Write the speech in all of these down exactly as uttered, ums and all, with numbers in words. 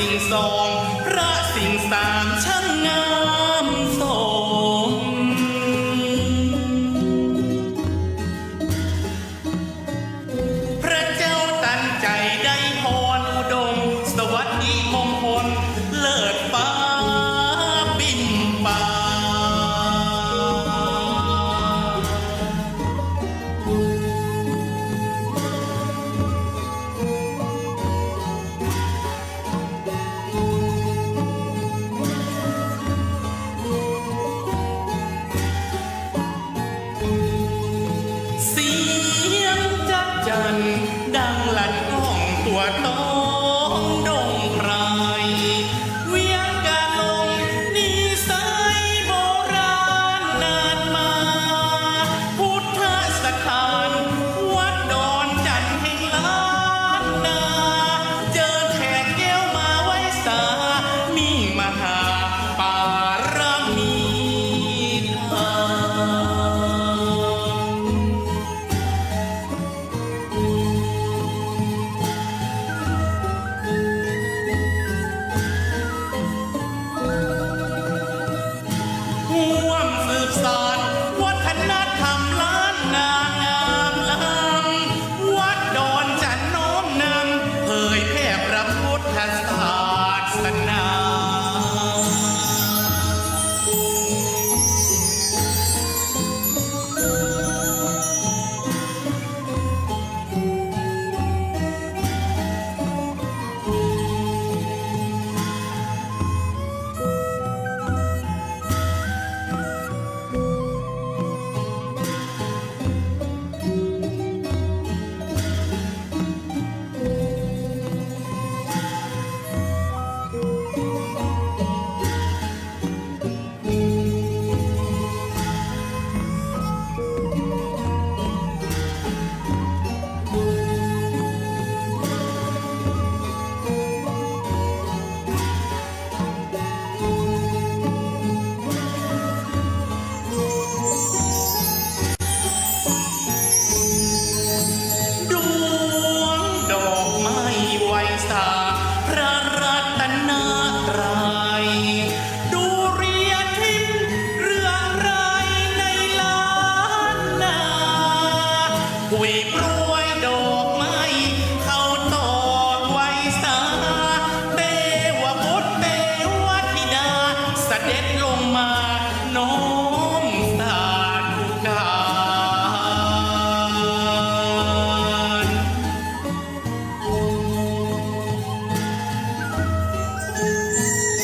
สิ่งสอง พระสิ่งสาม ช่างงามสม พระเจ้าตันใจ๋ได้พรอุดม สวัสดิมงคลเลิศฟ้าปิ่มปา เสียงจั๊กจั่นดังลั่นก้อง ทั่วต๊องดงไพร เวียงกาลง นิสัยโบราณนานมา พุทธสถาน วัดดอนจันทน์แห่งล้านนา เจิญแขกแก้วมาไหว้สา มิ่งมหาปารมีธรรม ร่วมสืบสานวัฒนธรรมล้านนางามล้ำ วัดดอนจันทน์น้อมนำ เผยแผ่พระพุทธศาสนา ดวงดอกไม้ไหว้สาพระรัตนตรัย ดุริยาทิพย์เรืองรายในล้านนา ผุยปรวยดอกไม้เข้าตอกไหว้สา เตวบุตรเตวธิดา เสด็จลงมาน้อมสาธุการ เ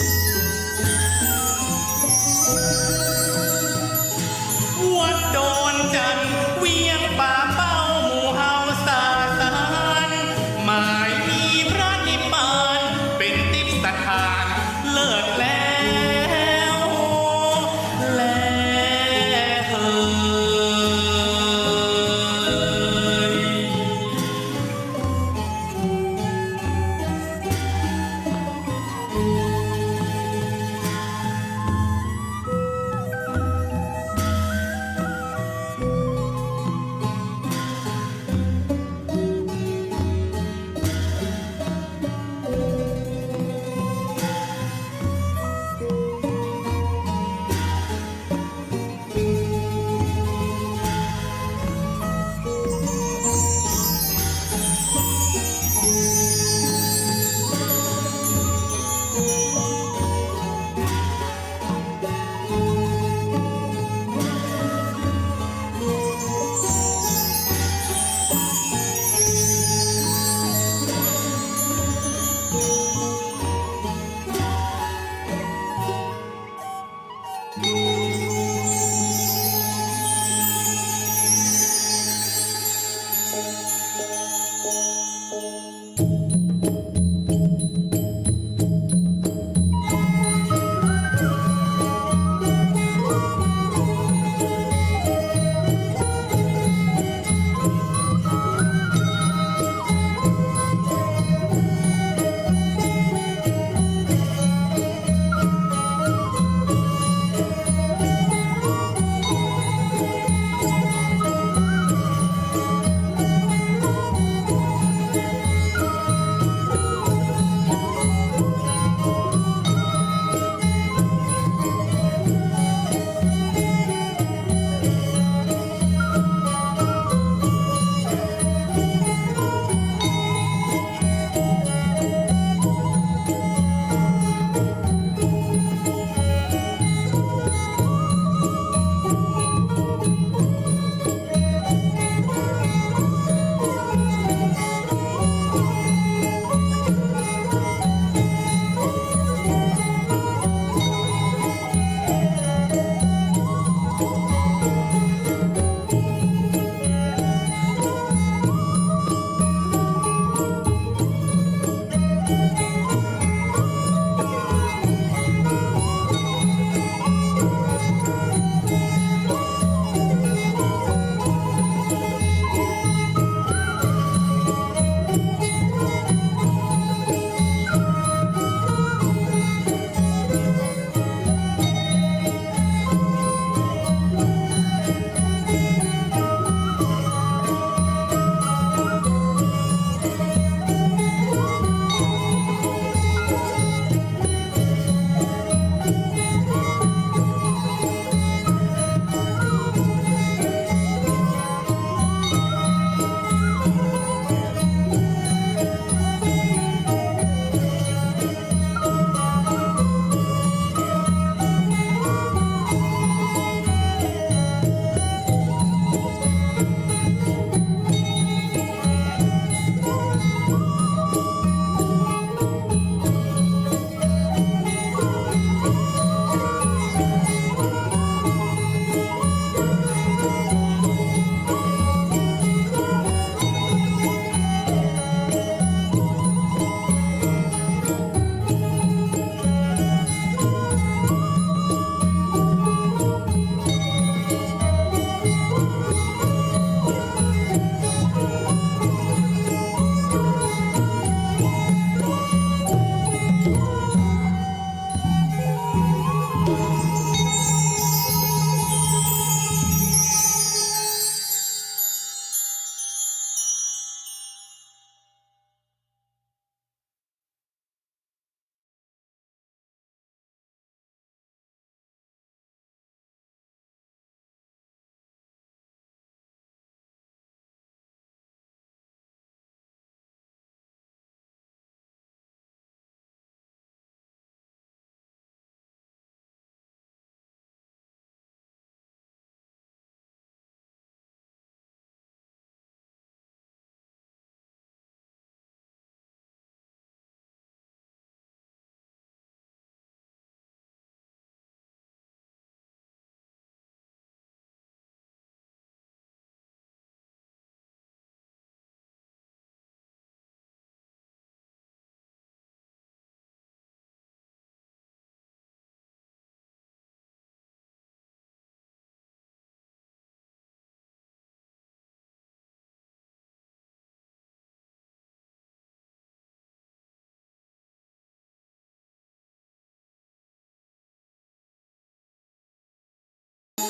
ว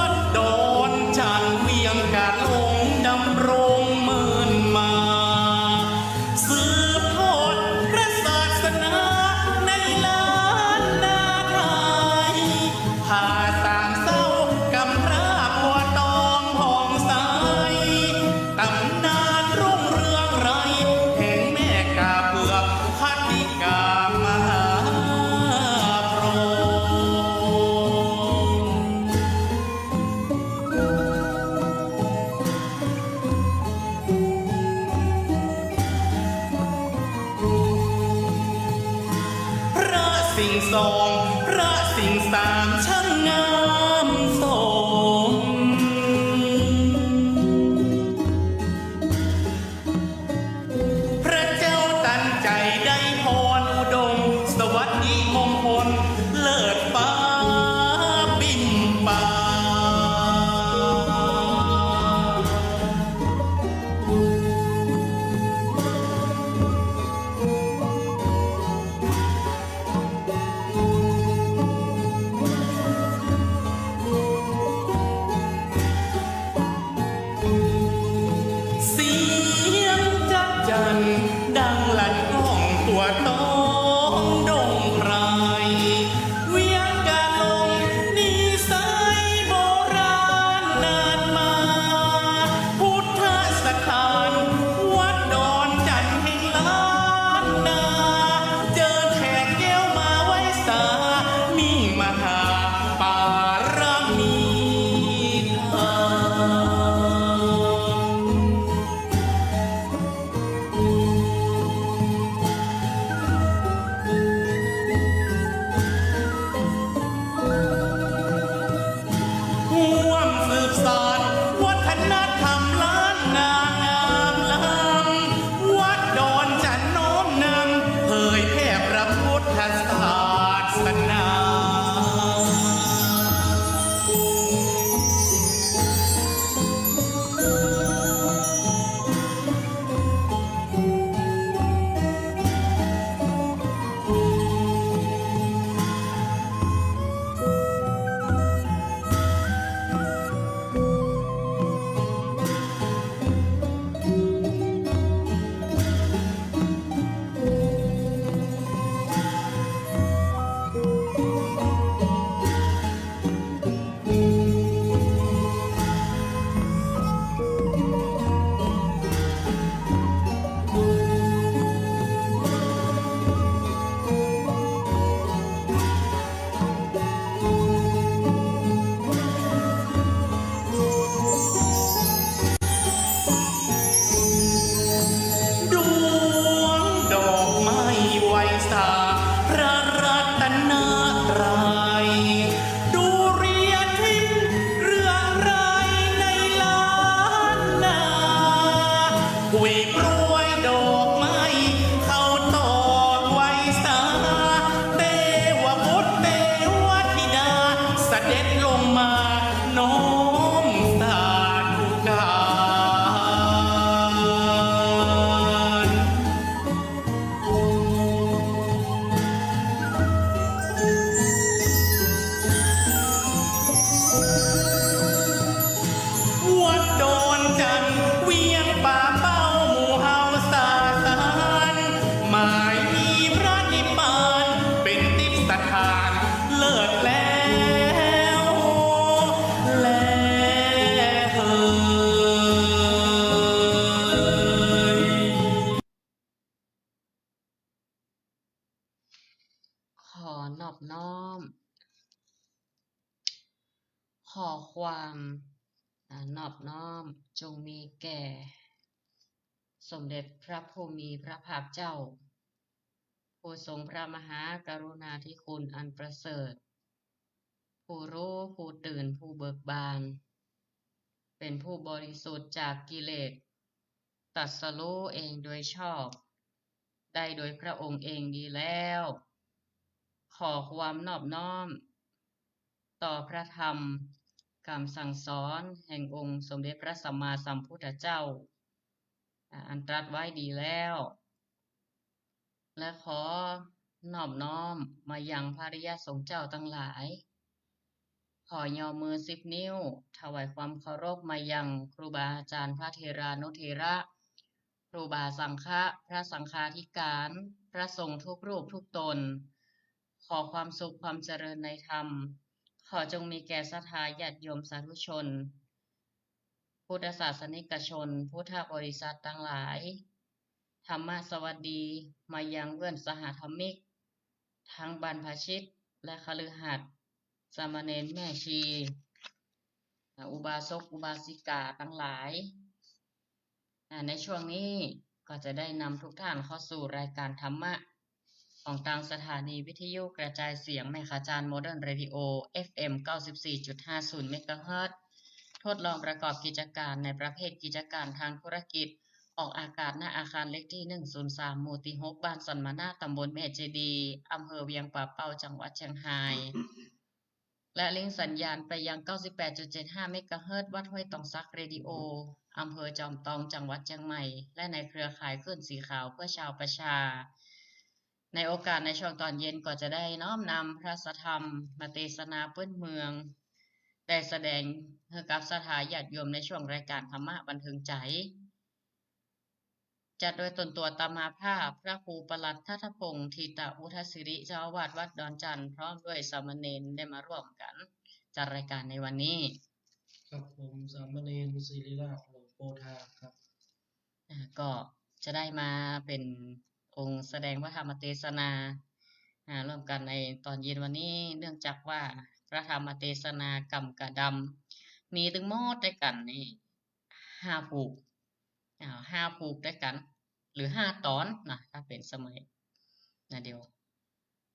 ัดดอนจั่นเวียงกาหลงดำรงเมินมา สืบทอดพระศาสนาในล้านนาไทย ผ่าสางเศร้ากำพร้าบัวตองผ่องใส ต๋ำนานรุ่งเรืองไรแห่งแม่กาเผือกพัทธิกามหาโพธิ์ พระสิงห์สอง พระสิงห์สาม ช่างงามสม พระเจ้าตันใจ๋ได้พรอุดม สวัสดิมงคลเลิศฟ้าปิ่นป่า เสียงจั๊กจั่นดังลั่นก้องทั่วตองดงไพร เวียงกาหลงนิสัยโบราณนานมา พุทธสถานวัดดอนจั่นแห่งล้านนา เจิญแขกแก้วมาไหว้สา มิ่งมหาปารมีธรรม ร่วมสืบสานวัฒนธรรมล้านนางามล้ำ วัดดอนจั่นน้อมนำ เผยแผ่พระพุทธศาสนา ดวงดอกไม้ไหว้สาพระรัตนตรัย ดุริยทิพย์เรืองรายในล้านนา ผุยโปรยดอกไม้เข้าตอกไหว้สา เทวบุตรเทวธิดา เสด็จลงมาน้อมสาธุการ วัดดอนจั่นเวียงป่าเป้าหมู่เฮาสาสาร หมายมีพระนิพพานเป๋นทิพย์สถานเลิศแล้ว แลเฮย ขอนอบน้อม ขอความ อ่า นอบน้อมจงมีแก่ สมเด็จพระผู้มีพระภาคเจ้า ผู้ทรงพระมหากรุณาธิคุณอันประเสริฐ ผู้รู้ ผู้ตื่น ผู้เบิกบาน เป็นผู้บริสุทธิ์จากกิเลส ตรัสรู้เองโดยชอบ ได้โดยพระองค์เองดีแล้ว ขอความนอบน้อมต่อพระธรรมกำสั่งสอนแห่งองค์สมเด็จพระสัมมาสัมพุทธเจ้า อ่า อันตรัสไว้ดีแล้ว และขอนอบน้อมมายังพระอริยสงฆ์เจ้าตังหลาย ขอยอมือสิบนิ้ว ถวายความเคารพมายังครูบาอาจารย์พระเถรานุเถระ ครูบาสังฆะ พระสังฆาธิการ พระสงฆ์ทุกรูปทุกตน ขอความสุขความเจริญในธรรม ขอจงมีแก่ศรัทธาญาติโยมสาธุชน พุทธศาสนิกชน พุทธบริษัทตังหลาย ธรรมสวัสดีมายังเพื่อนสหธรรมิก ทั้งบรรพชิตและคฤหัสถ์ สามเณรแม่ชี อ่า อุบาสกอุบาสิกาตังหลาย อ่า ในช่วงนี้ก็จะได้นำทุกท่านเข้าสู่รายการธรรมะ ของตางสถานีวิทยุกระจายเสียงแม่ขจาร Modern Radio เอฟเอ็ม เก้าสิบสี่จุดห้าศูนย์ เมกะเฮิรตซ์ ทดลองประกอบกิจการในประเภทกิจการทางธุรกิจ ออกอากาศ ณ อาคารเลขตี้ หนึ่งศูนย์สาม หมู่ตี้ หก บ้านสันมะนา ตำบลแม่เจดีย์ อำเภอเวียงป่าเป้า จังหวัดเชียงฮาย และลิงก์สัญญาณไปยัง เก้าสิบแปดจุดเจ็ดห้า เมกะเฮิรตซ์ วัดห้วยตองสักเรดิโอ อำเภอจอมตอง จังหวัดเชียงใหม่ และในเครือข่ายคลื่นสีขาวเพื่อชาวประชา ในโอกาสในช่วงตอนเย็นก็จะได้น้อมนำพระสัทธรรมมาเตสนาปื้นเมือง ได้แสดงหื้อกับศรัทธาญาติโยมในช่วงรายการธรรมะบันเทิงใจ๋ จัดโดยตนตั๋วอาตมาภาพ พระครูประหลัดทัตถพงษ์ ธีตวุฒศิริ เจ้าอาวาสวัดดอนจันทน์ พร้อมด้วยสามเณรได้มาร่วมกั๋นจัดรายการในวันนี้ ครับ ผมสามเณรศิริราช หลวงโพธาครับ อ่า ก็จะได้มาเป๋นองค์แสดงพระธรรมเตสนา อ่า ร่วมกั๋นในตอนเย็นวันนี้ เนื่องจากว่าพระธรรมเตสนากำกะดำ มีตึงหมดตวยกั๋นนี่ ห้าผูก อ่า ห้าผูกตวยกั๋น หรือห้าต๋อนนะ ถ้าเป๋นสมัยนะเดี๋ยว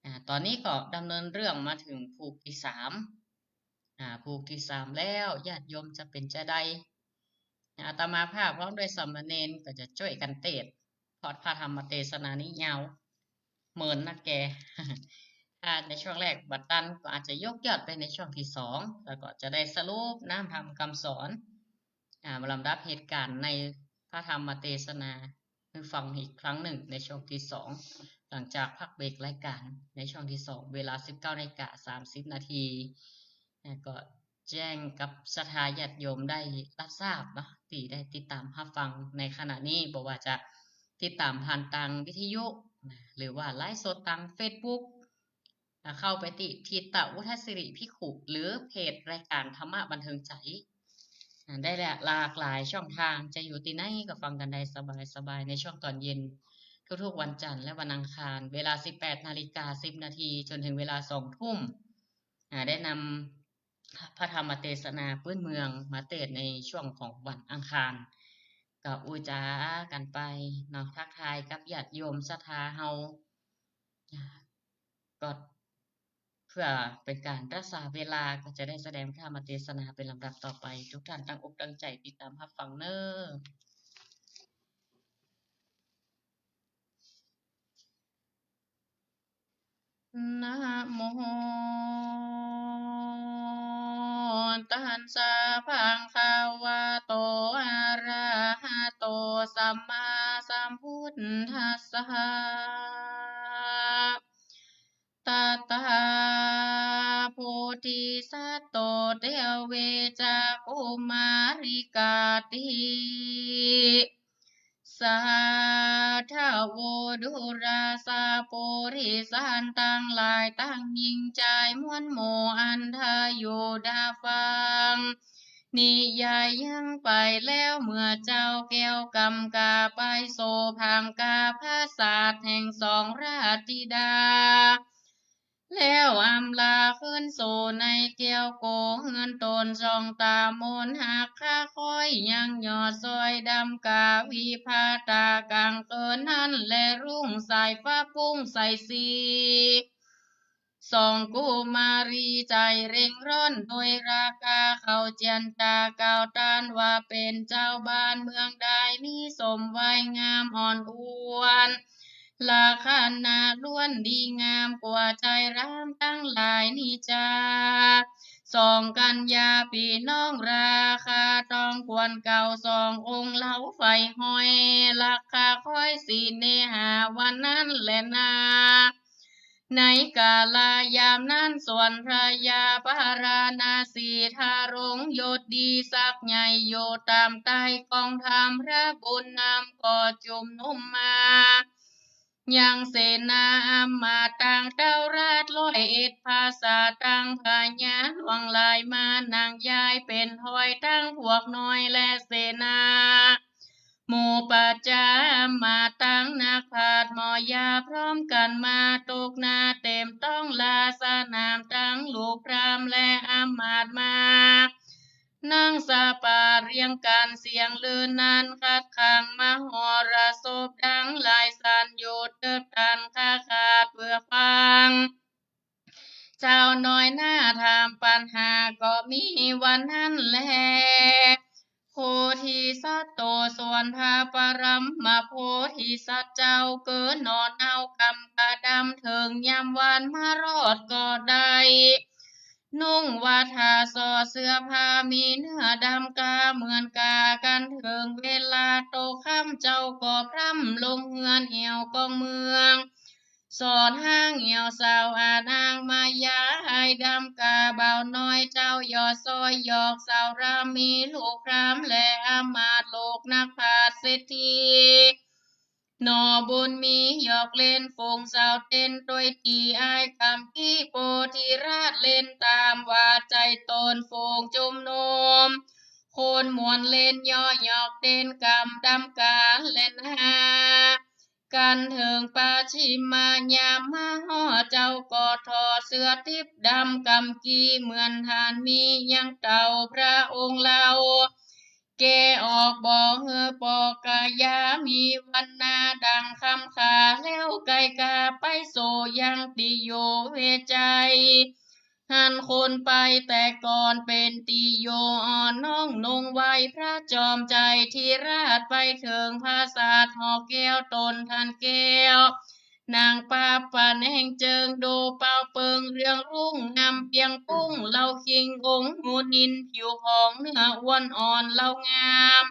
อ่า ต๋อนนี้ก็ดำเนินเรื่องมาเถิงผูกตี้สาม อ่า ผูกตี้สามแล้ว ญาติโยมจะเป๋นจาใด อาตมาภาพพร้อมด้วยสามเณรก็จะจ้วยกั๋นเตสน์ เพราะพระธรรมเตสนานี้ยาว เหมือนนักแก่ ถ้าในช่วงแรกบ่ตันก็อาจจะยกยอดไปในช่วงตี้สอง แล้วก็จะได้สรุปน้ำธรรมกำสอน อ่า ลำดับเหตุก๋ารณ์ในพระธรรมเตสนาหื้อฟังอีกครั้งนึ่งในช่วงตี้สอง หลังจากพักเบรกรายก๋ารณ์ในช่วงตี้สอง เวลา สิบเก้านาฬิกาสามสิบนาที อ่า ก็แจ้งกับศรัทธาญาติโยมได้รับทราบเนาะ ตี้ได้ติดต๋ามฮับฟังในขณะนี้ บ่ว่าจะติดต๋ามผ่านตางวิทยุนะ หรือว่าไลฟ์สดตางเฟซบุ๊ก อ่า เข้าไปตี้ธีตวุฒศิริภิกขุ หรือเพจรายก๋ารธรรมะบันเทิงใจ๋ อ่า ได้หลากหลายช่องตาง จะอยู่ตี้ไหนก็ฟังกั๋นได้สบายๆ ในช่วงต๋อนเย็น ทุกๆ วันจันทร์และวันอังคาร เวลา สิบแปดนาฬิกาสิบนาที จ๋นเถิงเวลา สองทุ่ม อ่า ได้นำพระธรรมเตสนาปื้นเมืองมาเตสน์ในช่วงของวันอังคาร ก็อู้จ๋ากั๋นไปเนาะ ทักทายกับญาติโยมศรัทธาเฮา อ่า ก็เพื่อเป๋นก๋านรักษาเวลา ก็จะได้แสดงพระธรรมเตสนาเป๋นลำดับต่อไป ทุกท่านตั้งอกตั้งใจ๋ติดต๋ามฮับฟังเน่อ นะโมตัสสะ ภะคะวะโต อะระหะโต สัมมาสัมพุทธัสสะ ตถา โพธิสัตโต เตเว จะ กุมาริกาติ สาทะโว ดูราสะ ปุริสันตังหลาย ตังญิงจายมวลหมู่ อันทาอยู่ดาฟัง นิยายยังไปแล้ว เมื่อเจ้าแก้วกำกาไปโสภังคาผาสาทแห่งสองราชธิดา แล้วอำลาคืนสู่ในแก้วโกเฮือนต๋น จ้องต๋ามนหักขาคอยยังยอดซอยดำกาวิภาตา ก๋างเกินนั้นแลรุ่งสายฟ้าปุ้งใสสี ส สองกุมารีใจ๋เร่งร้อนโดยราคา เข้าเจียรจากล่าวต้านว่า เป๋นเจ้าบ้านเมืองใด มีส้มไหว้งามอ่อนอวน ลักษณะล้วนดีงามกว่าใจ๋รามตังหลายนี้จา สองกัญญาปี้น้องราคา ต้องควรเกล้าสององค์เฮาใฝ่ห้อย ลักษาคอยเสน่หาวันนั้นแลนา ในกาลยามนั้นสวนพญาพาราณสี ทรงยศดีศักดิ์ใหญ่อยู่ต๋ามใต้กองธรรม พระบุญนำก็จุมนุมมา ยังเสนาอำมาตย์ตังเต้าราชร้อยเอ็ด พาสาตังพญาหลวงหลายมา นางยายเป๋นฮ้อยตังพวกน้อยและเสนา หมู่ประจาอำมาตย์ตังนักปราชญ์หมอยา พร้อมกั๋นมาตุ๊กหน้าเต๋มต๊องลาสนาม ตังลูกพราหมณ์และอำมาตย์มา นั่งสปาเรียงกั๋นเสียงลือนั้น คัดขังมโหรสพดังหลายสัน อยู่เติบตันคาขาดเปื้อฟัง เจ้าน้อยหน้าถามปัญหาก็มีวันนั้นแล โพธิสัตว์โตสวนพระปรมโพธิสัตว์เจ้า เกิดหนอนเอากำปะดำ เถิงยามวานมารอดก็ได้ นุ่งวาทาสอดเสื้อผ้ามีเนื้อดำกา เหมือนกากั๋นเถิงเวลาตกค่ำ เจ้าก็พร่ำลงเฮือนแอ่วกองเมือง สอนห้างแอ่วสาวอาหน้างมายา หายดำกาบ่าวน้อย เจ้ายอดซอยหยอกสาวรามี ลูกพราหมณ์และอำมาตย์ ลูกนักปราชญ์เศรษฐี หน่อบุญมีหยอกเล่นฝูงสาวเต้น ตวยตี๋อ้ายกำกี้โพธิราชเล่นต๋าม ว่าใจ๋ต๋นฝูงจุมนุม คนม่วนเล่นย่อหยอกเต้นกำดำกาแลนา กั๋นเถิงปัจฉิมยามมาฮอด เจ้าก็ถอดเสื้อติ๊บดำกำกี้ เหมือนฐานมียังเต้าพระองค์เฮา แก่ออกบ่หื้อปอกกะยา มีวรรณาดังคำขา แล้วไก่กาไปสู่ยังตี้อยู่เวไจ หันคนไปแต่ก่อนเป๋นตี้อยู่อ่อนน้อม นงไหว้พระจอมไตรทิราช ไปเถิงปราสาทหอแก้วต๋นทานแก้ว นางปาบปะแหนงเจิง ดูเปล่าเปิงเรืองรุ่งงามเปียงปุ้ง เหล่าคิงองค์มุนิน ผิวผ่องเนื้ออ้วนอ่อนเหล่างาม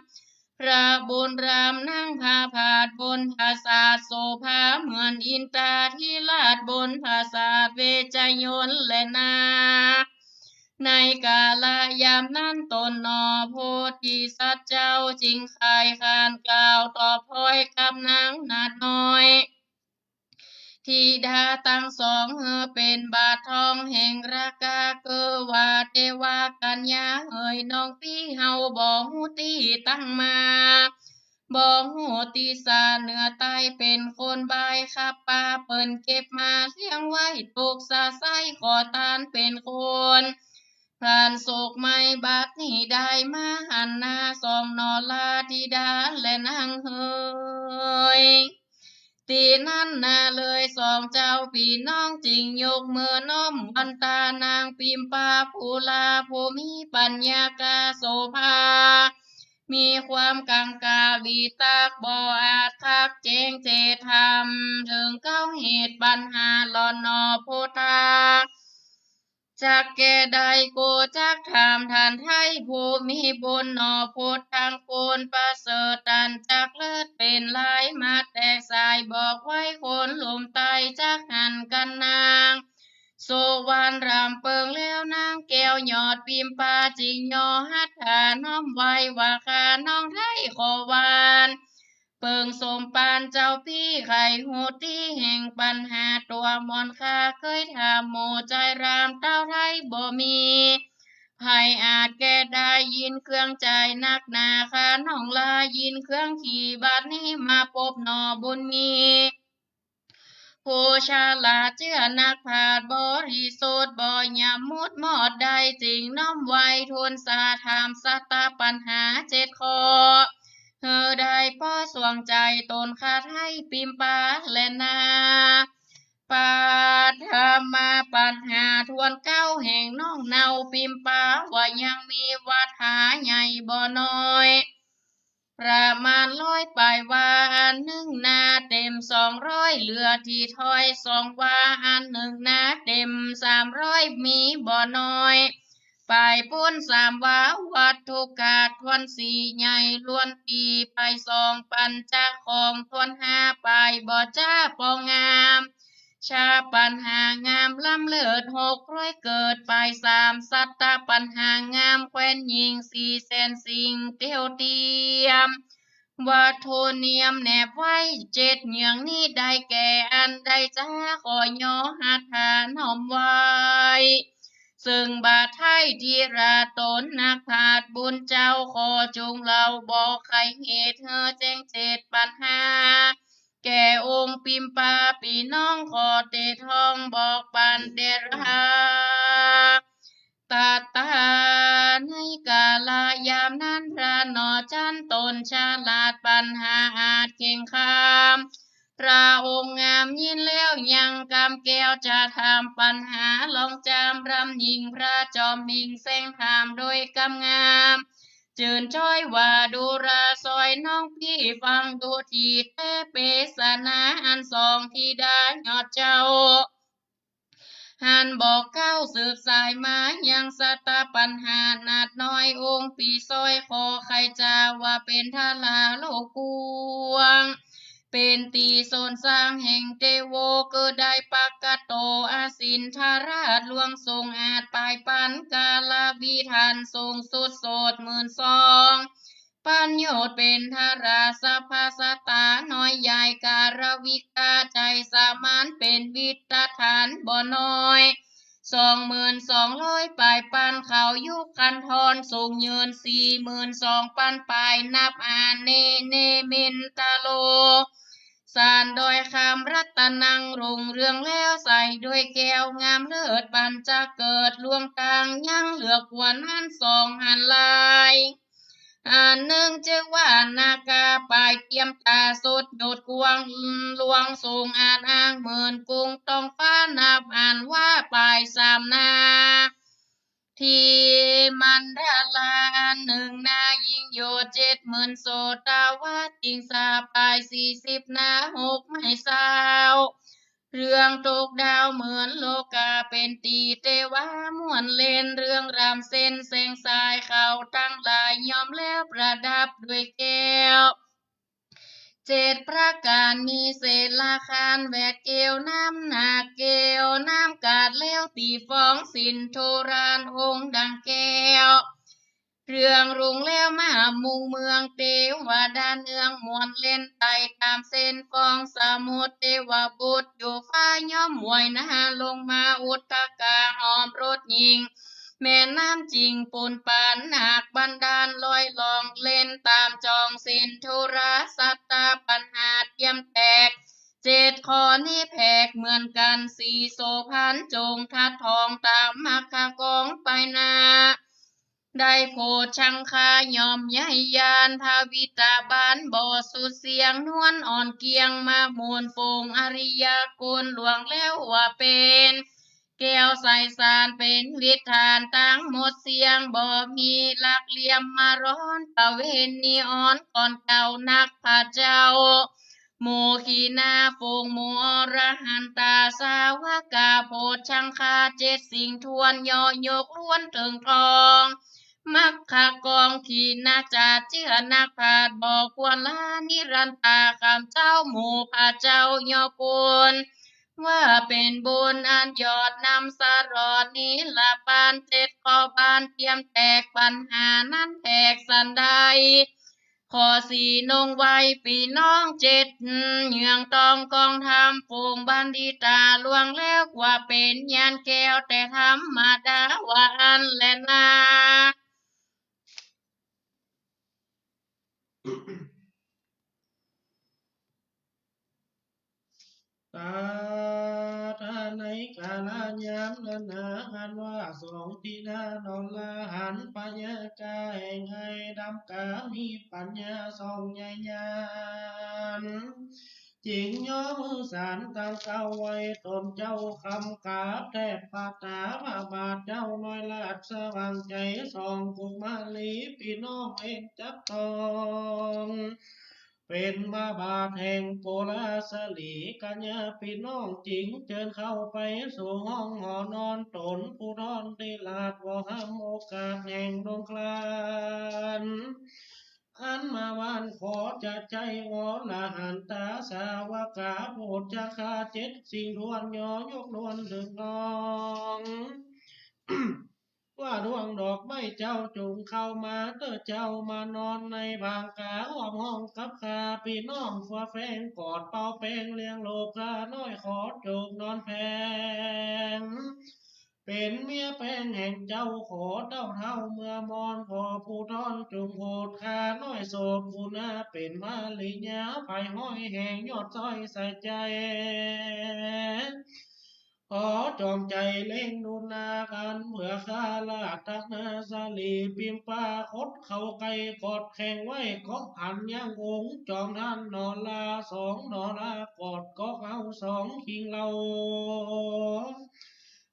พระบุญรามนั่งผ้าผาดบนปราสาทโสภา เหมือนอินทราธิราชบนปราสาทเวชยนต์แลนา ในกาลยามนั้นต๋นหน่อโพธิสัตว์เจ้า จึงใค่ขานกล่าวตอบถ้อยกับนางนาฏน้อย ธิดาตังสอง หื้อเป๋นบาททองแห่งราคา เกอว่าเตวากัญญาเหย น้องปี้เฮาบ่ฮู้ตี้ตั้งมา บ่ฮู้ตี้สาเหนือใต้ เป๋นคนบ่ายคับปา เปิ้นเก็บมาเลี้ยงไว้ ตกสะใส้ขอตานเป๋นคน พรานสุขใหม่ บัดนี้ได้มาหันหน้า สองหน่อลาธิดาและนางเหย ตี้นั้นนาเลยสองเจ้าปี้น้อง จึงยกมือน้อมวันตานางปิมปา ผู้หลาผู้มีปัญญากาโสภา มีความกังขาวิตก บ่อาจคักแจ้งแจ้ธรรม เถิงเก้าเหตุปัญหาหล่อนหน่อโพธา จักแก้ได้โกจักถามต้านไท้ ผู้มีบุญหน่อโพธตังค์ คนประเสริฐต้านจักเลิศเป๋นหลาย มาแตกสายบอกไว้คนลุ่มใต้ จักหันกั๋นนางสุวรรณรำเปิงแล้ว นางแก้วยอดปิมปา จึงย่อหัตถาน้อมไหว้ว่า ข้าน้องไท้ขอวาน เปิงสมปานเจ้าปี้ ใค่ฮู้ตี้แห่งปัญหาตั๋วหม่อน ข้าเกยถามหมู่จายรามเต้าไท้บ่มี ใผอาจแก้ได้ ยินเครื่องจายนักหนา ข้าน้องลายินเครื่องขี่ บัดนี้มาปบหน่อบุญมี ผู้ฉลาดเจื้อนักปราชญ์บริสุทธิ์ บ่หยาบมุดมอดได้ จึงน้อมไหว้ทูลสาถามสัตตปัญหาเจ็ดข้อ หื้อได้ปอสวงใจ๋ต๋นข้าไท้ปิมปาแลนา ปัทมาปัญหาถ้วนเก๊าแห่งน้องเนาปิมปา ว่ายังมีวัฏฏาใหญ่บ่น้อย ประมาณร้อยปลายวา อันนึ่งนาเต็มสองร้อย เหลือตี้ถ้อยสองวา อันนึ่งนาเต็มสามร้อย มีบ่น้อย ปลายป๊นสามวา วัตถุกาดถ้วนสี่ ใหญ่ล้วนตี้ปลายสอง ปัญจของถ้วนห้า ปลายบ่จ๊าปองงาม ชาปัญหางามล้ำเลิศหกร้อยเกิด ปลายสาม สัตตปัญหางามแควนหญิงสี่แสนสิ่งเตียวเตียม วัตถุเนียมแนบไว้เจ็ดอย่างนี้ได้แก่ อันใดจ๊าขอย่อหัตถาน้อมไหว้ ซึ่งบาทไท้ธีระต๋นนักปราชญ์บุญเจ้า ขอจุ่งเล่าบอกไขเหตุหื้อแจ้งเจ็ดปัญหา แก่องค์ปิมปาปี้น้อง ขอเตยะท้องบอกปันแด่รา ตาตา ในกาละยามนั้น พระหนอจันทน์ต๋นฉลาดปัญหาอาจเข่งคาม พระองค์งามยินแล้วยังกำแก้วจะถามปัญหา ลองจามรำยิ่งพระจอมมิ่งแสงถามโดยกำงาม จื่นจ้อยว่าดูราซอยน้องปี้ ฟังดูตี้แต๊เปสนาอันสองธิดายอดเจ้า หันบอกเก๊าสืบสายมายังสัตตปัญหานาดน้อย องค์ปี้ซอยขอไขจ๋าว่าเป๋นทาราโลกกว้าง เป๋นตี้โซนสร้างแห่งเตโว เกิดได้ปกโตอสินทราชหลวงทรงอาจ ปลายปันกาลวิธานสูงสุดโสดหมื่นสอง ปัญโยชน์เป๋นทราชสภาสตาน้อยใหญ่ การวิกาใจ๋สมานเป๋นวิตฐานบ่น้อย สองหมื่นสองร้อยปลายปันเขายุคคันธรสูงยืนสี่หมื่นสองปันปลาย นับอาเนเนมินตโล สานดอยคำรัตนังรุ่งเรืองแล้วใสด้วยแก้วงามเลิศ ปัญจเกิดลวงตางยังเหลือควรหันสองหันหลาย อันนึ่งจึงว่านาคาปลายเตียมต๋าสดโยชน์กว้าง หลวงทรงอาจอ้างหมื่นกุงต้องฟ้า นับอันว่าปลายสามนา ทีมันดารา อันนึ่งนายิ่งโยชน์เจ็ดหมื่นโสตวา จิงสาปลายสี่สิบนาหกไม้เศร้า เรื่องตกดาวเหมือนโลกา เป๋นตี้เตวาม่วนเล่น เรื่องรำเส้นแสงสายเขาตังหลาย ย่อมแล้วประดับด้วยแก้วเจ็ดประก๋าน มีเศษละคานแหวดเกลียวน้ำหนัก เกลียวน้ำกาดแล้วตี้ฟองสินธุรานองค์ดังแก้ว เรืองรุ่งแล้วมามุงเมืองเตวดาเนืองม่วนเล่นไต่ต๋ามเส้นฟองสมุทร เตวบุตรอยู่ฟ้าย่อมไหว้นาลงมา อุทกาหอมรสยิ่ง แม่น้ำจิ่งปูนปานหนักบันดาลลอยล่องเล่นต๋ามจ่องสินธุรา สัตตปัญหาเตียมแตกเจ็ดข้อนี้แผกเหมือนกั๋นสี่โสภณ จงทัดท้องต๋ามมรรคกองไปหน้า ได้โผชฌังคาย่อมใหญ่ยาน ภวิตบาลบ่สุดเสี้ยง นวลอ่อนเกลี้ยงมามูลฝูงอริยะกุล หลวงแล้วว่าเป๋นแก้วใสสาน เป๋นวิธานตังหมดเสี้ยง บ่มีลักเหลี่ยมมาร้อน ประเวณีอ่อนก่อนเก่านัก พระเจ้า โมคขีณา ฝูงหมู่อรหันตาสาวกา โผชฌังคาเจ็ดสิ่งถ้วน ย่อยกล้วนเถิงทอง มรรคกองขีณาจาดเจื้อนักปราชญ์ บ่ควรละนิรันตา ข้ามเจ้าหมู่พระเจ้าย่อควร ว่าเป๋นบุญอันยอดนำสลอด นิรปานเจ็ดข้อบานเตียมแตก ปัญหานั้นแผกสันใด ข้อสี่นงไว้ปี้น้องเจ็ด เยื้องต้องกองธรรม ฝูงบัณฑิตา ลวงแล้วว่าเป๋นญาณแก้ว แต่ธรรมดาว่าอั้นแลนา ตาตาในกาลยามนั้นนา อันว่าสองธิดาน้องละหันพญาจาแห่งไห้ดำกา มีปัญญาส่องใหญ่ญาณ หญิงย่อมือสานตังเกล้าไหว้ต๋นเจ้าคำกราบแทบปะต๋า พระบาทเจ้าน้อยราชสว่างใจ๋ สองกุมารีปี้น้องเบญจทอง เป๋นพระบาทแห่งปุราสลี กัลยาปี้น้องจึงเจิญเข้าไปสู่ห้องหอนอนต๋น ผู้ทอนทิราชบ่ห้ามโอกาสแห่งดวงคลาน อันมาวันขอจะใจ๊อรหันตาสาวกา โผชฌาคาเจ็ดสิ่งถ้วน ย่อยกนวลเถิงน้อง ว่าดวงดอกไม้เจ้าจุ่งเข้ามาเต๊อะ เจ้ามานอนในบางกา อ้อมห้องกับข้าปี้น้อง ฟัวแฟงกอดเป่าแปงเลี้ยงลูกข้าน้อย ขอจูบนอนแผน เป๋นเมียแปงแห่งเจ้า ขอเต้าเฒ่าเมื่อมอน ขอผู้ทอนจุ่งโผดข้าน้อยโสด ผู้นาเป๋นภริยา ภายห้อยแห่งยอดซ้อยใส่ใจ๋ ขอจอมใจ๋เล็งดูนากัน เผื่อข้าราชนาสลี ปิมปาคตเข้าใก้กอดแข่งไว้ เกาะผันยังองค์จอมท่านนอรา สองนอรากอดเกาะเฮาสองคิงเรา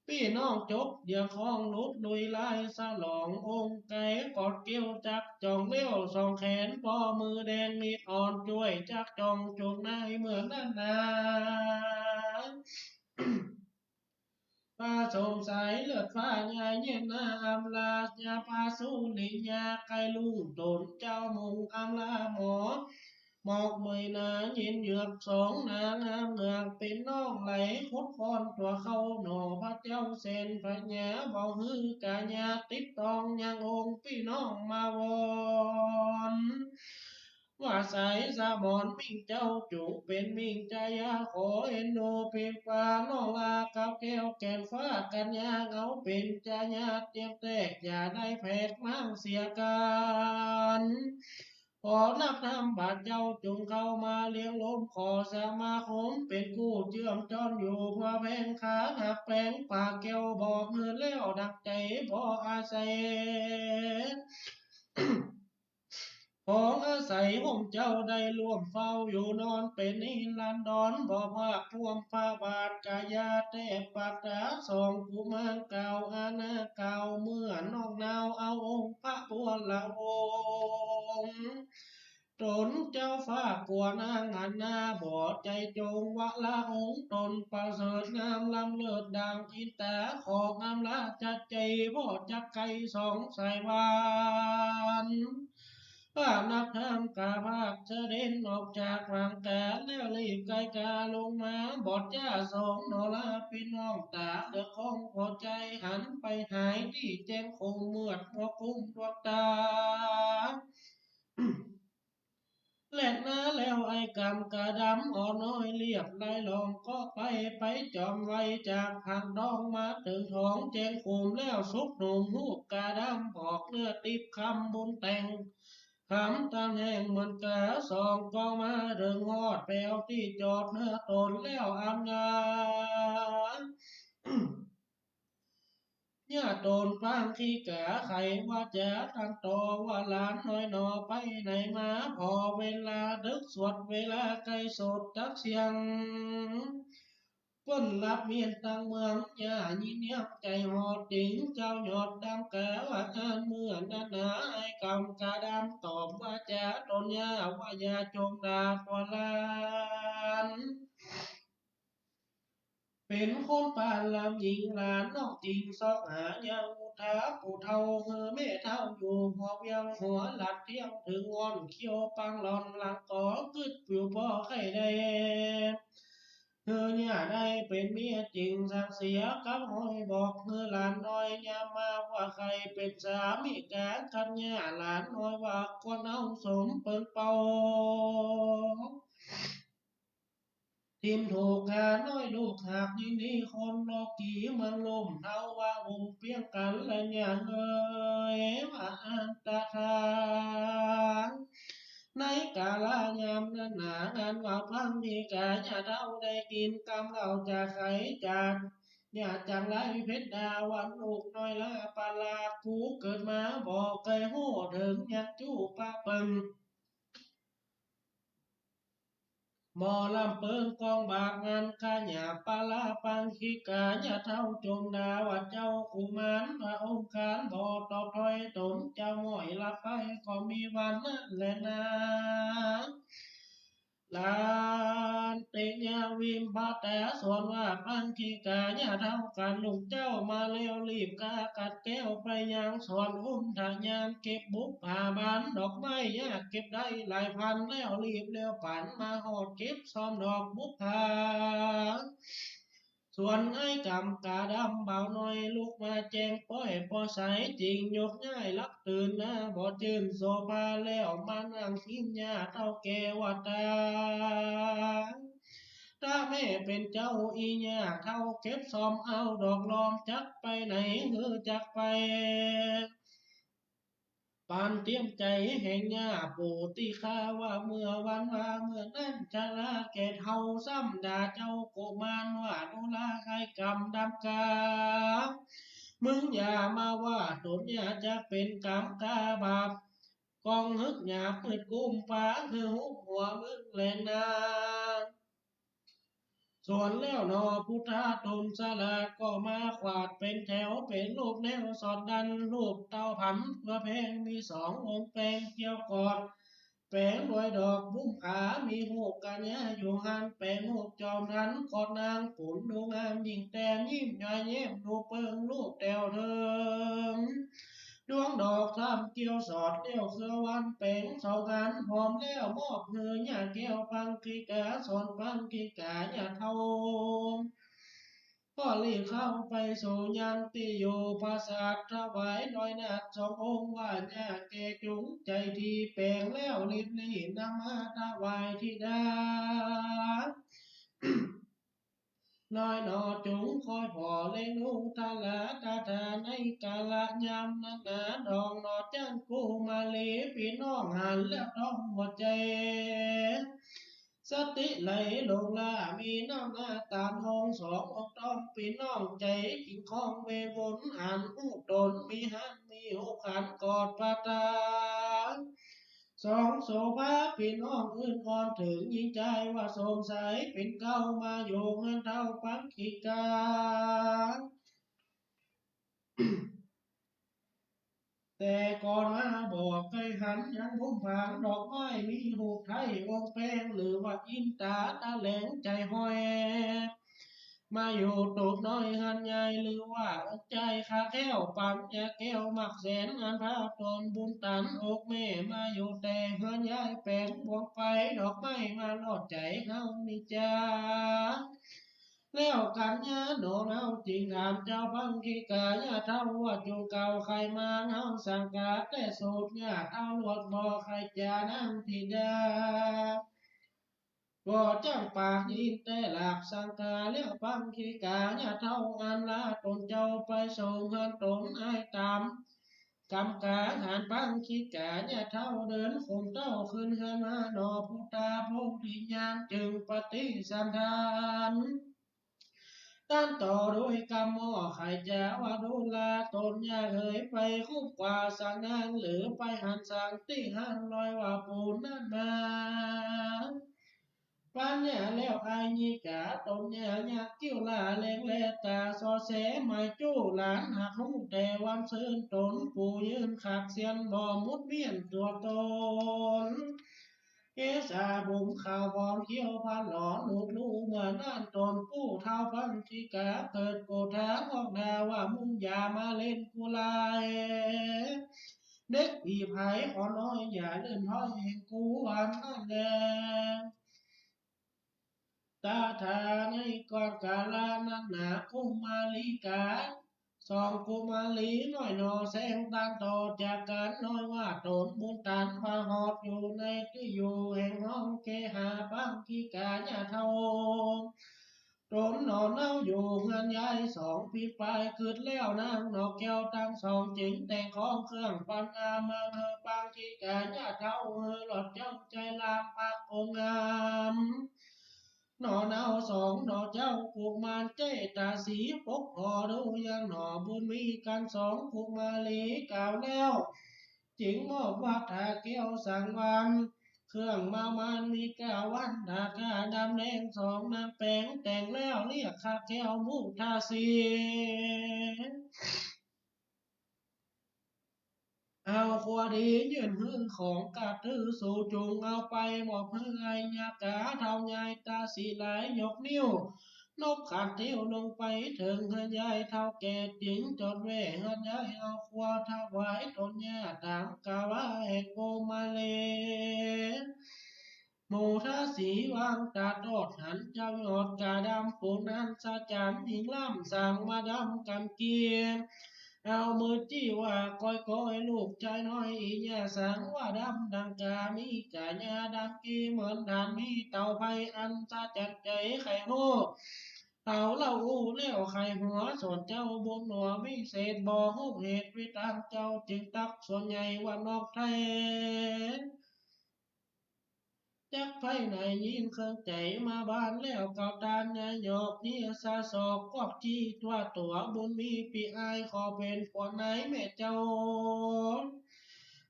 ปี้น้องจบเดี่ยวของลุดลุยลายสลอง องค์ไก่กอดเกี้ยวจักจ่องเลี้ยว สองแขนปอมือแดงมีดอ่อนจ้วย จักจ่องจุ่งในเมื่อนั้นนา ผสมสายเลือดฟ้า ยาเย็นนาอำลา ยาปาสุริยาไก่ลุงต๋นเจ้ามุงอำลาหมอ หมอกเมยหนาเย็นเยือกสองนางงามเหงือก เป๋นน้องไหลคดค้อนตั๋วเข้าหน่อ พระเจ้าแสนพญา บ่หื้อกายาติดต้องยังองค์ปี้น้องมาวอน ว่าสายสมรมิ่งเจ้าจุ่งเป๋นมิ่งจายา ขอเอ็นดูปิมปาน้องลากับแก้วแก่นฟ้ากัญญา เอาเป๋นจายาเตียงแตก อย่าได้แผกม้างเสียกั๋น ขอนักธรรมบาทเจ้าจุ่งเข้ามาเลี้ยงลม ขอสมาคมเป๋นกู้เจื้อมจ้อนอยู่ เพื่อแผงขาหักแผงปากแก้วบอกหื้อแล้วดังใจ๋บ่อาศัย ของอาศัยห่มเจ้าได้ร่วมเฝ้าอยู่นอนเป๋นนิรันดร บ่พรากพ่วงพระบาทกายาแทบปากต๋า สองกุมารกล่าวอาณากล่าวเมื่อน้องนาวเอาองค์พระบัวละองค์ ต๋นเจ้าฟ้ากลัวนางหันหน้าบ่ใจ๋จง วะละองค์ต๋นประเสริฐงามล้ำเลิศดังอินตา ของอำลาจัดใจ๋บ่จักไกลสองสายวัน พระนักธรรมกาพากเสด็จออกจากหลังกา แล้วรีบไกลกาลงมา บอดจ้าสองนอราปี้น้องต๋า เหลือของหัวใจ๋หันไปหายตี้แจ้งคงเมือดบ่คุ้มดวงต๋า แล่นนาแล้วไอ้กำกาดำอ่อนน้อยเรียบไล่ลองเกาะไป ไปจอมไวจากผักดองมาเถิงท้องแจ้งคงแล้วสุกหนุ่มฮูกกาดำผอกเนื้อติ๊บคำบุญแต่ง คำตางแห่งเหมือนกาสองก็มาเถิงฮอดแปวตี้จอดเนื้อต๋นแล้วอำนา ญาติต๋นปางขี้กาไขวาจาตังต่อว่าหลานน้อยหนอไปไหนมา ผ่อเวลาดึกสวดเวลาใก้สดตักเสียง เปิ้นหลับเมียนตังเมือง ย่ายินเยียบใจ๋หอดติง เจ้ายอดดำกาว่าอันเมื่อนั้นนา ไอ้กำกาดำตอบวาจาต๋นย่าว่าอย่าจงด่ากั๋วหลาน เป๋นคนปานลำหญิงหลานนอกติงซอกหายังอุทาผู้เฒ่า หื้อแม่เฒ่าอยู่หอบยังหัวหลัดเที่ยงเถิงอ่อนเขี้ยวปางหล่อนหลังก่อกึ๊ดอยู่บ่ใค่ได้ หื้อย่าได้เป๋นเมียจึงสังเสียกับห้อยบอก หื้อหลานน้อยยามมาว่าใค่เป๋นสามิกากัญญา หลานน้อยว่าควรเอาสมเปิงเป่า ถิ่มถูกข้าน้อยลูกหากยินดีคนโลกีเมืองลุ่มเฒ่าว่าอุ้มเปียงกัลยาเอ๋ยว่าอันตรธา ในกาลยามนั้นหนาอันว่าพระมีกาย่าเฒ่าได้กิ๋นกำเหล้าจากไขจาก ย่าจังไรเพชรดาวันลูกน้อยลาปาลา กูเกิดมาบ่ใค่ฮู้เถิงยังจู้ปะเปิง หมอลำเปิงกองบากงานขยะปาละปังคิกา ญาเฒ่าจมดาว่าเจ้ากุมารพระองค์การบ่ตอบถ้อยต๋น เจ้าม้อยหลับไปก็มีวันนั้นแลนา หลานเตยาวิมพาตาสวนว่าปังคิกา ญาเฒ่ากันลุงเจ้ามาแล้วรีบกากัดแก้วไปยังสวนอุ้มทะยานเก็บบุปผาบานดอกไม้ยากเก็บได้หลายพันแล้วรีบแล้วปั๋นมาฮอดเก็บซ้อมดอกบุปผา สวนไอ้กำกาดำบ่าวน้อยลุกมาแจ้งป้อยปอใส จิ่งยกย้ายลักตื่นนาบ่จื้นโสภาแล้วมานั่งกิ๋นยาเฒ่าแก่ว่าตา ถ้าแม่เป๋นเจ้าอีหญ้าเฒ่าเก็บซ้อมเอาดอกลอมจักไปไหนหื้อจักไป ปานเตรียมใจ๋แห่งหญ้าปู่ตี้ข้าว่าเมื่อวันว่าเมื่อนั้นชราแก่เฒ่าซ้ำด่าเจ้ากุมารว่าดูราอ้ายกำดำกา มึงอย่ามาว่าต๋นอย่าจักเป๋นกำกาบาป กองหึกหยาบมืดกุมฟ้าคือหุบหัวมึงแลนา สวนแล้วหนอพุทธาต๋นสลาดก็มาขวาดเป๋นแถวเป๋นรูปแนวสอดดัน รูปเต้าผันเปื้อแพงมีสององค์แปงเกี่ยวกอด แป๋งโดยดอกบุปผา มีฮูปกัญญาอยู่หั้น แป๋งฮูปจอมทันกอดนางปุนดูงามยิ่งแต่งยิ้มย้อยแย้มดูเปิงรูปแต๋วเถิง ดวงดอกทำเกี้ยวสอดเลี้ยวเครือวันแป๋งสองอันพร้อมแล้วมอบหื้อญาแก้วปังคิกา สอนปังคิกาญาเฒ่า ก็รีบเข้าไปสู่ยังตี้อยู่ปราสาทถวายน้อยนาฏสององค์ว่าญาแก่จุงใจ๋ตี้แป๋งแล้วรีบๆนำมาถวายธิดา น้อยหนอจุงคอยผ่อเล็งดูทาราตาทาในกาละยามนั้นนา ดองหนอจั้นกุมารีปี้น้องหันแล้วต้องหัวใจ๋ สติไหลหลงลามีน้ำหน้าตาทองสององค์ต้องปี้น้องใจ๋ กิ่งของเววุนหันฮู้ต๋นมีหันมีฮู้ขันกอดปาตา สองโสภาปี้น้องอื่นอ่อนเถิงหญิงจายว่าสมใสเป๋นเกล้ามาอยู่เฮือนเฒ่าปังคิกา แต่ก่อนมาบ่ใค่หันยังบุมผางดอกไม้มีฮูปไทยองค์แปงหรือว่าอินต๋าตะแหลงใจ๋ห้อย มาอยู่ตูบน้อยหันใหญ่หรือว่าองค์ใจ๋ข้าแก้วปังยาแก้วมักแสนอันพระตนบุญตันอกแม่มาอยู่แต่เฮือนยายแป๋งบวงไปดอกไม้มาลอดใจ๋เฮานี่จา แล้วกัญญาหนอเฮาจึงถามเจ้าปังคิกาญาเฒ่าว่าจุ่งเก่าใค่มาเฮาสังกาแต่สูตรญาเฒ่าลวดบ่ใค่จานังธิดา บ่จ้างปากยินแต่หลักสังกาแล้วปังคิกาญาเฒ่าอันลาต๋นเจ้าไปสู่เฮือนต๋นอ้ายต๋าม กำกาหารปังคิกาญาเฒ่าเดินข่มเต้าขึ้นเฮือนมาหนอพุทธาโพธิญาณจึงปฏิสันถาน ตันต่อโดยกำหม้อไข่จาว่าดูราต๋นอย่าเหยไปคุ้มกว่าสังนานหรือไปหันสังตี้หันลอยว่าปูนนั้นมา ปัญญาแล้วอายญิกาต๋นยายักษ์กิ้วลาแลงแลต๋าสอแสไม้จู้หลานหักฮู้แต่วันซืนต๋นปู่ยืนขัดเสี้ยนบ่หมุนเวียนตั๋วต๋น เกศาบุ๋มขาวบอนเขียวพันหลอนหลุดลู่เมื่อนั้นต๋นปู่ท้าวปังคิกาเกิดโกธาออกดาว่ามึงอย่ามาเล่นกูหลาย เด็กผีผายขอน้อยอย่าเล่นถ้อยแห่งกูอันนั้นแล ตถาในก่อนกาละนั้นนากุมาริกา สองกุมารีน้อยหนอแสงตันต่อจากกั๋นน้อยว่าต๋นบุญตันพาฮอดอยู่ในตี้อยู่แห่งห้องเกหาปังคิกาญาเฒ่า ต๋นหนอเนาอยู่เฮือนยายสองปีปายกึ๊ดแล้วนางหนอแก้วตังสองจึงแต่งของเครื่องปันอามาหื้อปังคิกาญาเฒ่าหื้อหลอดเจ้าใจ๋ลามปักองค์งาม หนอเนาสองหนอเจ้ากุมารเจตสีปกผ่อดูยังหนอบุญมีกั๋นสองกุมารีกล่าวแล้ว จึงมอบวัตถาแก้วสังวาน เครื่องเมามันมีเก้าวัน ถ้าข้าดำแดงสองนางแป๋ง แต่งแล้วเรียกข้าแก้วมุทาสี เอาครัวดียื่นหื้อของ กระทือสูจุ่งเอาไปมอบหื้ออัยยกา เฒ่ายายตาสีหลายยกนิ้ว นบขัดเตี้ยวลงไปเถิงเฮือนยายเฒ่าแก่ จึงจอดแว่เฮือนยาย เอาครัวถวายตนย่า ต๋ามกาละแห่งกุมารี มุทาสีวางต๋าตอดหัน เจ้ายอดกาดำผู้นั้นสะจันยิ่งล้ำ สั่งมาดำกำเกียง เอามือจี้ว่า ก้อยๆ ลูกจายน้อย อี่ย่าสั่งว่าดำดังกา มีก๋ายาดำเก้เหมือนถ่าน มีเต๋าไฟอันสะจันใจ๋ ใค่ฮู้เต๋าเล่าอู้แล้วใค่หัว ส่วนเจ้าบุญหนัววิเศษ บ่ฮู้เหตุวิตาง เจ้าจึงตักส่วนใหญ่ว่านอกแท้ จักไพไหนยิ่งเครื่องใจ๋ มาบ้านแล้วเก่าตานยายหยอก เยียะสาสอกกอกจี้ ตั๋วตั๋วบุญมีปี้อาย ขอเป๋นผัวนายแม่เจ้า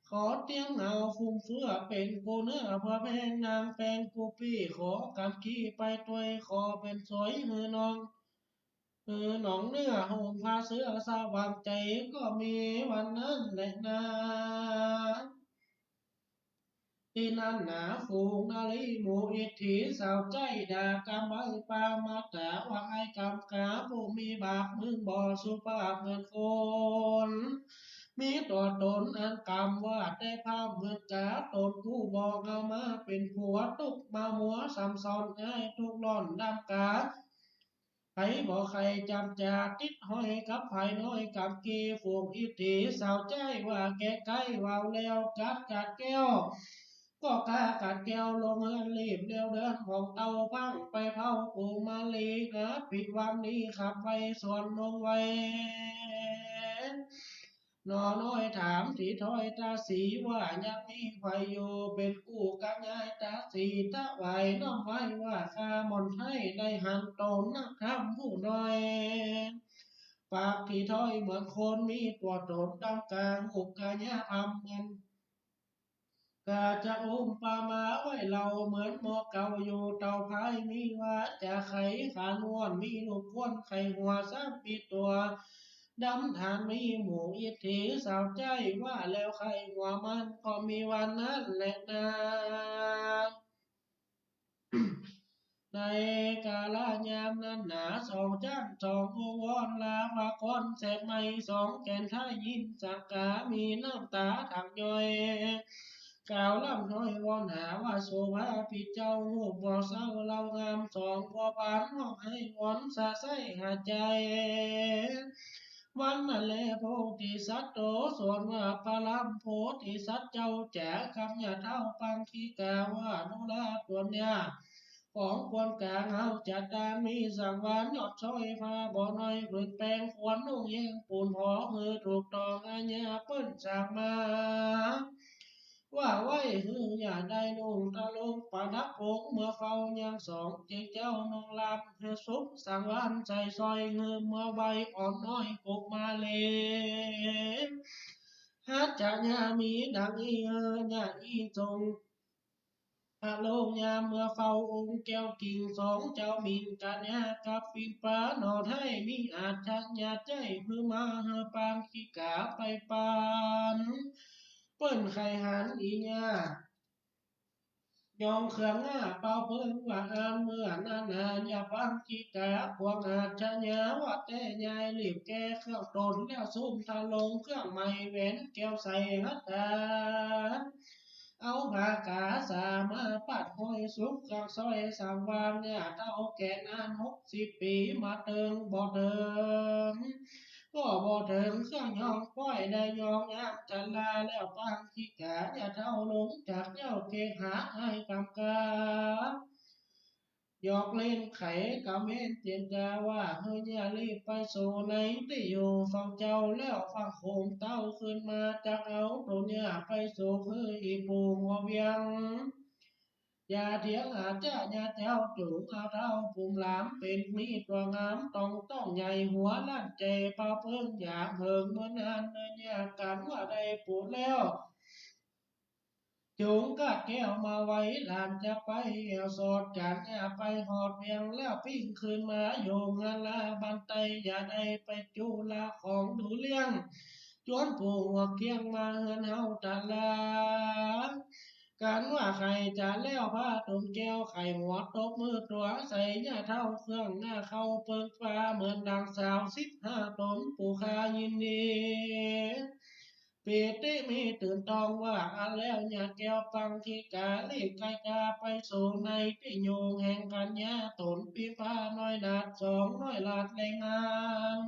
ขอเตี้ยงเอาฟุ่มเฟือเป๋นกู้เนื้อ เปื้อแพงนางแปงกู้ปี้ ขอกำกี้ไปตวย ขอเป๋นสวยหื้อน้อง หื้อน้องเนื้อ ห่มผ้าเสื้อสว่างใจ๋ ก็มีวันนั้นแหละนา ตี้นั้นหนาฝูงนารีหมู่อิทธิ สาวใจ๊ด่ากำไว้ปามาต๋า ว่าอ้ายกำกาผู้มีบาป มึงบ่สุภาพเหมือนคน มีตั๋วต๋นอันกำว่าแต่พร่ำเหมือนกา ต๋นกู้บ่เอามาเป๋นผัว ตุ๊กข์มามัวซ้ำซ้อน อ้ายตุ๊กข์ร้อนดำกา ใผบ่ใค่จ๋ำจ๋า ติดห้อยกับผายน้อยกำเก ฝูงอิทธิสาวใจ๊ว่าแก่ใก้ เว้าแล้วกัดกัดแก้ว ก็กากัดแก้วลงเฮือน รีบเลี้ยวเดินห้องเต้า พังไปเผากุมารี นาภิวันนี้ขับไปสวนนงไว้ หน่อน้อยถามตี้ถ้อยตาสีว่า ยังมีใผอยู่เป๋นกู้กับยายตาสี ถวายน้อมไหว้ว่า ข้าหม่อนไท้ได้หันต๋นนักธรรมผู้น้อย ปากตี้ถ้อยเหมือนคน มีตั๋วต๋นดำกา ฮู้ก๋ายาธรรมเหมือน ก๋าจะอุปมาไว้เล่า เหมือนหม้อเก่าอยู่เต๋าพาย มีวาจ๋าไขขานวน มีลูกควนไขหัว ซ้ำมีตั๋วดำถ่าน มีหมู่อิทธิสาวใจ๊ ว่าแล้วไขหัวมัน ก็มีวันนั้นแหละนา ในกาละยามนั้นหนา สองจั๊นสองโอวร ลาพากรแสนใหม่ สองแก่นไท้ยินสังกา มีน้ำต๋าถังย่อย กล่าวร่ำถ้อยวอนหาว่า โสภาปี้เจ้า ฮู้บ่เศร้าเล่างาม สองบัวบานฮ้องไห้วอนสะใส้หาใจ๋ วันนั้นแลโพธิสัตว์โตสวนว่า ปรามโพธิสัตว์เจ้าจ๋า กำยาเฒ่าปังคิกา ว่าโนราต๋นยา ของควรก๋างเฮาจะตาน มีสังวานยอดช้อย ผ้าบ่น้อยผืนแปง ควรนุ่งแยงปูนหอ หื้อถูกต้องอาญาเปิ้นสั่งมา ว่าไว้หื้ออย่าได้นุ่งทะลงประดับองค์ เมื่อเฝ้ายังสองเจ้าเจ้านุ่งลำ หื้อสุขสังวานใส่สร้อย หื้อเมื่อใบอ่อนน้อยกุมารี หัตถยามีดังอี้ หื้อญาอี้จง พระโลงยามเมื่อเฝ้าองค์แก้วกิ่ง สองเจ้าหมิ่นกัญญากับปิมปา หน่อไท้มีอัจฉริยะใจ๋ หื้อมาหื้อปางคิกาไปปาน เปิ้นใค่หันอีญา ยองเครื่องหน้าเป่าเปิ้งว่าอัน เมื่อนั้นนาญาปางคิกา ปวงอัจฉริยะว่าแต่ยาย รีบแก้เครื่องต๋นแล้ว สุมทะลงเครื่องใหม่ แหวนแก้วใส่หัตถา เอาผ้ากาสามาปัดห้อยสุก เครื่องสร้อยสังวานเนี่ย เฒ่าแก่นานหกสิบปี๋ มาเถิงบ่เถิง ก็บ่เถิงเครื่องยองป้อย ได้ยองยามชราแล้ว ปางคิกาญาเฒ่าลงจากเย้า เกหาอ้ายกำกา หยอกเล่นไขกำเว้นเตียนกาว่า หื้อญารีบไปสู่ในตี้อยู่ของเจ้า แล้วฟังโขมเต้าคืนมา จักเอาต๋นญาไปสู่หื้ออี่ปู่หัวเวียง อย่าเถียงอาจจะญาเจ้า จุ่งเอาเฒ่าปุ่มหลาม เป๋นมีตั๋วงาม ต้องต้องใหญ่หัวล้านแจ่ เป่าเปิ้งอยากเหิงเมื่อนาน เนินยากกั๋นว่าได้ปู่แล้ว จุงกาดแก้วมาไว้ หลานจะไปแอ่วสอด ก๋านย่าไปฮอดเวียง แล้วปิ้งคืนมาอยู่เฮือนลา บันไตอย่าได้ไปจุลา ของดูเลี้ยง จวนปู่หัวเคียงมาเฮือนเฮาตะลา ก๋านว่าใค่จะแล้ว ผ้าต๋มแก้วใค่หัว ตบมือตั๋วใส่ย่าเฒ่า เคืองหน้าเข้าเปิงฟ้า เหมือนดังสาวสิบห้าต๋น ปู่ข้ายินดี ปีติมีตื่นตองว่า อันแล้วย่าแก้วปังคิกา ลีกไกกาไปสู่ในตี้อยู่แห่งกัญญา ต๋นปีฟ้าน้อยหนาดสอง น้อยหลาดแลงาม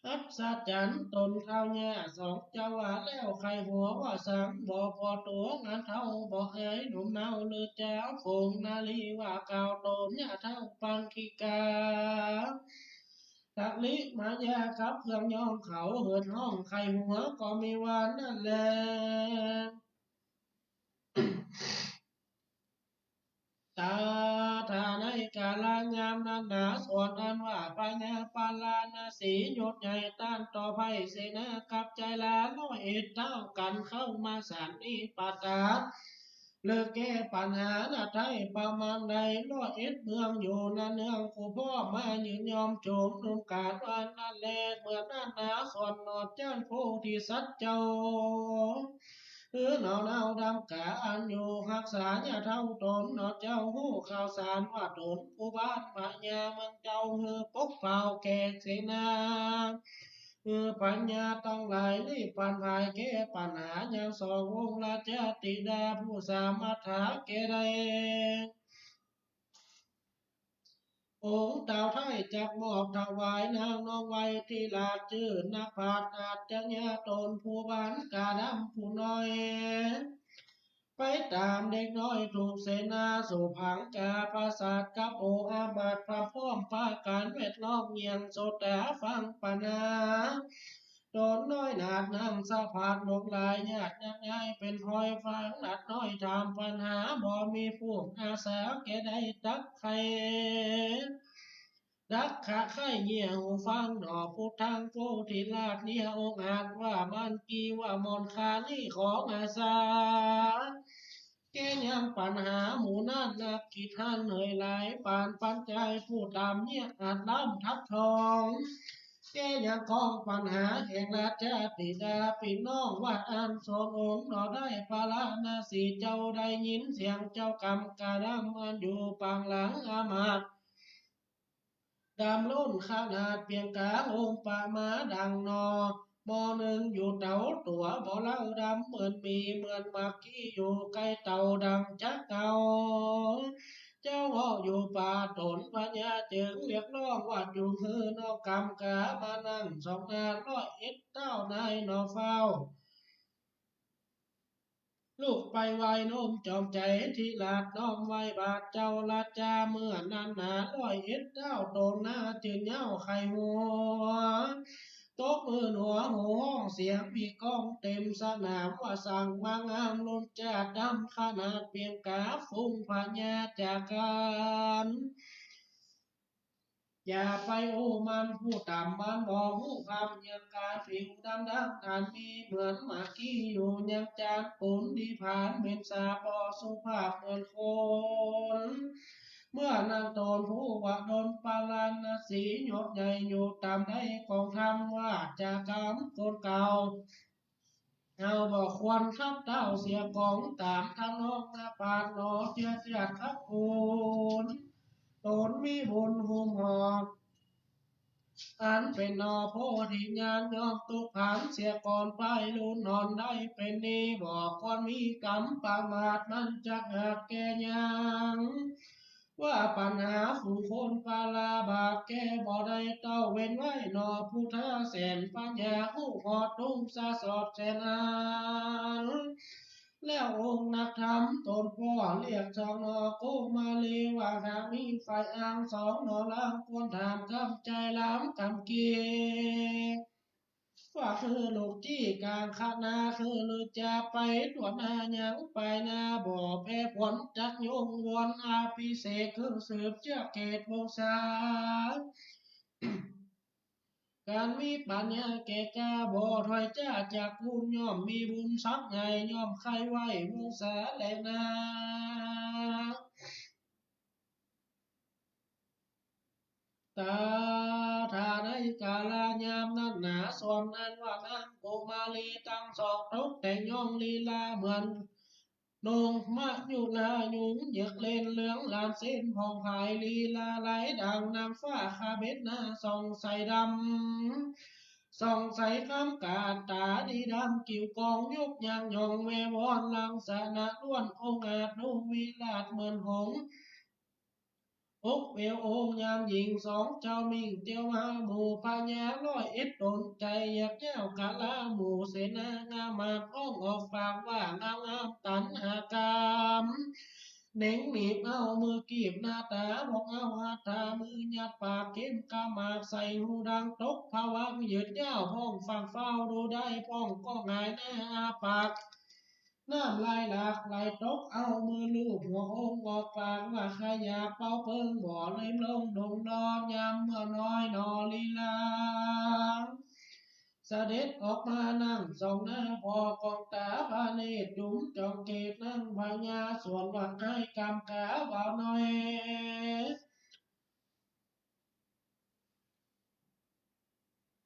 อัศจรรย์ต๋นเฒ่าย่าสอง เจ้าว่าแล้วใค่หัวว่าสัง บ่ปอตั๋วงานเฒ่า บ่อายหนุ่มเนา หรือเจ้าฝูงนารีว่ากล่าวต๋นย่าเฒ่าปังคิกา ตะลิมายากับเครื่องย้อมเขา เหินฮ้องใค่หัวก็มีว่านั้นแล ตาถาในกาลยามนั้นหนา ส่วนอันว่าพญาปาราณสี ยศใหญ่ต้านต่อภัยเสนา กับใจลาร้อยเอ็ดเต้า กั๋นเข้ามาสันนิปาตา เลิกแก้ปัญหานาไทยประมาณใด ร้อยเอ็ดเมืองอยู่นาเนือง กูพ่อมายืนยอมโฉมนุมก๋านวันนั้นแล เหมือนนั้นหนา ส่วนหนอดเจ้าโพธิสัตว์เจ้า หื้อหนอเนาดำกาอันอยู่ฮักษาย่าเฒ่าต๋น หนอเจ้าฮู้ข่าวสารว่าต๋นผู้บ้านพญาเมืองเจ้า หื้อปกเฝ้าแขกเสนา หื้อพญาตังหลายรีบปันผายแก้ปัญหา ยังสององค์ราชธิดาผู้สามารถหาแก้ได้ องค์เต้าไทยจักมอบถวายนางน้องไว้ที่ราชจื้อนักปราชญ์อาชญาต๋นผู้บ้านกาดำผู้น้อย ไปต๋ามเด็กน้อยถูกเสนาสู่ผังกาปราสาท กับโออามาตย์พร้อมปาก๋านแวดล้อม เงี่ยงโสตาฟังปัญหา ต๋นน้อยหนาดนำสะพาดหลวงหลาย ญาติยังไงเป็นพลอยฟังหนาดน้อยถามปัญหา บ่มีผู้อาสาแก้ได้ตักไข ดักขะไข่เงี่ยหูฟังหนอ พุทธังโพธิราชเนี่ยองอาจว่ามันกีว่ามนต์คานี่ของอาสา แก้ยังปัญหาหมู่นั้นนักกิจหันเหยหลาย ปานปัญจายผู้ต๋ามเนี่ยอาจล้ำทับทอง แก้ยังของปัญหาแห่งราชธิดาปี้น้องว่าอันสององค์หนอได้ ปาราณสีเจ้าได้ยินเสียงเจ้ากำกาดำอันอยู่ปางหลังอามาตย์ ดำล้นขนาดเปียงกา องค์ปะมาดังหนอ หม้อนึ่งอยู่เต๋าตั๋วบ่เล่าดำเหมือนหมี เหมือนหมากกี้อยู่ใก้เต๋าดังจักเก่า เจ้าเว้าอยู่ป่าต๋นพญาจึงเรียกร้องว่า จุ่งหื้อน้องกำกามานั่งสองหน้าร้อยเอ็ดเต้านายหนอเฝ้า ลุกไปไหว้น้อมจอมใจ๋ ธิราชน้อมไหว้บาทเจ้าราชา เมื่อนั้นหนาร้อยเอ็ดเต้าต๋นหน้าจื้นเย้าไข่หัว ตบมือหนัวโห่ฮ้องเสียงมีก้องเต็มสนาม ว่าสั่งมางามล้นจาดำขนาดเปียงกา ฝูงพญาจากกั๋น อย่าไปอู้มันผู้ต๋ามมันบ่ฮู้คำ ยังกาผิวดำดำอันมีเหมือนหมากกี้อยู่ ยังจานปูนดีผานเหม็นสาบบ่สุภาพเหมือนคน เมื่อนั้นต๋นผู้ว่าดลปาราณสี ยศใหญ่อยู่ต๋ามได้กองธรรมว่าจากกำคนเก่า เฮาบ่ควรทับเต้าเสียก๋อง ต๋ามทำนองนาปาดหนอเสียเสียดครับคุณ ต๋นมีบุญหุ้มห่อ อันเป๋นหน่อโพธิญาณ ย่อมตกผานเสียก่อน ไปลุนหนอนได้เป๋นนี้ บ่ควรมีกำประมาท มันจักหักแก้ยัง ว่าปัญหาฝูงคนปาราบาปแก้บ่ได้ เต้าเว้นไว้หนอพุทธาแสนปัญญา ฮู้ฮอดทุ่งสะสอดแสนอัน แล้วองค์นักธรรมต๋นป้อเรียกสองหนอกุมารี ว่าหากมีฝ่ายอ้างสองหนอลาง ควรถามกำใจ๋ลามกำเกียรติ ว่าคือลูกจี้กลางคณะ คือลือจะไปตรวจหน้ายังไปหน้า บ่แพ้ผลจักยงวนอภิเษก คือสืบเจื้อเขตวงศา ก๋านมีปั๋ญญาแก่กล้า บ่ถ้อยจ๊าจากกูล ย่อมมีบุญสักใหญ่ ย่อมใค่ไหว้วงศาแลนา ตถาในกาลยามนั้นนา ส่วนอันว่านางกุมารีตังสองตกแต่งย่องลีลาเหมือนนกมะยุรายุง เยือกเล่นเหลืองหลานเส้นผ่องไพลีลาไหลดังนางฟ้าคาเบศนาส่องใสดำ ส่องใสคล้ำกาดต๋าดีดำ กิ่วกองยกยางหย่องแววอน ลักษณะล้วนองอาจดูวิราชเหมือนหงส์ อกแววองยามหญิงสองเจ้ามิ่งเตียวมา หมู่พญาร้อยเอ็ดต๋นใจ๋อยากเย้ากาลา หมู่เสนางามาตย์ฮ้องออกปากว่างามงามตัณหากรรม เหน่งหนีบเอามือกีบหน้าต๋า พองเอาหัตถามือยัดปาก เก็บกาหมากใส่หูดังตกผวังค์ ยืดยาวพองฟังเฝ้าดูได้ พองก็หงายหน้าอ้าปาก น้ำลายหลากไหลตก เอามือลูบหัวองค์ออกปากว่า ข้าอยากเป่าเปิงบ่อในโลงดงนอน ยามเมื่อน้อยหนอลีลา เสด็จออกมานั่งส่องหน้าพ่อกองต๋า พระเนตรจุ๋มจ้องเกศนางพญา ส่วนว่าอ้ายกำกาบ่าวน้อย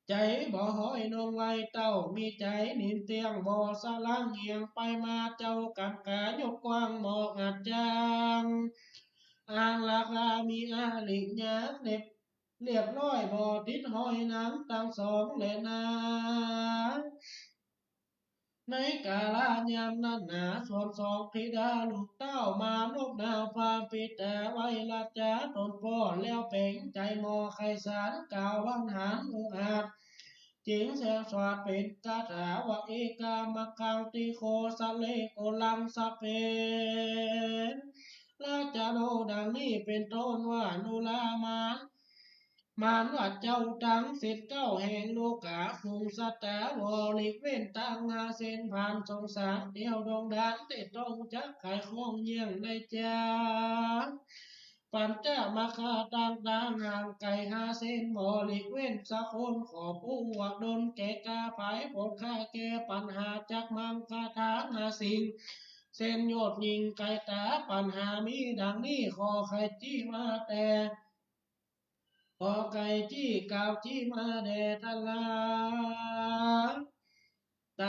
ใจ๋บ่ฮ้อยนงไว้เต้า มีใจ๋นิ่มเตี้ยงบ่สะหลังเอียงไปมา เจ้ากำกายกกว้างบ่อาจจาง อ่างราคามีอาริยาเรียบ เรียบร้อยบ่ติดห้อยนางตังสองแลนา ในกาลยามนั้นนา ส่วนสองธิดาลูกเต้ามานบนาวพระปิตา ไหว้ราชาต๋นป้อแล้วเป๋งใจ๋หมอไขสาร กล่าวหวานหานองอาจ จึงแสดงสวดเป๋นคาถาว่า เอกัมมังคังติโขสะเลโกลังสะเป ราชโอษดังนี้เป๋นต้นว่า ดูรามา มานว่าเจ้าตังสิบเก้าแห่งโลก๋า ฝูงสัตตาบริเวณตังห้าเส้นผ่านสงสาร เตียวดงดานเตต้องจักไขของเยี่ยงในจา ปัญจมคคาตังตางห่างไก๋ห้าเส้นบริเวณสะโคน ขอผู้ว่าดลแก่กา ไพร่ผลข้าแก้ปัญหาจักมังคาทางห้าสิ่ง เส้นยอดยิ่งไก๋ต๋า ปัญหามีดังนี้ ข้อไขจี้มาแต่ ข้อไขจี้กล่าวจี้มาแด่ทรา ต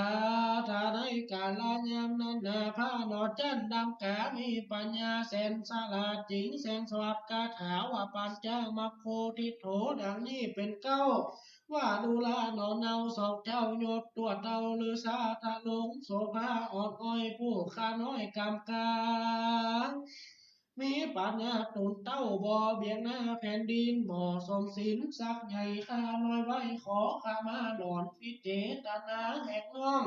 ถาในกาลยามนั้นนา พระนอนจันทร์ดำกามีปัญญาแสนฉลาด จึงแสดงสวดคาถาว่า ปัญจมคโคทิฏโฐ ดังนี้เป๋นเก๊า ว่าดูราหนอเนาสองเจ้ายศ ตั๋วเต้าฤๅษาทะลง โสภาอ่อนอ้อยผู้ข้าน้อยกำกา มีปัญญาต๋นเต้าบ่เบียดหน้าแผ่นดิน บ่สมศีลสักใหญ่ข้าน้อยไว้ ขอขมาหล่อนพิเจตนาแห่งน้อง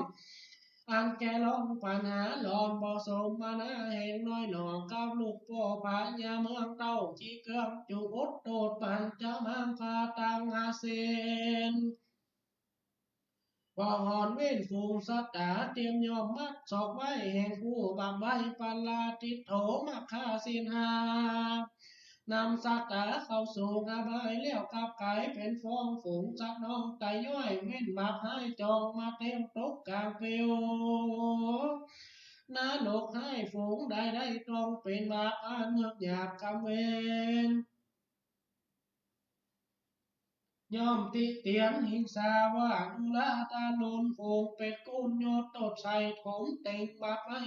อันแก่ร้องปัญหาหล่อนบ่สมมานาแห่งน้อยหนอ กับลูกป้อพญาเมืองเต้า ที่เกื้องจุอดโต้ษปัญจมังคคาตังห้าเส้น บ่หอนเว้นฝูงสัตตา เตรียมย่อมมัดซอกไว้แห่งผู้บาปไว้ ปาราชิกโถมัคคาศีลห้า นำสัตตาเข้าสู่อบายแล้วกลับก๋ายเป๋นฟอง ฝูงสัตว์น้องไตย่อย เว้นบาปฮ้ายจองมาเต็มตกก๋างเปลว นรกฮ้ายฝูงใดได้ต้องเป๋นบาปอันเมือกหยาบกรรมเวร ย่อมติเตียนหิงสาว่า ดูราทารุณ ฝูงเปรตกุนยศตดใส่ถมเต็งบาปไว้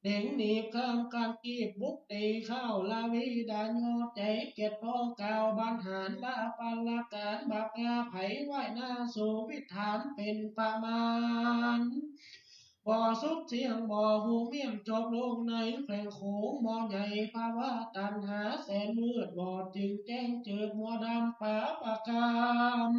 เด็งหนีบข้ามการกีบบุกตีเข้าลาวีดายอด ใจ๋เกียจพ้องกล่าวบรรหารละปาละก๋าน บาปกาไผไหว้หน้าสู่วิถานเป๋นประมาณ บ่สุดเสี้ยงบ่ฮู้เมี่ยงจบลงในแขวงโขง บ่ใหญ่ภาวะตัณหาแสนมืดบอด จึงแจ้งเจิดมัวดำปาปะกรรม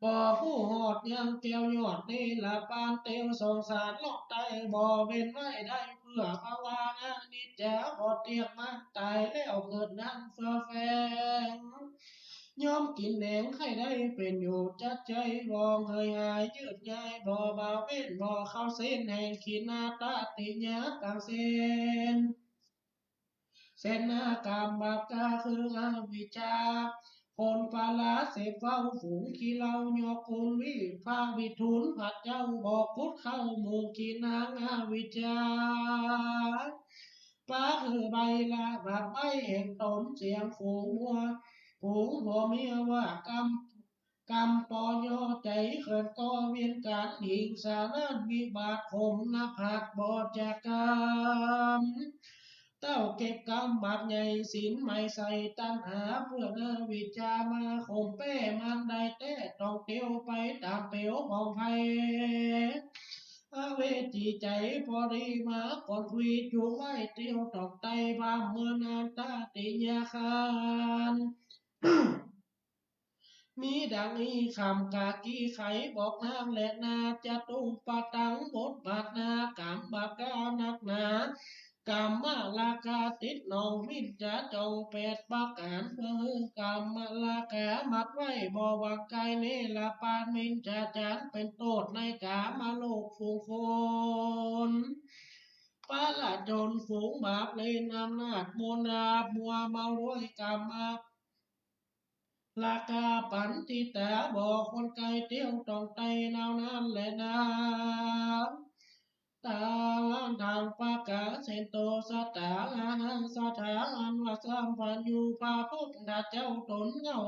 บ่ฮู้ฮอดยังแก้วยอดนิรปาน เตียวสงสารโลกไตบ่เว้นไว้ได้ เปื้อภาวะอนิจจา บ่เตี้ยงมั่นต๋ายแล้วเกิดนั้นเฟื่อแฝง ย่อมกิ๋นแหนงใค่ได้เป๋นอยู่ จักใจ๋บ่เหื่อยหายยืดยาย บ่บ่าเว้นบ่เข้าเส้นแห่งขีณาตติยาตังเส้น เส้นนากรรมบาปกาคืออวิชชา คนปาลาเสพเฝ้าฝูงขี้เหล้ายกคุณวิภาวิทูลพระเจ้าบ่ขุดเข้าหมู่ขี้นางอวิชชา ปาหื้อใบละบาปใบ้แห่งต๋นเสียงฝูงวัว ฝูงผัวเมียว่ากำ กำปอยอใจ๋เขินก่อเวียนก๋านหิงสานั้นวิบากขมหน้าผากบ่จักกำ เต้าเก็บกำบาปใหญ่ศีลไม่ใส่ตัณหาเปื้อนอวิชชามาข่มแป้มันได้แต๊ต้องเตียวไปต๋ามเปลวของไฟ อเวจีใจ๋ปอดีมาก่อนคุยจุไว้เตียวต้องไต่บามเมินอันตติยาคาร มีดังอี้คำกากี้ไขบอกนางแลนาจะตุปะตังบทบาทนากรรมบาปกานักหนา กรรมราคาติดหนองมิจฉาจ่องแปดประก๋าน เพื่อหื้อกรรมราคามัดไว้บ่หวังกายเนรปานมิจฉาจารเป็นโต้ษในกามโลกฝูงคน ปาละจนฝูงบาปเล่นอำนาจมนต์ราบมัวเมาด้วยกรรม ราคาปันติตาบ่ควรไกลเตียวต้องไต่นาวนั้นแลนา ตาลานทางปากาเสนโตสตาอาหารสถาอันว่าสัมพันธ์อยู่พระพุทธเจ้าตนเงา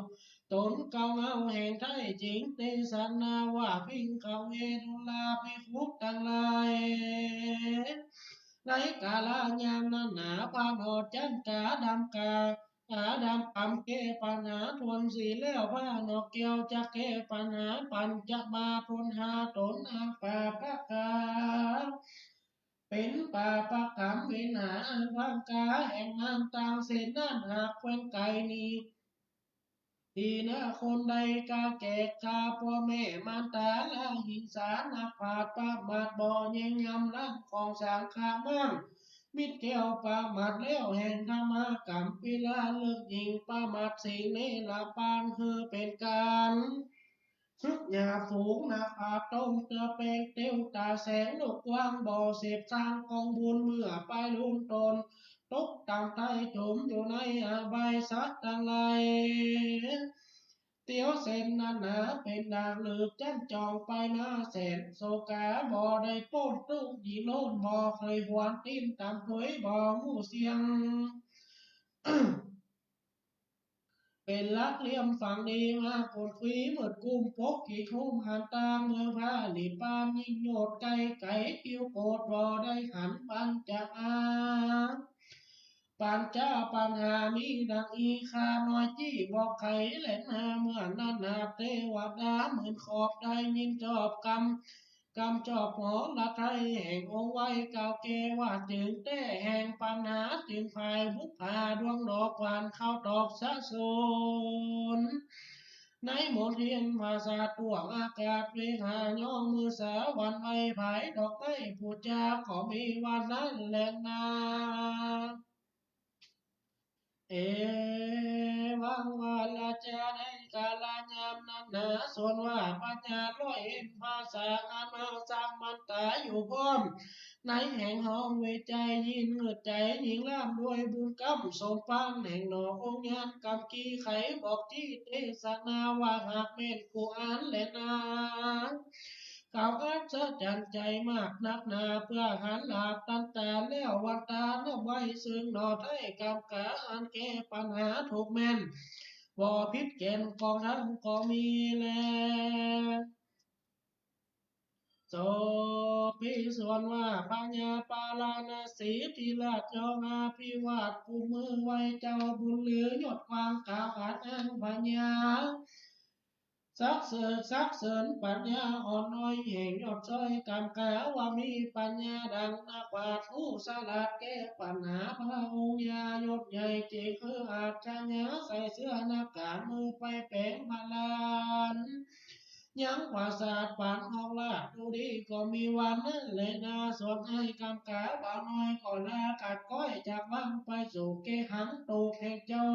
ตนเก่าเงาแห่งไท้จริงเตสนาว่าภิกขเวดุลาภิกขุตังหลาย ในกาลยามนั้นหนาพระนอจันกาดำกา กาดำกำแก้ปัญหาทวนสีแล้วพระนอแก้วจะแก้ปัญหาปัญจมาทวนหาตนอันปาปะกา เป็นปาปะกรรมเวหนาอันพังกาแห่งนั้นต่างเสนนั้นหากแควนไกลนี้ ทีนาคนใดกาแก่กาพ่อแม่มารดาละหิงสานักปราชญ์ประมาทบ่แยงยำล้ำของสังฆะมั่ง มิตรแก้วประมาทแล้วแห่งธรรมะกัมพีระเลิกยิ่งประมาทสิ่งเนรปานคือเป็นการ ศึกหยาบฝูงนักปราชญ์ต้มเกลือแป้งเตียวตาแสงลูกกว้างบ่เสพสร้างกองบุญเมื่อไปลุ่นตน ตกต่ำใต้จมอยู่ในอบายสัตว์ตังหลาย เตียวเส้นนั้นหนาเป็นดากหลืบจั้นจ่องไปมาแสนโศกาบ่ได้ป๊นตุ๊กข์ยิ่งล้นบ่เคยหวนตีนต่ำถอยบ่มู่เสี่ยง เป็นหลักเหลี่ยมฝังดีมาโผดคุยมืดกุมปกขีดหุ้มหันตางเมืองพระนิพพานยิ่งโยดไกลไกลคิวโกดบ่ได้หันปัญจา ปัญจปัญหามีดังอีข้าน้อยจี้บอกไขและนาเมื่อนั้นนาเตวดาหมื่นขอบได้ยินจอบกำ กำจอบหอละไทยแห่งองค์ไว้กล่าวแก่ว่าจึงแต๊แห่งปัญหาจึงพายบุพผาดวงดอกหวานเข้าตอกสะสน ในมนเทียนภาษาตวงอากาศเวหาย่องมือสาวันไว้ผายดอกไม้ปู๋จาก็มีวันนั้นแลนา เอวังวาลาจาในกาลยามนั้นหนาส่วนว่าพญาร้อยเอ็นภาษาอันมาสร้างมันตาอยู่พร้อม ในแห่งห้องเวจัยยินเงือดใจ๋ยิ่งล้ำด้วยบุญกำสมปานแห่งหนอองค์ญาณกำกี้ไขบอกจี้เตสนาว่าหากแม่นกูอันแลนา กล่าวอัศจรรย์ใจ๋มากนักหนาเปื้อหันหลากตันตาแล้ววันตาน้อมไว้ซึ่งหนอไท้กำกาอันแก้ปัญหาถูกแม่นบ่ผิดแก่นของธรรมก็มีแล จบพิสวนว่าพญาปาราณสีธิราชยองอภิวาทกุมมือไหว้เจ้าบุญเหลือยอดกว้างกล่าวอันอั้นพญา สักเสริญสักเสริญปัญญาอ่อนน้อยแห่งยอดซ้อยกำกาว่ามีปัญญาดังนักปราชญ์ผู้ฉลาดแก้ปัญหาพระองค์ญายศใหญ่เจงคืออาชญาใส่เสื้อนักกามือไปแป๋งพลาน ยังปราสาทปานออกราชดูดีก็มีวันนั้นแลนา ส่วนไอ้กำกาบ่าวน้อยก็ลากัดก้อยจากวังไปสู่เกหังตูกแห่งเจ้า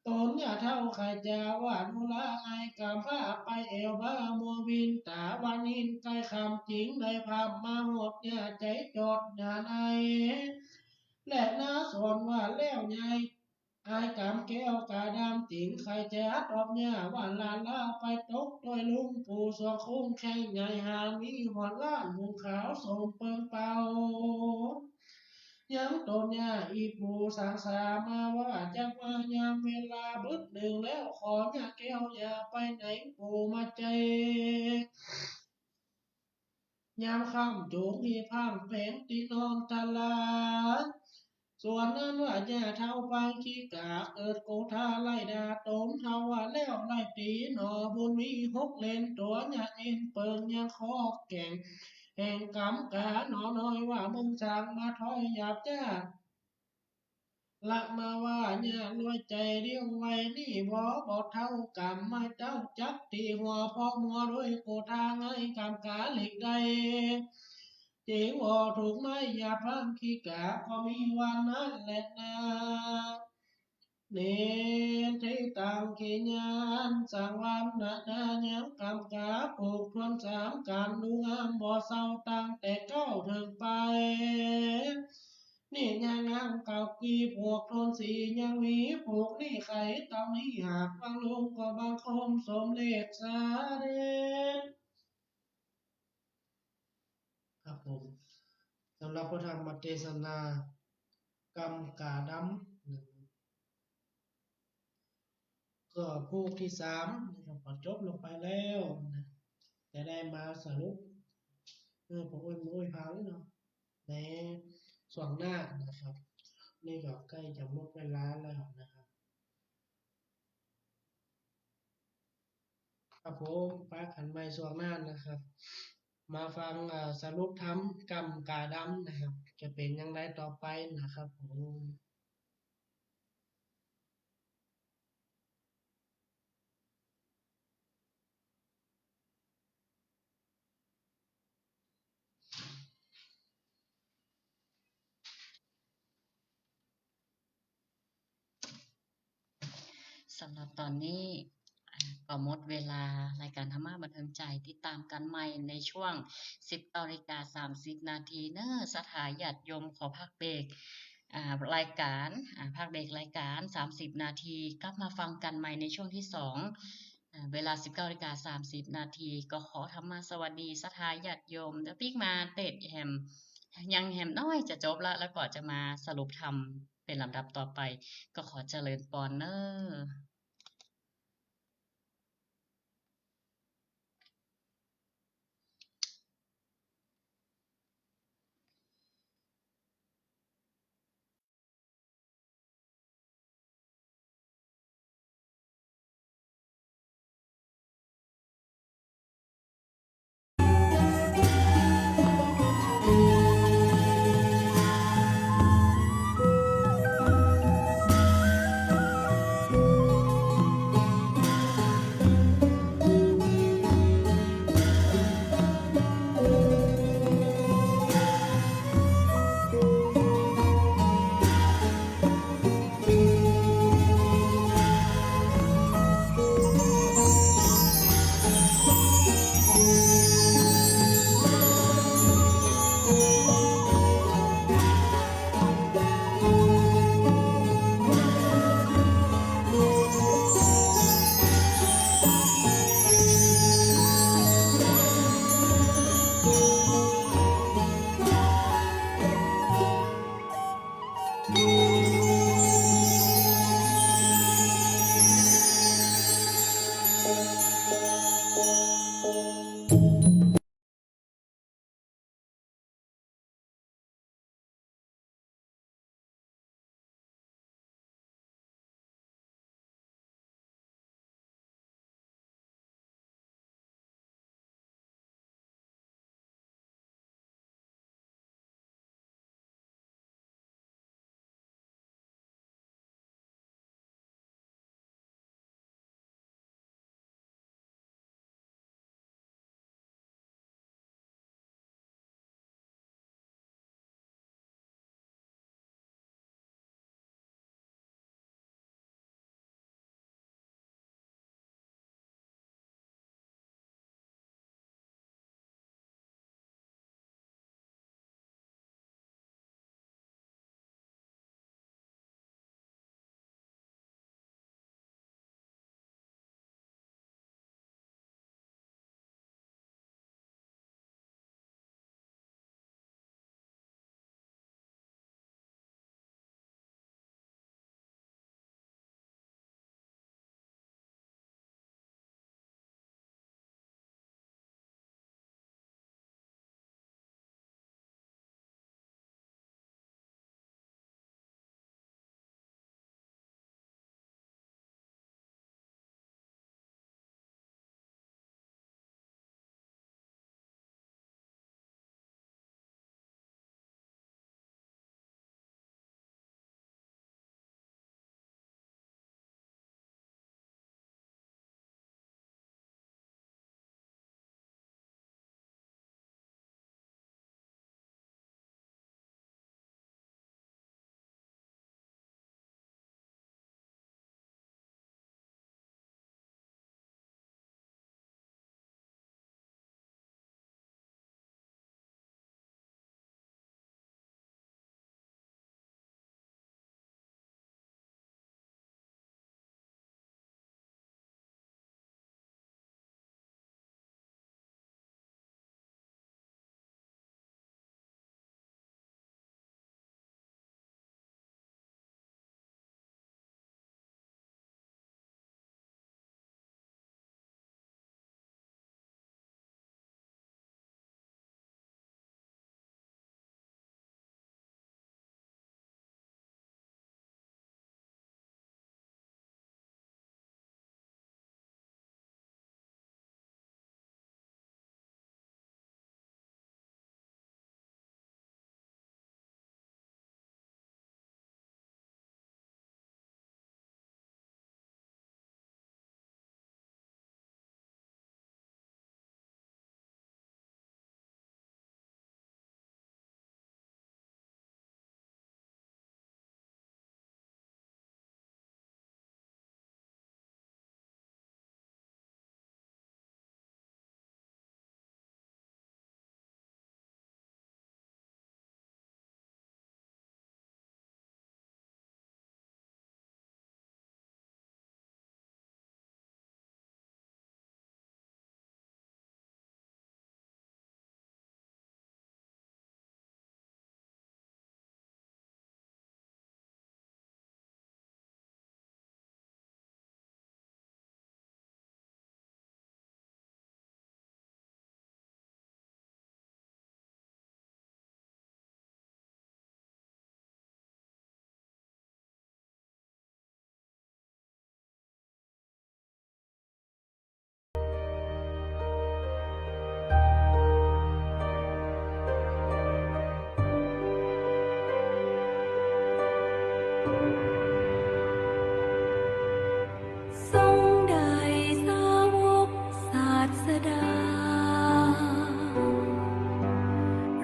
ตนอย่าเท่าใครจะว่าดูละไอ้กำพาไปแอ่วบ้ามัววินตาวันนินใกล้ค่ำจริงได้พามาหดอย่าใจ๋จดอย่าใน และนาส่วนว่าแล้วใหญ่ อ้ายกำแก้วกาดำ จึงใค่จะตอบเยียะว่า หลานลาไปตกตวยลุงปู่สวงคุ้มแข้งใหญ่ หามีฮอดล้านหงส์ขาวสมเปิงเป่า ยังตนเยียะอี่ปู่สังสามาว่า จักมายามเวลาบึดนึ่งแล้ว ขอเยียะแก้วอย่าไปไหน ปู่มาใจ้ ยามค่ำจุงฮีพร่ำแผงตี้นอนตะลา ส่วนนั้นว่าเยียะเฒ่าปางขี้กา เกิดโกธาไล่ด่าต๋นเฒ่าว่าแล้วไล่ตี๋หนอ บุญมีหกเลนตั๋วเยียะเอ็นเปิงยังคอแก่ง แห่งกำกาหนอน้อยว่า มึงสังมาถ้อยหยาบจ๊า ละมาว่าเยียะรวยใจ๋เลี้ยงไว้นี่บ่ บ่เฒ่ากำมาเจ้าจักตี๋หัว เพราะมัวด้วยโกธาไง กำกาหลีกได้ จึงบ่ถูกไม้เยียะปางขี้กา ก็มีวันนั้นแลนา เณรตี้ตังขีญาณสังวรนานา ยังกำกาผูกถ้วนสามก๋าน ดูงามบ่เศร้าตั้งแต่เก๊าเถิงปาย นี่ยังงามเก่ากีบหกถ้วนสี่ ยังมีผูกนี่ไขเต้านี้ หากบังลงก็บังคมสมเลขเสด็จ ครับผม สำหรับพระธรรมเทศนากำกาดำนะครับ ก็ผูกตี้สามนะครับ ก็จบลงไปแล้วนะ จะได้มาสรุป เออ ผมโอ้ย ผมโอ้ยพาเลยเนาะ ในส่วงหน้านะครับ นี่ก็ใก้จะหมดเวลาแล้วนะครับ ครับผม ปะกั๋นใหม่ส่วงหน้านะครับ มาฟัง เอ่อ สรุปธรรมกำกาดำนะครับ จะเป๋นอย่างไรต่อไปนะครับผม สำหรับต๋อนนี้ อ่า ก็หมดเวลารายก๋านธรรมะบันเทิงใจ๋ ติดต๋ามกั๋นใหม่ในช่วงสิบเก้านาฬิกาสามสิบนาทีเนาะ ศรัทธาญาติโยม ขอพักเบรก อ่า รายก๋าน อ่า พักเบรกรายก๋านสามสิบนาที กลับมาฟังกั๋นใหม่ในช่วงตี้สอง อ่า เวลาสิบเก้านาฬิกาสามสิบนาที ก็ขอธรรมะสวัสดีศรัทธาญาติโยม เดี๋ยวปิ๊กมาเตศแหม ยังแหมน้อยจะจบละ แล้วก็จะมาสรุปธรรมเป๋นลำดับต่อไป ก็ขอเจริญปอนเนาะ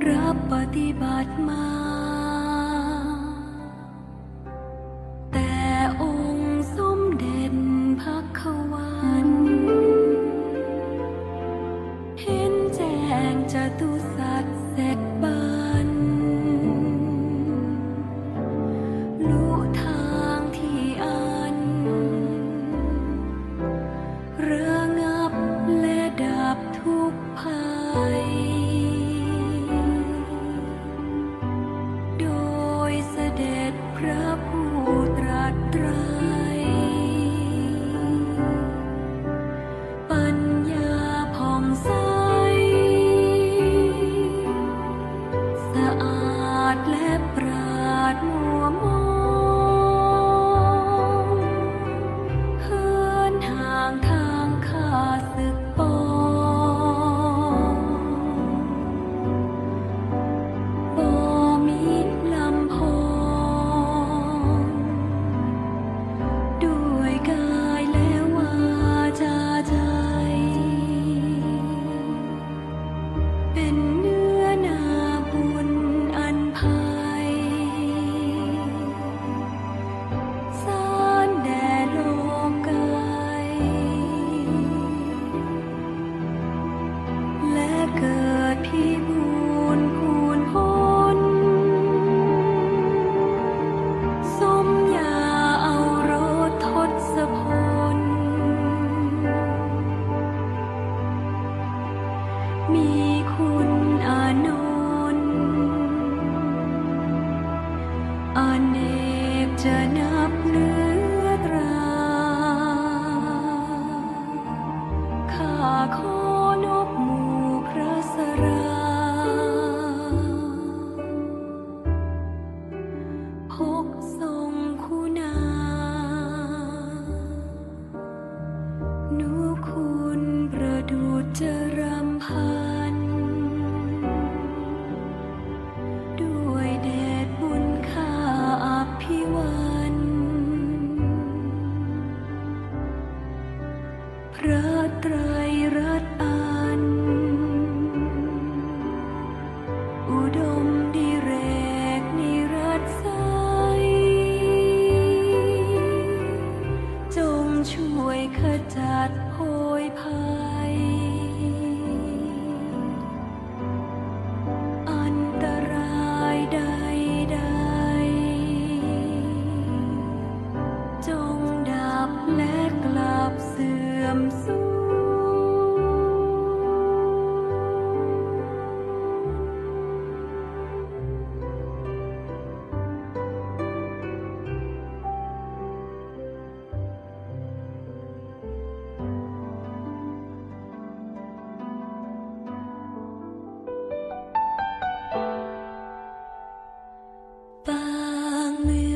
รับปฏิบัติมา แต่องค์สมเด็จพระควัน เห็นแจ้งจตุสัจเสร็จบัณ รู้ทางที่อัน ระงับและดับทุกข์ภัย โดยเสด็จพระผู้ตรัสไตร ปัญญาผ่องใส สะอาดและปราศมัวมอง เหินห่างทางข้าศึกปอง บ่มีลำพอง ด้วยกายและวาจาใจ เป็นเนื้อนาบุญอันไพ สานแด่โลกไกล และเกิดพิบูลย์พูนพ้น สมญาเอารสทศพล มีคุณอานนท์ อเนกจะนับเนื้อตรา ข้าขอนบหมู่พระสรา พกทรงคุณา นุคุณประดุจจรำพัน ด้วยเดชบุญข้าอภิวัน พระไตรรัตน์อัน อุดมดิเรกนิรัตใส จงช่วยขจัดโพยภัย อันตรายใดๆ จงดับและกลับเสื่อมสูญ ปางเมื่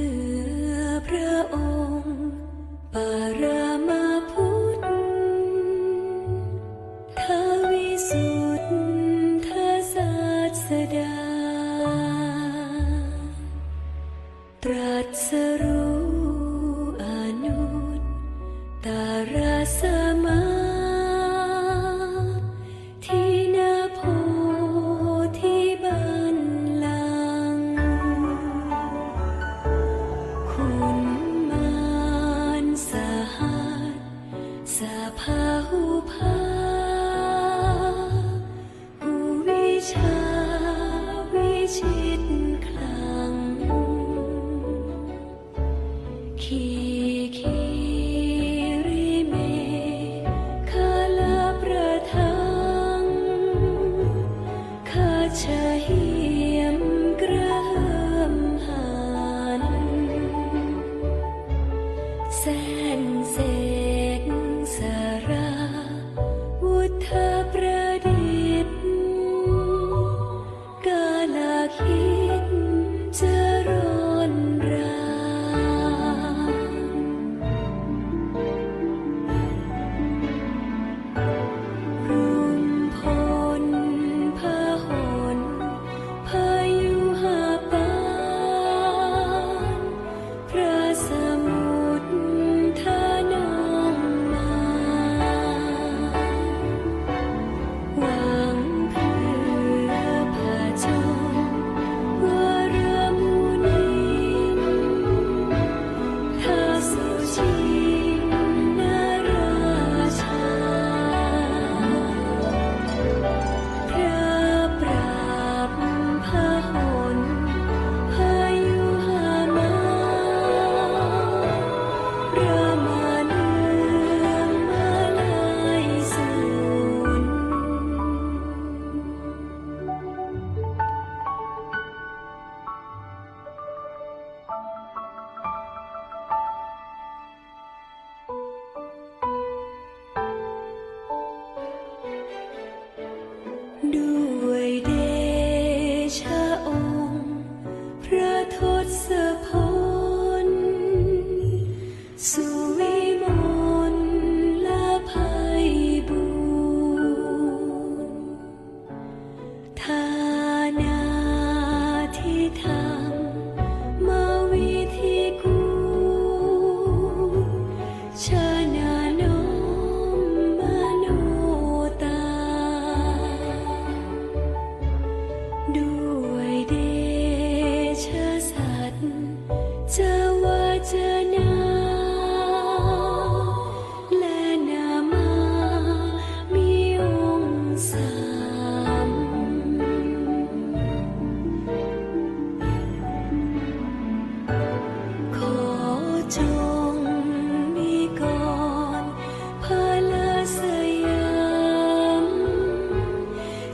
อพระองค์ปรมาพุทธ ทวิสุทธศาสดา ตรัสรู้อนุตตรสัมมาทิฏฐิ ณ โพธิบัลลังก์ ขุนมารสหัสสะพาหุภา ผู้วิชาวิชิตคลัง ขีขีริเมขะละประทัง ขะเฉหียมกระเหิมหัน แส้งเสกสราวุธประดิษฐ์ กาลคิดจะร่อนราง รุมพลพหลพยุหปาน พระสมุทรทนงมาร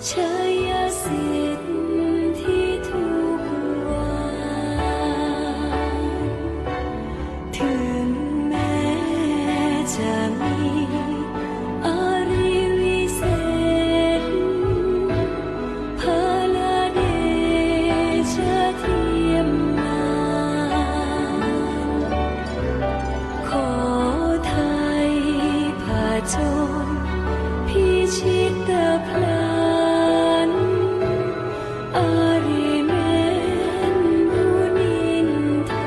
ชัยสิทธิทุกวัน เถิงแม้จะมีอารีย์วิเศษ พระเดชะเทียมมา ขอไทยผจญพิชิตพลัน อารีย์แม่นมุนินทร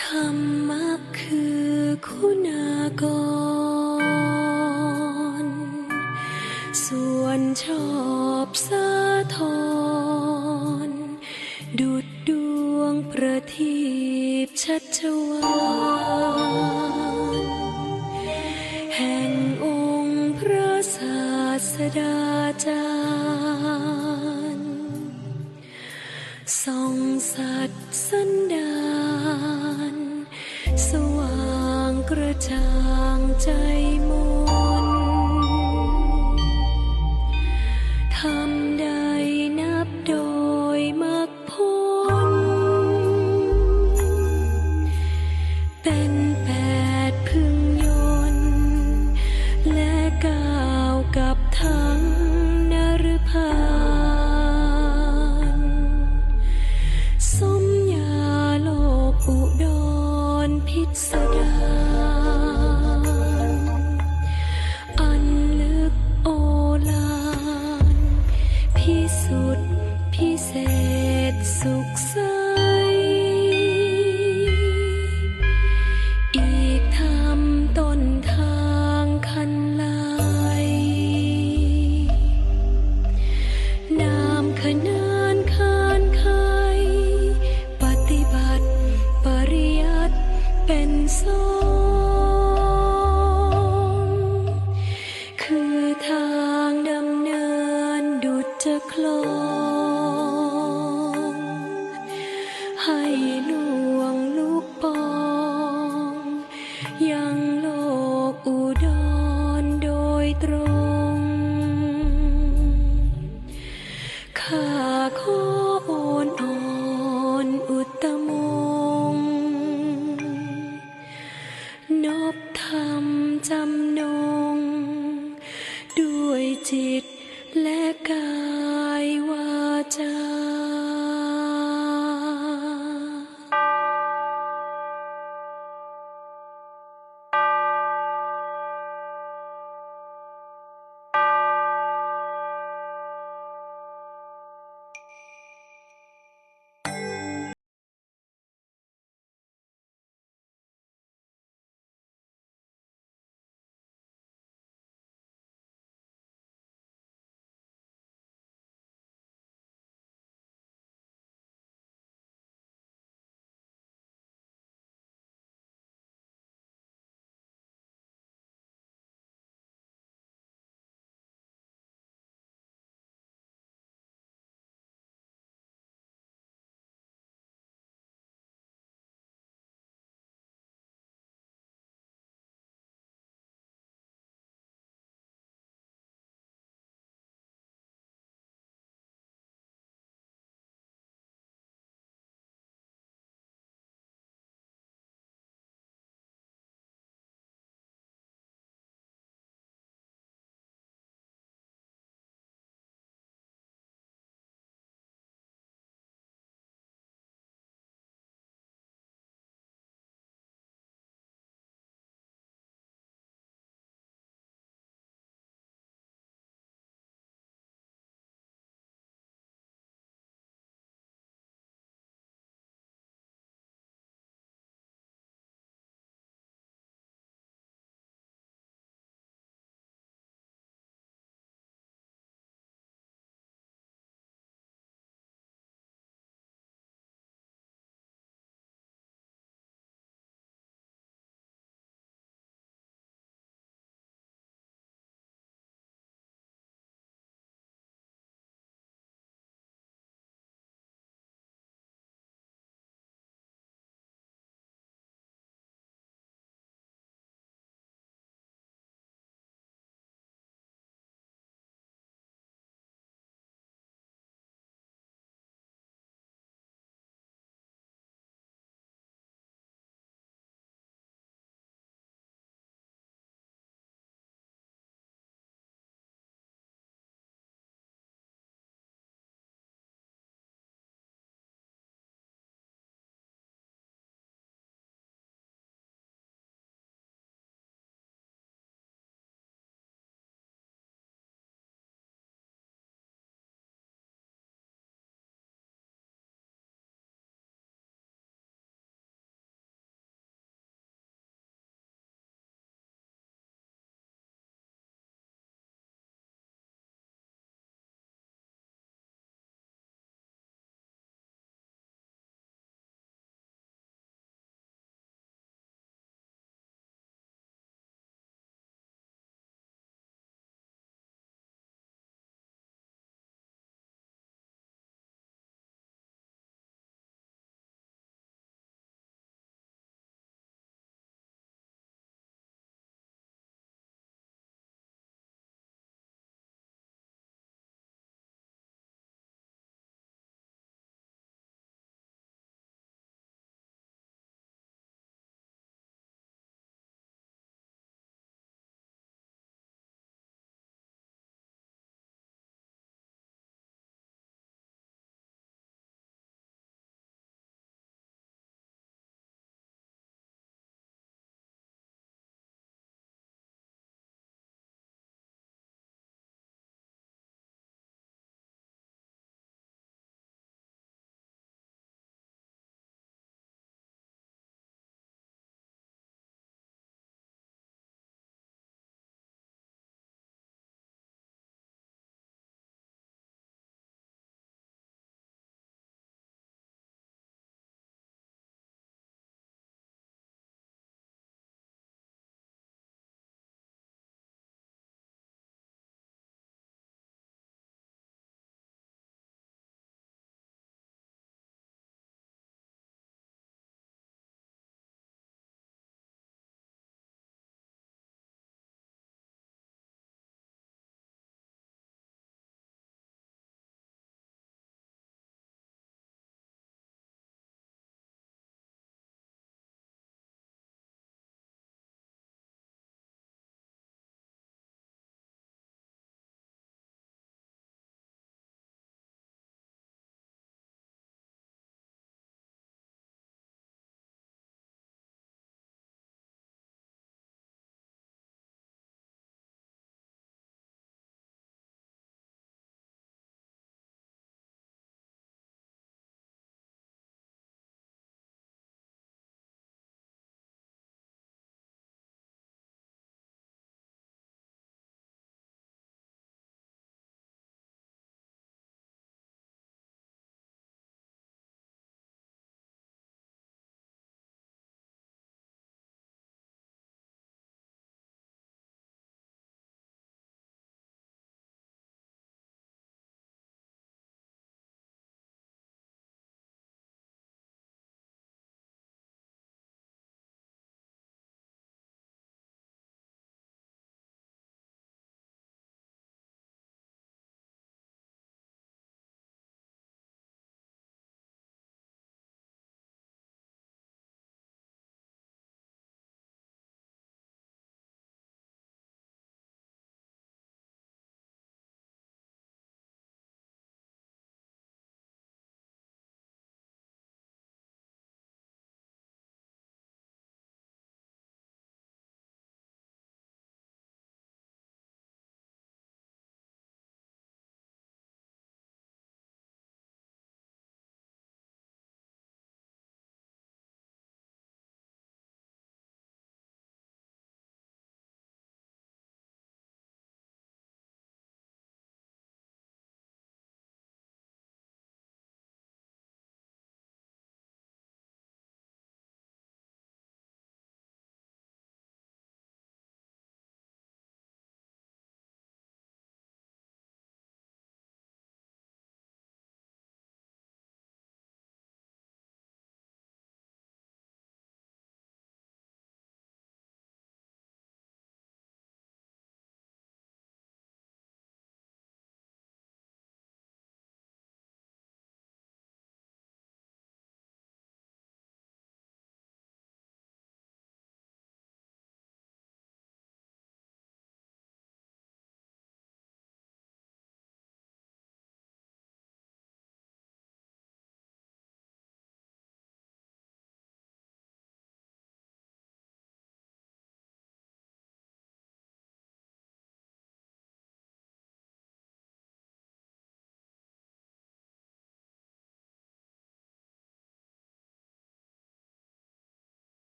ธรรมะคือคุณากร ส่วนชอบสาธร ดุจดวงประทีปชัชวาล แห่งองค์พระศาสดาจารย์ ส่องสัตย์สันดาน สว่างกระจ่างใจมน ธรรมใดนับโดยมรรคผล เป็นแปดพึงยนต์ และก้าวกับทั้งนฤพาน สมญาโลกอุดรพิสดาร อันลึกโอฬาร พิสุทธิ์พิเศษสุขใส อีกธรรมต้นทางคันไล นามขนานคานไข ปฏิบัติปริยัติเป็นสงฆ์ คือทางดำเนินดุจคลอง ให้ล่วงลุปอง ยังโลกอุดรโดยตรง ข้าขอโอนอ่อนอุตตมงค์ นบธรรมจำนง ด้วยจิตและกายวาจา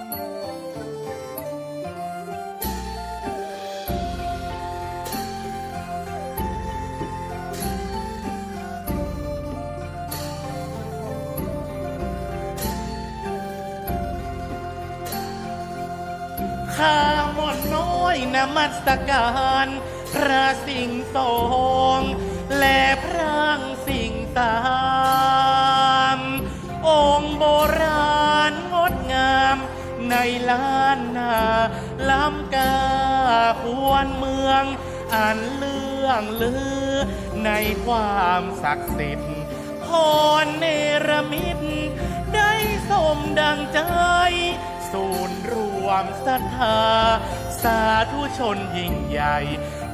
ข้าม่อนน้อยนมัสการพระสิงห์สอง และพระสิงห์สาม องค์โบราณงดงาม ในล้านนาล้ำก้าควรเมือง อันเลื่องลือในความศักดิ์สิทธิ์ พรเนรมิตได้สมดังใจ ศูนย์รวมศรัทธาสาธุชนยิ่งใหญ่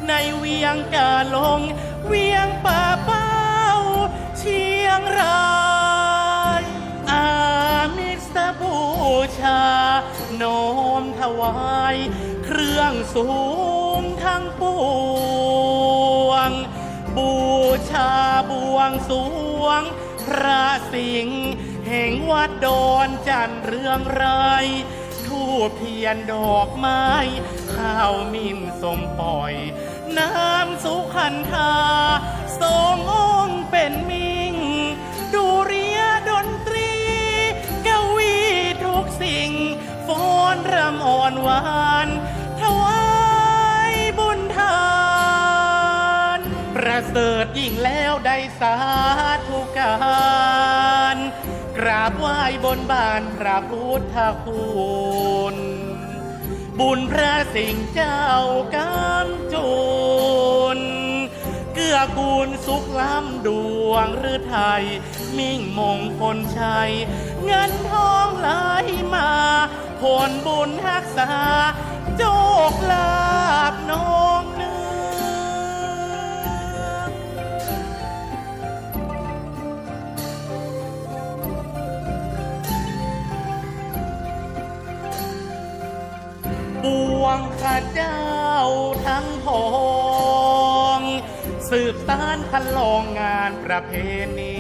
ในเวียงกาหลง เวียงป่าเป้า เชียงราย อามิสบูชา น้อมถวาย เครื่องสูงทั้งปวง บูชาบวงสรวง พระสิงห์แห่งวัดดอนจันทน์เรืองไร้ ธูปเทียนดอกไม้ ข้าวหมิ่นส้มป่อย น้ำสุขันธา ทรงองค์เป็นมิ่ง ดุริยดนตรี กวีทุกสิ่ง ฟ้อนรำอ่อนหวาน ถวายบุญทาน ประเสริฐยิ่งแล้วได้ สาธุการ กราบไหว้บนบานพระพุทธคุณ บุญพระสิงห์เจ้ากำจุน เกื้อกูลสุขล้ำดวงฤทัย มิ่งมงคลชัย เงินทองไหลมา ผลบุญฮักษา โชคลาภนองเนือง ปวงข้าเจ้าทั้งผอง สืบสานคันลองงานประเพณี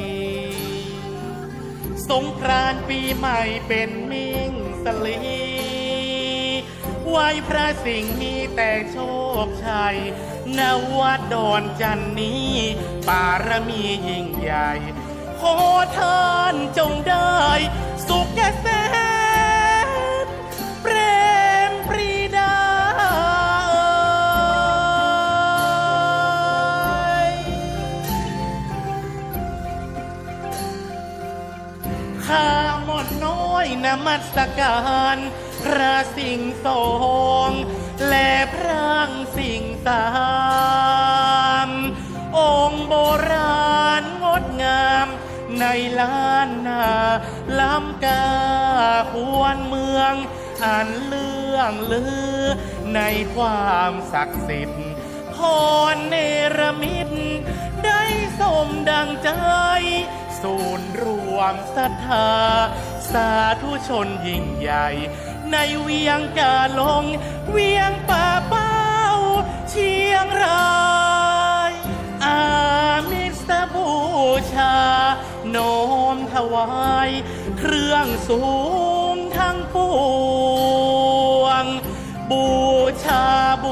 สงกรานต์ปีใหม่เป็นมิ่งสลี ไหว้พระสิงห์มีแต่โชคชัย ณ วัดดอนจันทน์นี้ ปารมียิ่งใหญ่ ขอท่านจงได้สุขเกษม เปรมปรีดาเอ๋ย ข้าม่อนน้อยนมัสการพระสิงห์สอง และพระสิงห์สาม องค์โบราณงดงาม ในล้านนาล้ำก้าควรเมือง อันเลื่องลือในความศักดิ์สิทธิ์ พรเนรมิตได้สมดังใจ ศูนย์รวมศรัทธาสาธุชนยิ่งใหญ่ ในเวียงกาหลง เวียงป่าเป้า เชียงราย อามิสบูชา น้อมถวาย เครื่องสูงทั้งปวง บูชาบู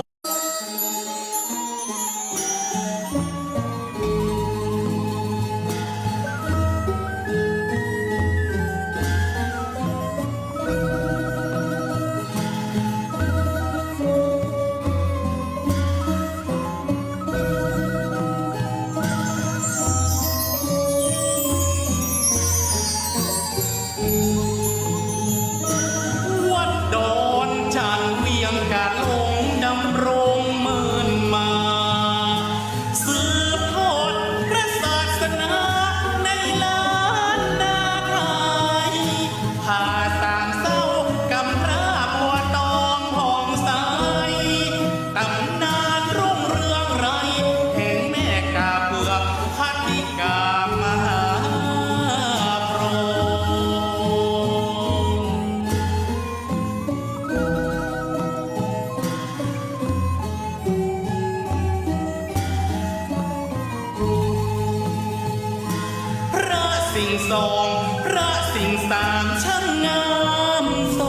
วัดดอนจันทน์เวียงกาหลงดำรงเมินมา สืบทอดพระศาสนาในล้านนาไทย ผ่าสางเศร้ากำพร้าบัวตองผ่องใส ตำนานรุ่งเรืองไกร แห่งแม่กาเผือกพันนิกามหาพรหม พระสิงห์สอง พระสิงห์สาม ช่างงามส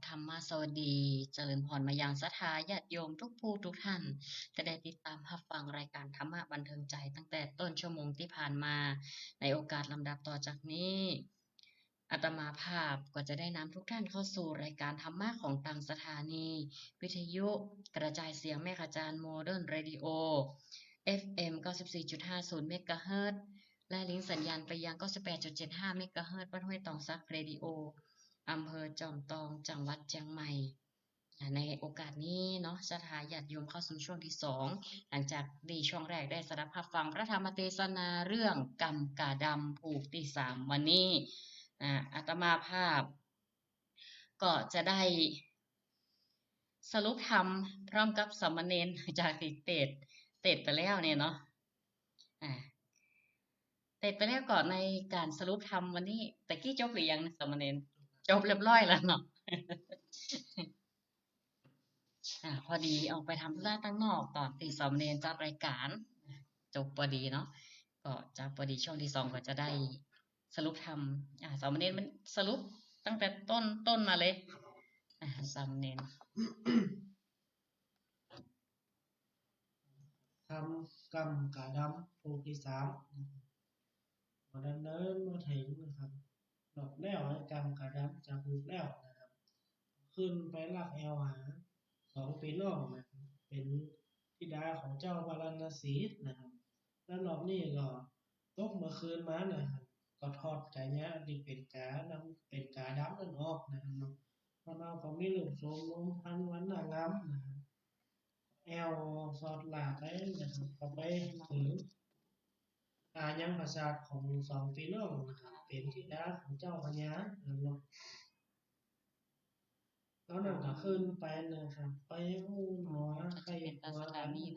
ธรรมสวัสดี เจริญพรมายังศรัทธาญาติโยมทุกผู้ทุกท่าน จะได้ติดตามฮับฟังรายการธรรมะบันเทิงใจตั้งแต่ต้นชั่วโมงตี้ผ่านมา ในโอกาสลำดับต่อจากนี้ อาตมาภาพก็จะได้นำทุกท่านเข้าสู่รายการธรรมะของตางสถานีวิทยุกระจายเสียงแม่กาจารย์ Modern Radio เอฟเอ็ม เก้าสิบสี่จุดห้าศูนย์ เมกะเฮิรตซ์ และลิงก์สัญญาณไปยัง เก้าสิบแปดจุดเจ็ดห้า เมกะเฮิรตซ์ วัดห้วยตองสักเรดิโอ อำเภอจอมตอง จังหวัดเจียงใหม่ ในโอกาสนี้เนาะ ศรัทธาญาติโยมเข้าสู่ช่วงที่สอง หลังจากตี้ช่วงแรกได้สดับฮับฟังพระธรรมเตสนาเรื่องกำก๋าดำผูกตี้สาม วันนี้ อ่า อาตมาภาพ ก็จะได้สรุปธรรมพร้อมกับสามเณร หลังจากตี้เตศน์ เตศน์ไปแล้วเนี่ยเนาะ อ่า เตศน์ไปแล้วก็ในก๋านสรุปธรรมวันนี้ ตะกี้จบหรือยังสามเณร จบเรียบร้อยแล้วเนาะ อ่า พอดีออกไปทำธุระตังนอกตอนตี้สามเณรจัดรายก๋าน จบพอดีเนาะ ก็จะพอดีช่วงที่สองก็จะได้สรุปธรรม อ่า สามเณรมันสรุปตั้งแต่ต้น ต้นมาเลย อ่า สามเณร ธรรมกำก๋าดำผูกตี้สาม วันนั้นเนิ่นมาเถิงนะครับ รอบแล้วไอ้กำก๋าดำจะผูกแล้วนะครับ ขึ้นไปลักแอ่วหาสองปี้น้องนะครับ เป๋นธิดาของเจ้าพาราณสีนะครับ แล้วรอบนี้ก็ตกเมื่อคืนมานะครับ ก็ถอดก๋าเยียะตี้เป๋นก๋าดำ เป๋นก๋าดำนั้นออกนะครับเนาะ เพราะว่าก็มีรูปโสมนวลพันธุ์วรรณะงามนะครับ แอ่วสอดหลากไปนะครับ ก็ไปเถิง อายังปราสาทของสองปี้น้องนะครับ เป๋นธิดาของเจ้าพญานะครับเนาะ แล้วนั่นก็ขึ้นไปนะครับ ไปอู้หมอใค่หัวกั๋น แล้วก็นั่นนี่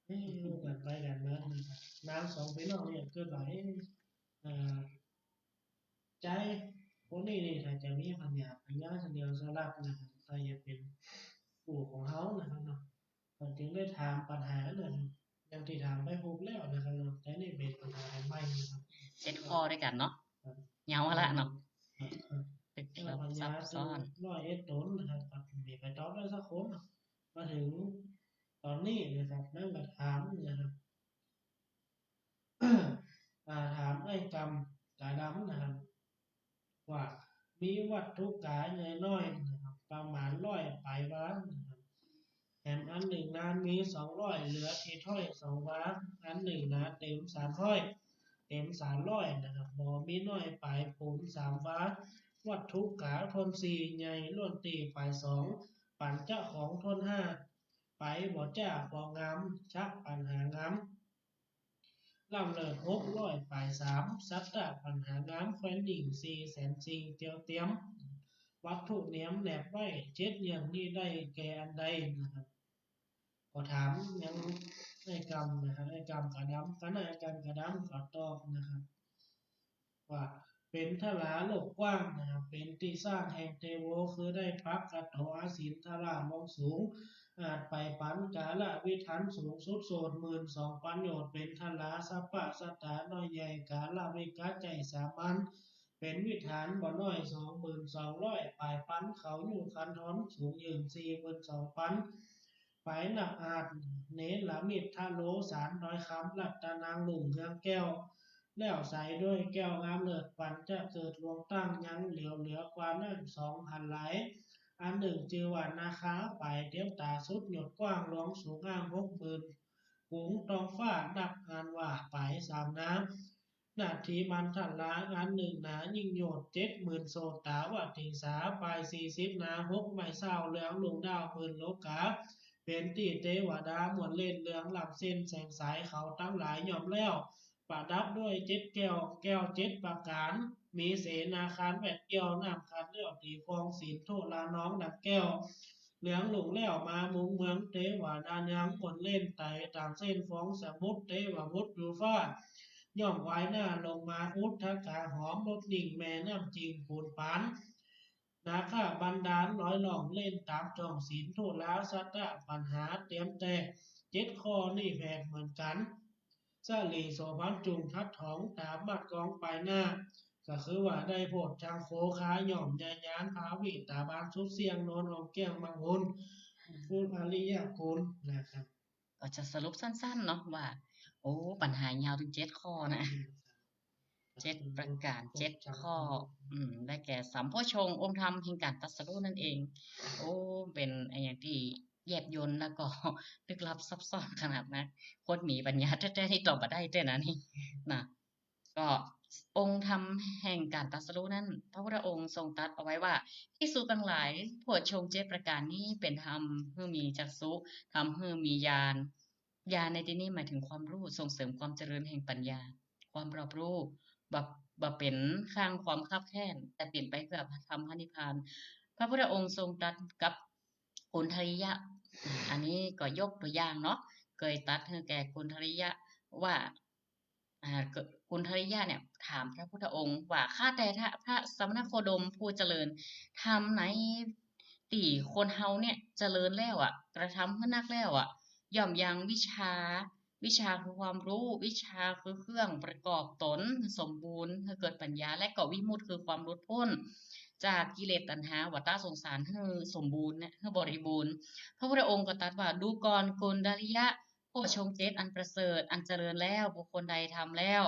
เอ๊ะ กั๋นไปกั๋นมานะครับ นางสองปี้น้องเนี่ยเกิดว่า เอ๊ะ เอ่อ ใจ๊คนนี้นี่ถ้าจะมีปัญญา ปัญญาเฉลียวฉลาดนะครับ ถ้าจะเป๋นคู่ของเฮานะครับเนาะ ก็จึงได้ถามปัญหานะครับ อย่างตี้ถามไปหกแล้วนะครับเนาะ แต่นี่เป๋นปัญหาอันใหม่นะครับ เจ็ดข้อด้วยกั๋นเนาะ ครับ ยาวละเนาะ ครับ ครับ ตึกลับซับซ้อน ร้อยเอ็ดต๋นนะครับ ครับ บ่มีใผตอบได้สักคนเนาะ มาเถิงต๋อนนี้นะครับ นั่นก็ถามนะครับ อ่า ถามไอ้กำก๋าดำนะครับ ว่ามีวัตถุก๋าใหญ่น้อยนะครับ ประมาณร้อยป๋ายวานะครับ แหมอันนึ่งนามีสองร้อย เหลือตี้ถ้อยสองวา อันนึ่งนาเต๋มสามถ้อย เต๋มสามถ้อยนะครับ บ่มีน้อยป๋ายปูนสามวา วัตถุก๋าถ้วนสี่ ใหญ่ล้วนตี้ป๋ายสอง ปั๋นจะของถ้วนห้า ป๋ายบ่จ้าบ่งาม ชะปั๋นหางาม ล้ำเลิศหกร้อยป๋ายสาม สัตตะปั๋นหางาม แควนหยิ่งสี่แสนสิ่ง เตียวเตียม วัตถุเนียมแนบไว้ เจ็ดอย่างนี้ได้แก่อันใดนะครับ ก็ถามยังไอ้กำนะครับ ไอ้กำก๋าดำ คณะไอ้กำก๋าดำก็ตอบนะครับ ว่าเป๋นทราโลกกว้างนะครับ เป๋นตี้ซ่างแห่งเตโว คือได้ปักกะโตอาสินทราลงสูง อาจไปปั๋นกาละวิถันสูงสุดโสดหมื่นสองปั๋นโยชน์ เป๋นทราสัพพะสตาน้อยใหญ่ กาละวิกัจจัยสามัญ เป๋นวิถันบ่น้อยสองหมื่นสองร้อยป๋ายปั๋น เขายุคันธรสูงยืนสี่หมื่นสองปั๋น ป๋ายนับอาจเนรมิตทะโลสารทอยคำ รัตนังลุ่งเฮืองแก้ว แล้วใสด้วยแก้วงามเลิศ ปั๋นจะเกิดลวงตั้งยังเหลียวเหลือกว่านั้นสองหันหลาย อันนึ่งจื้อว่านาคา ป๋ายเตียมต๋าสุดหยดกว้างหลวงสูงอ้างหกหมื่น กุ๋งท้องฟ้านับอันว่าป๋ายสามนา นาทีมันทลา อันนึ่งนายิ่งโยชน์เจ็ดหมื่นโสตาวัตถิงสา ป๋ายสี่สิบนาหกไมล์เศร้า เหลืองลุ่งด้าวหมื่นโลกา เป๋นตี้เตวดาม่วนเล่น เหลืองล้ำเส้นแสงใส เขาตังหลายย่อมแล้ว ประดับด้วยเจ็ดแก้ว แก้วเจ็ดประก๋าน มีเสนาคารแวดเกี้ยว น้ำขันแล้วตี้ฟอง สินธุลานองดังแก้ว เหลืองลุ่งแล้วมามุงเมือง เตวดายังม่วนเล่น ไต่ต๋ามเส้นฟองสมุทร เตวบุตรอยู่ฟ้า ย่อมวายหน้าลงมา อุทกาหอมรสนิ่ง แม่น้ำจิ่งปูนปาน นาคบันดาลลอยล่องเล่นต๋ามจ้อง สินธุลาสัตตะปั๋นหา เตียมแต่เจ็ดข้อนี้แผดเหมือนกั๋น สลีโสภณจุ่งทัดถอง ต๋ามมาดกองป๋ายหน้า ก็คือว่าได้โพชฌังค์โขคา ย่อมญาญาณ ภาวิตาบาล สุดเสี้ยง นอนอ้อมแก้มมหน คุณอริยคุณนะครับ ก็จะสรุปสั้นๆ เนาะว่า โอ้ ปัญหายาวถึงเจ็ดข้อนะ เจ็ดประการ เจ็ดข้อ อืม ได้แก่สัมโพชฌงค์ องค์ธรรมแห่งการตรัสรู้นั่นเอง โอ้ เป๋นอะหยังตี้แยบยลแล้วก็ลึกลับซับซ้อนขนาดนัก คนมีปัญญาแต๊ๆ นี่ตอบบ่ได้แต๊นะนี่ นะ ก็องค์ธรรมแห่งการตรัสรู้นั้น พระพุทธองค์ทรงตรัสเอาไว้ว่า ภิกษุตังหลาย โพชฌงค์เจ็ดประการนี้เป๋นธรรมหื้อมีจักษุ ธรรมหื้อมีญาณ ญาณในที่นี้หมายถึงความฮู้ ส่งเสริมความเจริญแห่งปัญญา ความรอบรู้ บ่ บ่เป๋นข้างความคับแค้น แต่เป๋นไปเพื่อธรรมพระนิพพาน พระพุทธองค์ทรงตรัสกับกุณฑริยะ อันนี้ก็ยกตัวอย่างเนาะ เกยตรัสหื้อแก่กุณฑริยะว่า อ่า กุณฑริยะเนี่ยถามพระพุทธองค์ว่า ข้าแต่พระสมณโคดมผู้เจริญ ธรรมไหนตี้คนเฮาเนี่ยเจริญแล้วอะ กระทำหื้อนักแล้วอะ ย่อมยังวิชชา วิชชาคือความฮู้ วิชชาคือเครื่องประกอบต๋นหื้อสมบูรณ์ หื้อเกิดปัญญา และก็วิมุตติคือความหลุดป๊นจากกิเลสตัณหาวัฏฏะสงสารหื้อสมบูรณ์เนี่ย หื้อบริบูรณ์ พระพุทธองค์ก็ตรัสว่า ดูก่อนกุณฑริยะ โพชฌงค์เจ็ดอันประเสริฐ อันเจริญแล้ว บุคคลใดทำแล้ว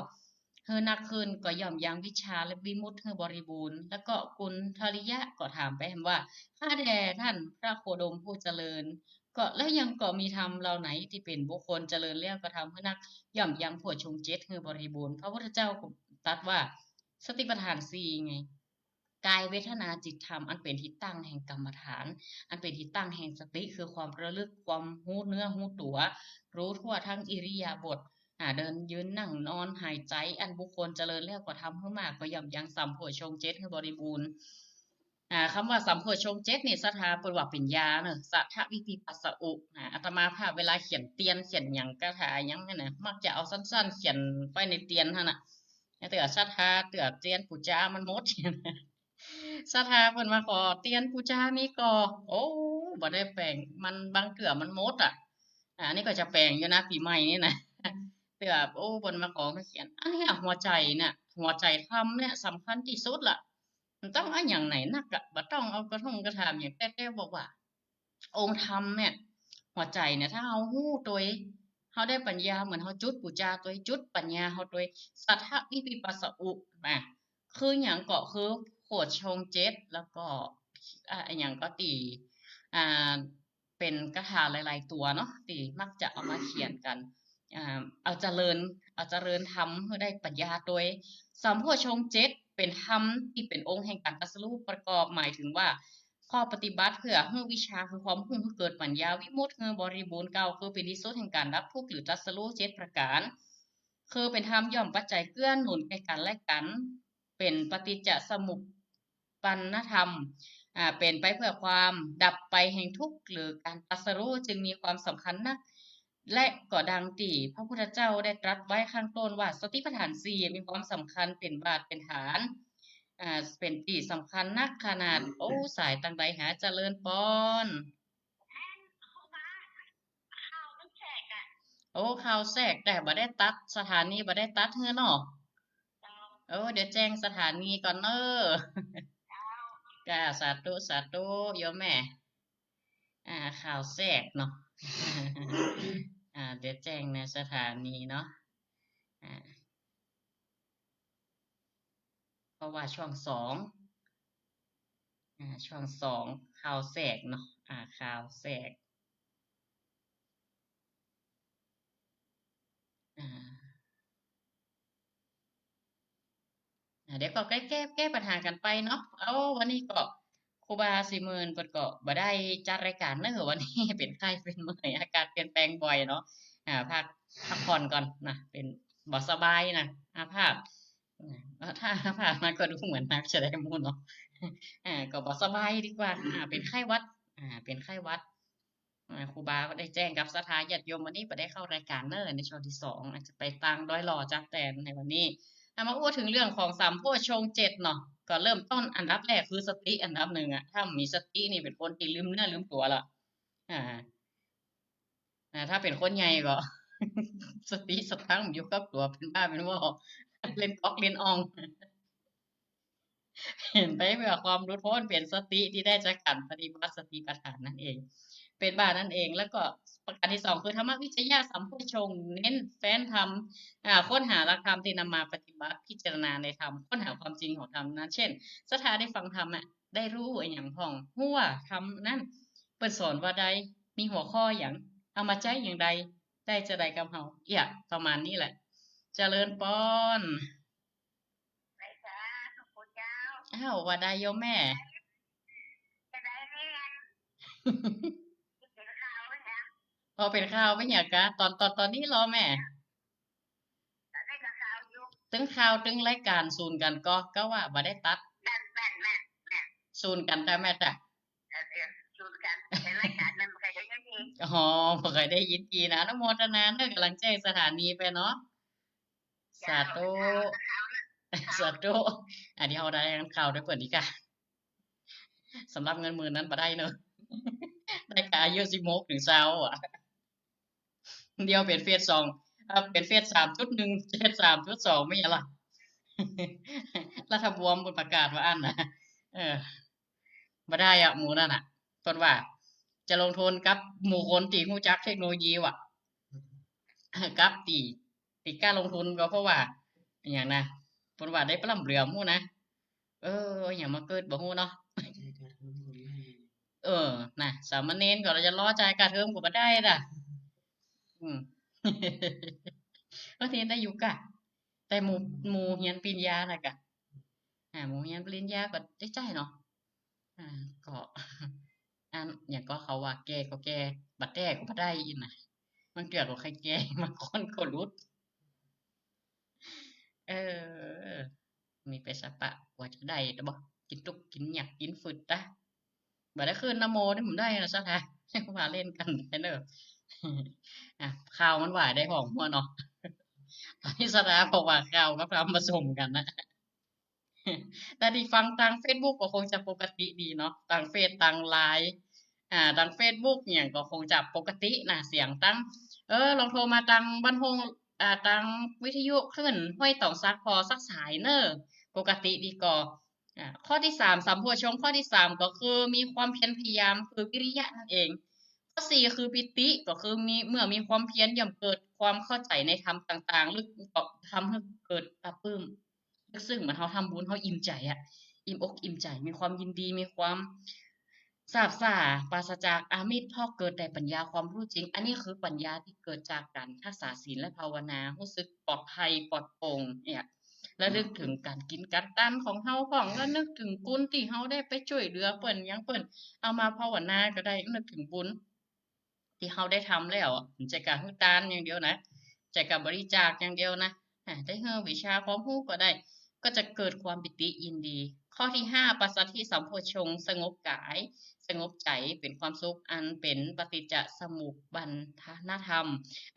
หื้อนักขึ้นก็ย่อมยังวิชชาและวิมุตติหื้อบริบูรณ์ แล้วก็กุณฑริยะก็ถามไปว่า ข้าแต่ท่านพระโคดมผู้เจริญ ก็แล้วยังก็มีธรรมเหล่าไหนตี้เป๋นบุคคลเจริญแล้วกระทำหื้อนัก ย่อมยังโพชฌงค์เจ็ดหื้อบริบูรณ์ พระพุทธเจ้าก็ตรัสว่า สติปัฏฐานสี่ไง กายเวทนาจิตธรรม อันเป๋นที่ตั้งแห่งกรรมฐาน อันเป๋นที่ตั้งแห่งสติ คือความระลึก ความฮู้เนื้อฮู้ตั๋ว ฮู้ทั่วทั้งอิริยาบถ อ่า เดินยืนนั่งนอนหายใจ๋ อันบุคคลเจริญแล้วก็ทำหื้อมาก ก็ย่อมยังสัมโพชฌงค์เจ็ดหื้อบริบูรณ์ อ่า กำว่าสัมโพชฌงค์เจ็ดนี่ศรัทธาเปิ้นว่าเป๋นยาเนาะ สัทธวิปปัสสะอุ อ่า อาตมาภาพเวลาเขียนเตียนเขียนหยังคาถาหยังหั้นนะ มักจะเอาสั้นๆ เขียนไว้ในเตียนหั้นน่ะ เตื้อศรัทธา เตื้อเตียนปู๋จามันหมด ศรัทธาเปิ้นมาขอเตียนปู๋จามีก่อ โอ้ บ่ได้แป๋ง มันบางเตื้อมันหมดอะ อ่า อันนี้ก็จะแป๋งอยู่นะ ปี๋ใหม่นี่นะ เตื้อ โอ้ เปิ้นมาขอมาเขียน อันเนี้ยหัวใจ๋เนี่ย หัวใจ๋ธรรมเนี่ยสำคัญตี้สุดละ บ่ต้องเอาหยังไหนนักอะ บ่ต้องเอากระท่งกระถามหยัง แต่ แต่บอกว่า องค์ธรรมเนี่ย หัวใจ๋เนี่ย ถ้าเฮาฮู้ตวย เฮาได้ปัญญา เหมือนเฮาจุดปู๋จาตวย จุดปัญญาเฮาตวย สัทธวิปปัสสะอุ นะ คือหยังก็คือโพชฌงค์เจ็ด แล้วก็ อ่า อะหยังก็ตี้ อ่า เป๋นคาถาหลายๆ ตั๋วเนาะ ตี้มักจะเอามาเขียนกั๋น อ่า เอาเจริญ เอาเจริญธรรมหื้อได้ปัญญาตวย สัมโพชฌงค์เจ็ดเป๋นธรรมตี้เป๋นองค์แห่งการตรัสรู้ประกอบ หมายถึงว่า ข้อปฏิบัติเพื่อหื้อวิชชาคือความฮู้หื้อเกิดปัญญา วิมุตติหื้อบริบูรณ์ เก้าคือเป๋นที่สุดแห่งการดับทุกข์หรือตรัสรู้เจ็ดประการ คือเป๋นธรรมย่อมปัจจัยเกื้อหนุนแก่กั๋นและกั๋น เป๋นปฏิจจสมุปปันนธรรม อ่า เป๋นไปเพื่อความดับไปแห่งทุกข์หรือการตรัสรู้ จึงมีความสำคัญนัก และก็ดังตี้พระพุทธเจ้าได้ตรัสไว้ข้างต้นว่า สติปัฏฐานสี่มีความสำคัญเป๋นบาทเป๋นฐาน อ่า เป๋นตี้สำคัญนักขนาด โอ้ สายตังใดหา เจริญปอน โอ้ ข่าวแทรก แต่บ่ได้ตัด สถานีบ่ได้ตัดหื้อเนาะ โอ้ เดี๋ยวแจ้งสถานีก่อนเน้อ จ้า สาธุ สาธุ โยมแม่ อ่า ข่าวแทรกเนาะ อ่า เดี๋ยวแจ้งในสถานีเนาะ อ่า เพราะว่าช่องสอง อ่า ช่องสอง ข่าวแทรกเนาะ อ่า ข่าวแทรก อ่า อ่า เดี๋ยวก็แก้ แก้ แก้ปัญหากั๋นไปเนาะ เอา วันนี้ก็ครูบาศรีเมินเปิ้นก็บ่ได้จัดรายการเน้อ วันนี้เป๋นไข้เป๋นเมื่อย อากาศเปลี่ยนแปลงบ่อยเนาะ อ่า พัก พักผ่อนก่อนนะ เป๋นบ่สบายนะ อาพาธ อ่า ถ้าอาพาธมาก็ดูเหมือนนักจะได้มู้เนาะ อ่า ก็บ่สบายดีกว่า อ่า เป๋นไข้หวัด อ่า เป๋นไข้หวัด อ่า ครูบาก็ได้แจ้งกับศรัทธาญาติโยม วันนี้บ่ได้เข้ารายการเน้อ ในช่วงตี้สอง อาจจะไปตางดอยหล่อจากแตนในวันนี้ เอามาอู้ถึงเรื่องของสัมโพชฌงค์เจ็ดเนาะ ก็เริ่มต้นอันดับแรกคือสติอันดับหนึ่งอะ ถ้ามีสตินี่เป๋นคนตี้ลืมเนื้อลืมตั๋วละ อ่า อ่า ถ้าเป๋นคนใหญ่ก็ สติสตังค์อยู่กับตั๋ว เป๋นบ้าเป๋นวอ เล่นก๊อกเล่นอ่อง เป๋นไปเปื้อความหลุดป๊น เป๋นสติตี้ได้จากก๋านปฏิบัติสติปัฏฐานนั่นเอง เป๋นบ่านั่นเอง แล้วก็ประก๋านตี้สองคือธรรมวิจยะสัมโพชฌงค์ เน้นแฟ้นธรรม อ่า ค้นหาหลักธรรมตี้นำมาปฏิบัติ พิจารณาในธรรม ค้นหาความจริงของธรรมนั้น เช่น ศรัทธาได้ฟังธรรมอะ ได้ฮู้อะหยังพ่อง ฮู้ว่าธรรมนั้นเปิ้นสอนว่าใด มีหัวข้อหยัง เอามาใจ๊อย่างใด ได้จาใดกับเฮา เอี้ย ประมาณนี้แหละ เจริญปอน ไหว้สาธุเจ้า อ้าว ว่าใดโยมแม่ จะได้เรียน เป๋นข่าวไหมจ๊ะ อ๋อ เป๋นข่าวไปเนี่ยกะ ตอน ตอน ตอนนี้ลอแม่ ตอนนี้ก็ข่าวอยู่ ตึงข่าวตึงรายก๋านสูนกั๋นก่อ ก็ว่าบ่ได้ตัด แม่น แม่น แม่น แม่น สูนกั๋นแต่แม่แต่ เออ เออ สูนกั๋น แต่รายก๋านนั้นบ่ค่อยได้ยินดี อ๋อ บ่ค่อยได้ยินดีนะ อนุโมทนาเนาะ ก่ำลังแจ้งสถานีไปเนาะ สาธุ เจ้า สาธุ อันนี้เฮาได้ข่าวด้วยเปิ้นอีกอะ สำหรับเงินหมื่นนั้นบ่ได้เนาะ ได้กะอายุสิบหกเถิงซาวอะ เดี๋ยวเป๋นเฟสสอง เอ่อ เป๋นเฟสสามจุดหนึ่ง เฟสสามจุดสอง ไม่ใช่เหรอ รัฐบวมเปิ้นประกาศว่าอั้นนะ เออ บ่ได้อะ หมู่นั่นน่ะ เปิ้นว่า จะลงทุนกับหมู่คนตี้ฮู้จักเทคโนโลยีว่ะ กับตี้ ตี้กล้าลงทุนก็เพราะว่า อะหยังนะ เปิ้นว่าได้ปล้ำเหลือหมู่นะ เออ อะหยังมาเกิดบ่ฮู้เนาะ เออ นะ สามเณรก็จะรอจ่ายค่าเทอมก็บ่ได้ล่ะ อืม บางทีได้อยู่กะ แต่หมู่ หมู่เฮียนปริญญาน่ะกะ อ่า หมู่เฮียนปริญญาก็ได้จ่ายเนาะ อ่า ก็ อัน อย่างก็เขาว่าแก่ก็แก่ บ่แก่ก็บ่ได้อีกนะ บางเตื้อก็ใค่แก่ บางคนก็หลุด เออ มีไปสะปะกว่าจะได้ตะบ่ กิ๋นตุ๊กกิ๋นหยักกิ๋นฝืดตะ บ่ได้ขึ้นนะโมนี่ผมได้นะสถา ว่าเล่นกั๋นไปเนอะ อ่ะ ข่าวมันว่าได้หอมหัวเนาะ ตอนนี้สถาบอกว่าข่าวกับธรรมผสมกั๋นนะ แต่ตี้ฟังตางเฟซบุ๊กก็คงจะปกติดีเนาะ ตางเฟซ ตางไลน์ อ่า ตางเฟซบุ๊กเนี่ยก็คงจะปกตินะ เสียงตาง เออ ลองโทรมาตางบ้านโฮง อ่า ตางวิทยุคลื่นห้วยตองสักพอสักสายเนอะ ปกติดีก่อ อ่า ข้อตี้สาม สัมโพชฌงค์ ข้อตี้สามก็คือมีความเพียรพยายาม คือวิริยะนั่นเอง ข้อสี่คือปีติ ก็คือมี เมื่อมีความเพียรย่อมเกิดความเข้าใจ๋ในธรรมต่างๆ ลึก ก็ทำหื้อเกิดปลาบปลื้ม ลึกซึ้ง เหมือนเฮาทำบุญ เฮาอิ่มใจ๋อะ อิ่มอกอิ่มใจ๋ มีความยินดี มีความซาบซ่า ปราศจากอามิส เพราะเกิดแต่ปัญญาความฮู้จริง อันนี้คือปัญญาตี้เกิดจากก๋านรักษาศีลและภาวนา ฮู้สึกปลอดภัย ปลอดโปร่งเนี่ย ระลึกเถิงก๋านกิ๋นก๋านตันของเฮาพ่อง ระลึกเถิงกุณตี้เฮาได้ไปจ้วยเหลือเปิ้น หยังเปิ้น เอามาภาวนาก็ได้ นึกเถิงบุญ ตี้เฮาได้ทำแล้วอะ บ่ใจ้ก้าหื้อตานอย่างเดียวนะ บ่ใจ้ก้าบริจาคอย่างเดียวนะ อ่า ได้หื้อวิชาความฮู้ก็ได้ ก็จะเกิดความปีติยินดี ข้อตี้ห้า ปัสสัทธิสัมโพชฌงค์ สงบก๋าย สงบใจ๋ เป๋นความสุขอันเป๋นปฏิจจสมุปบาทนธรรม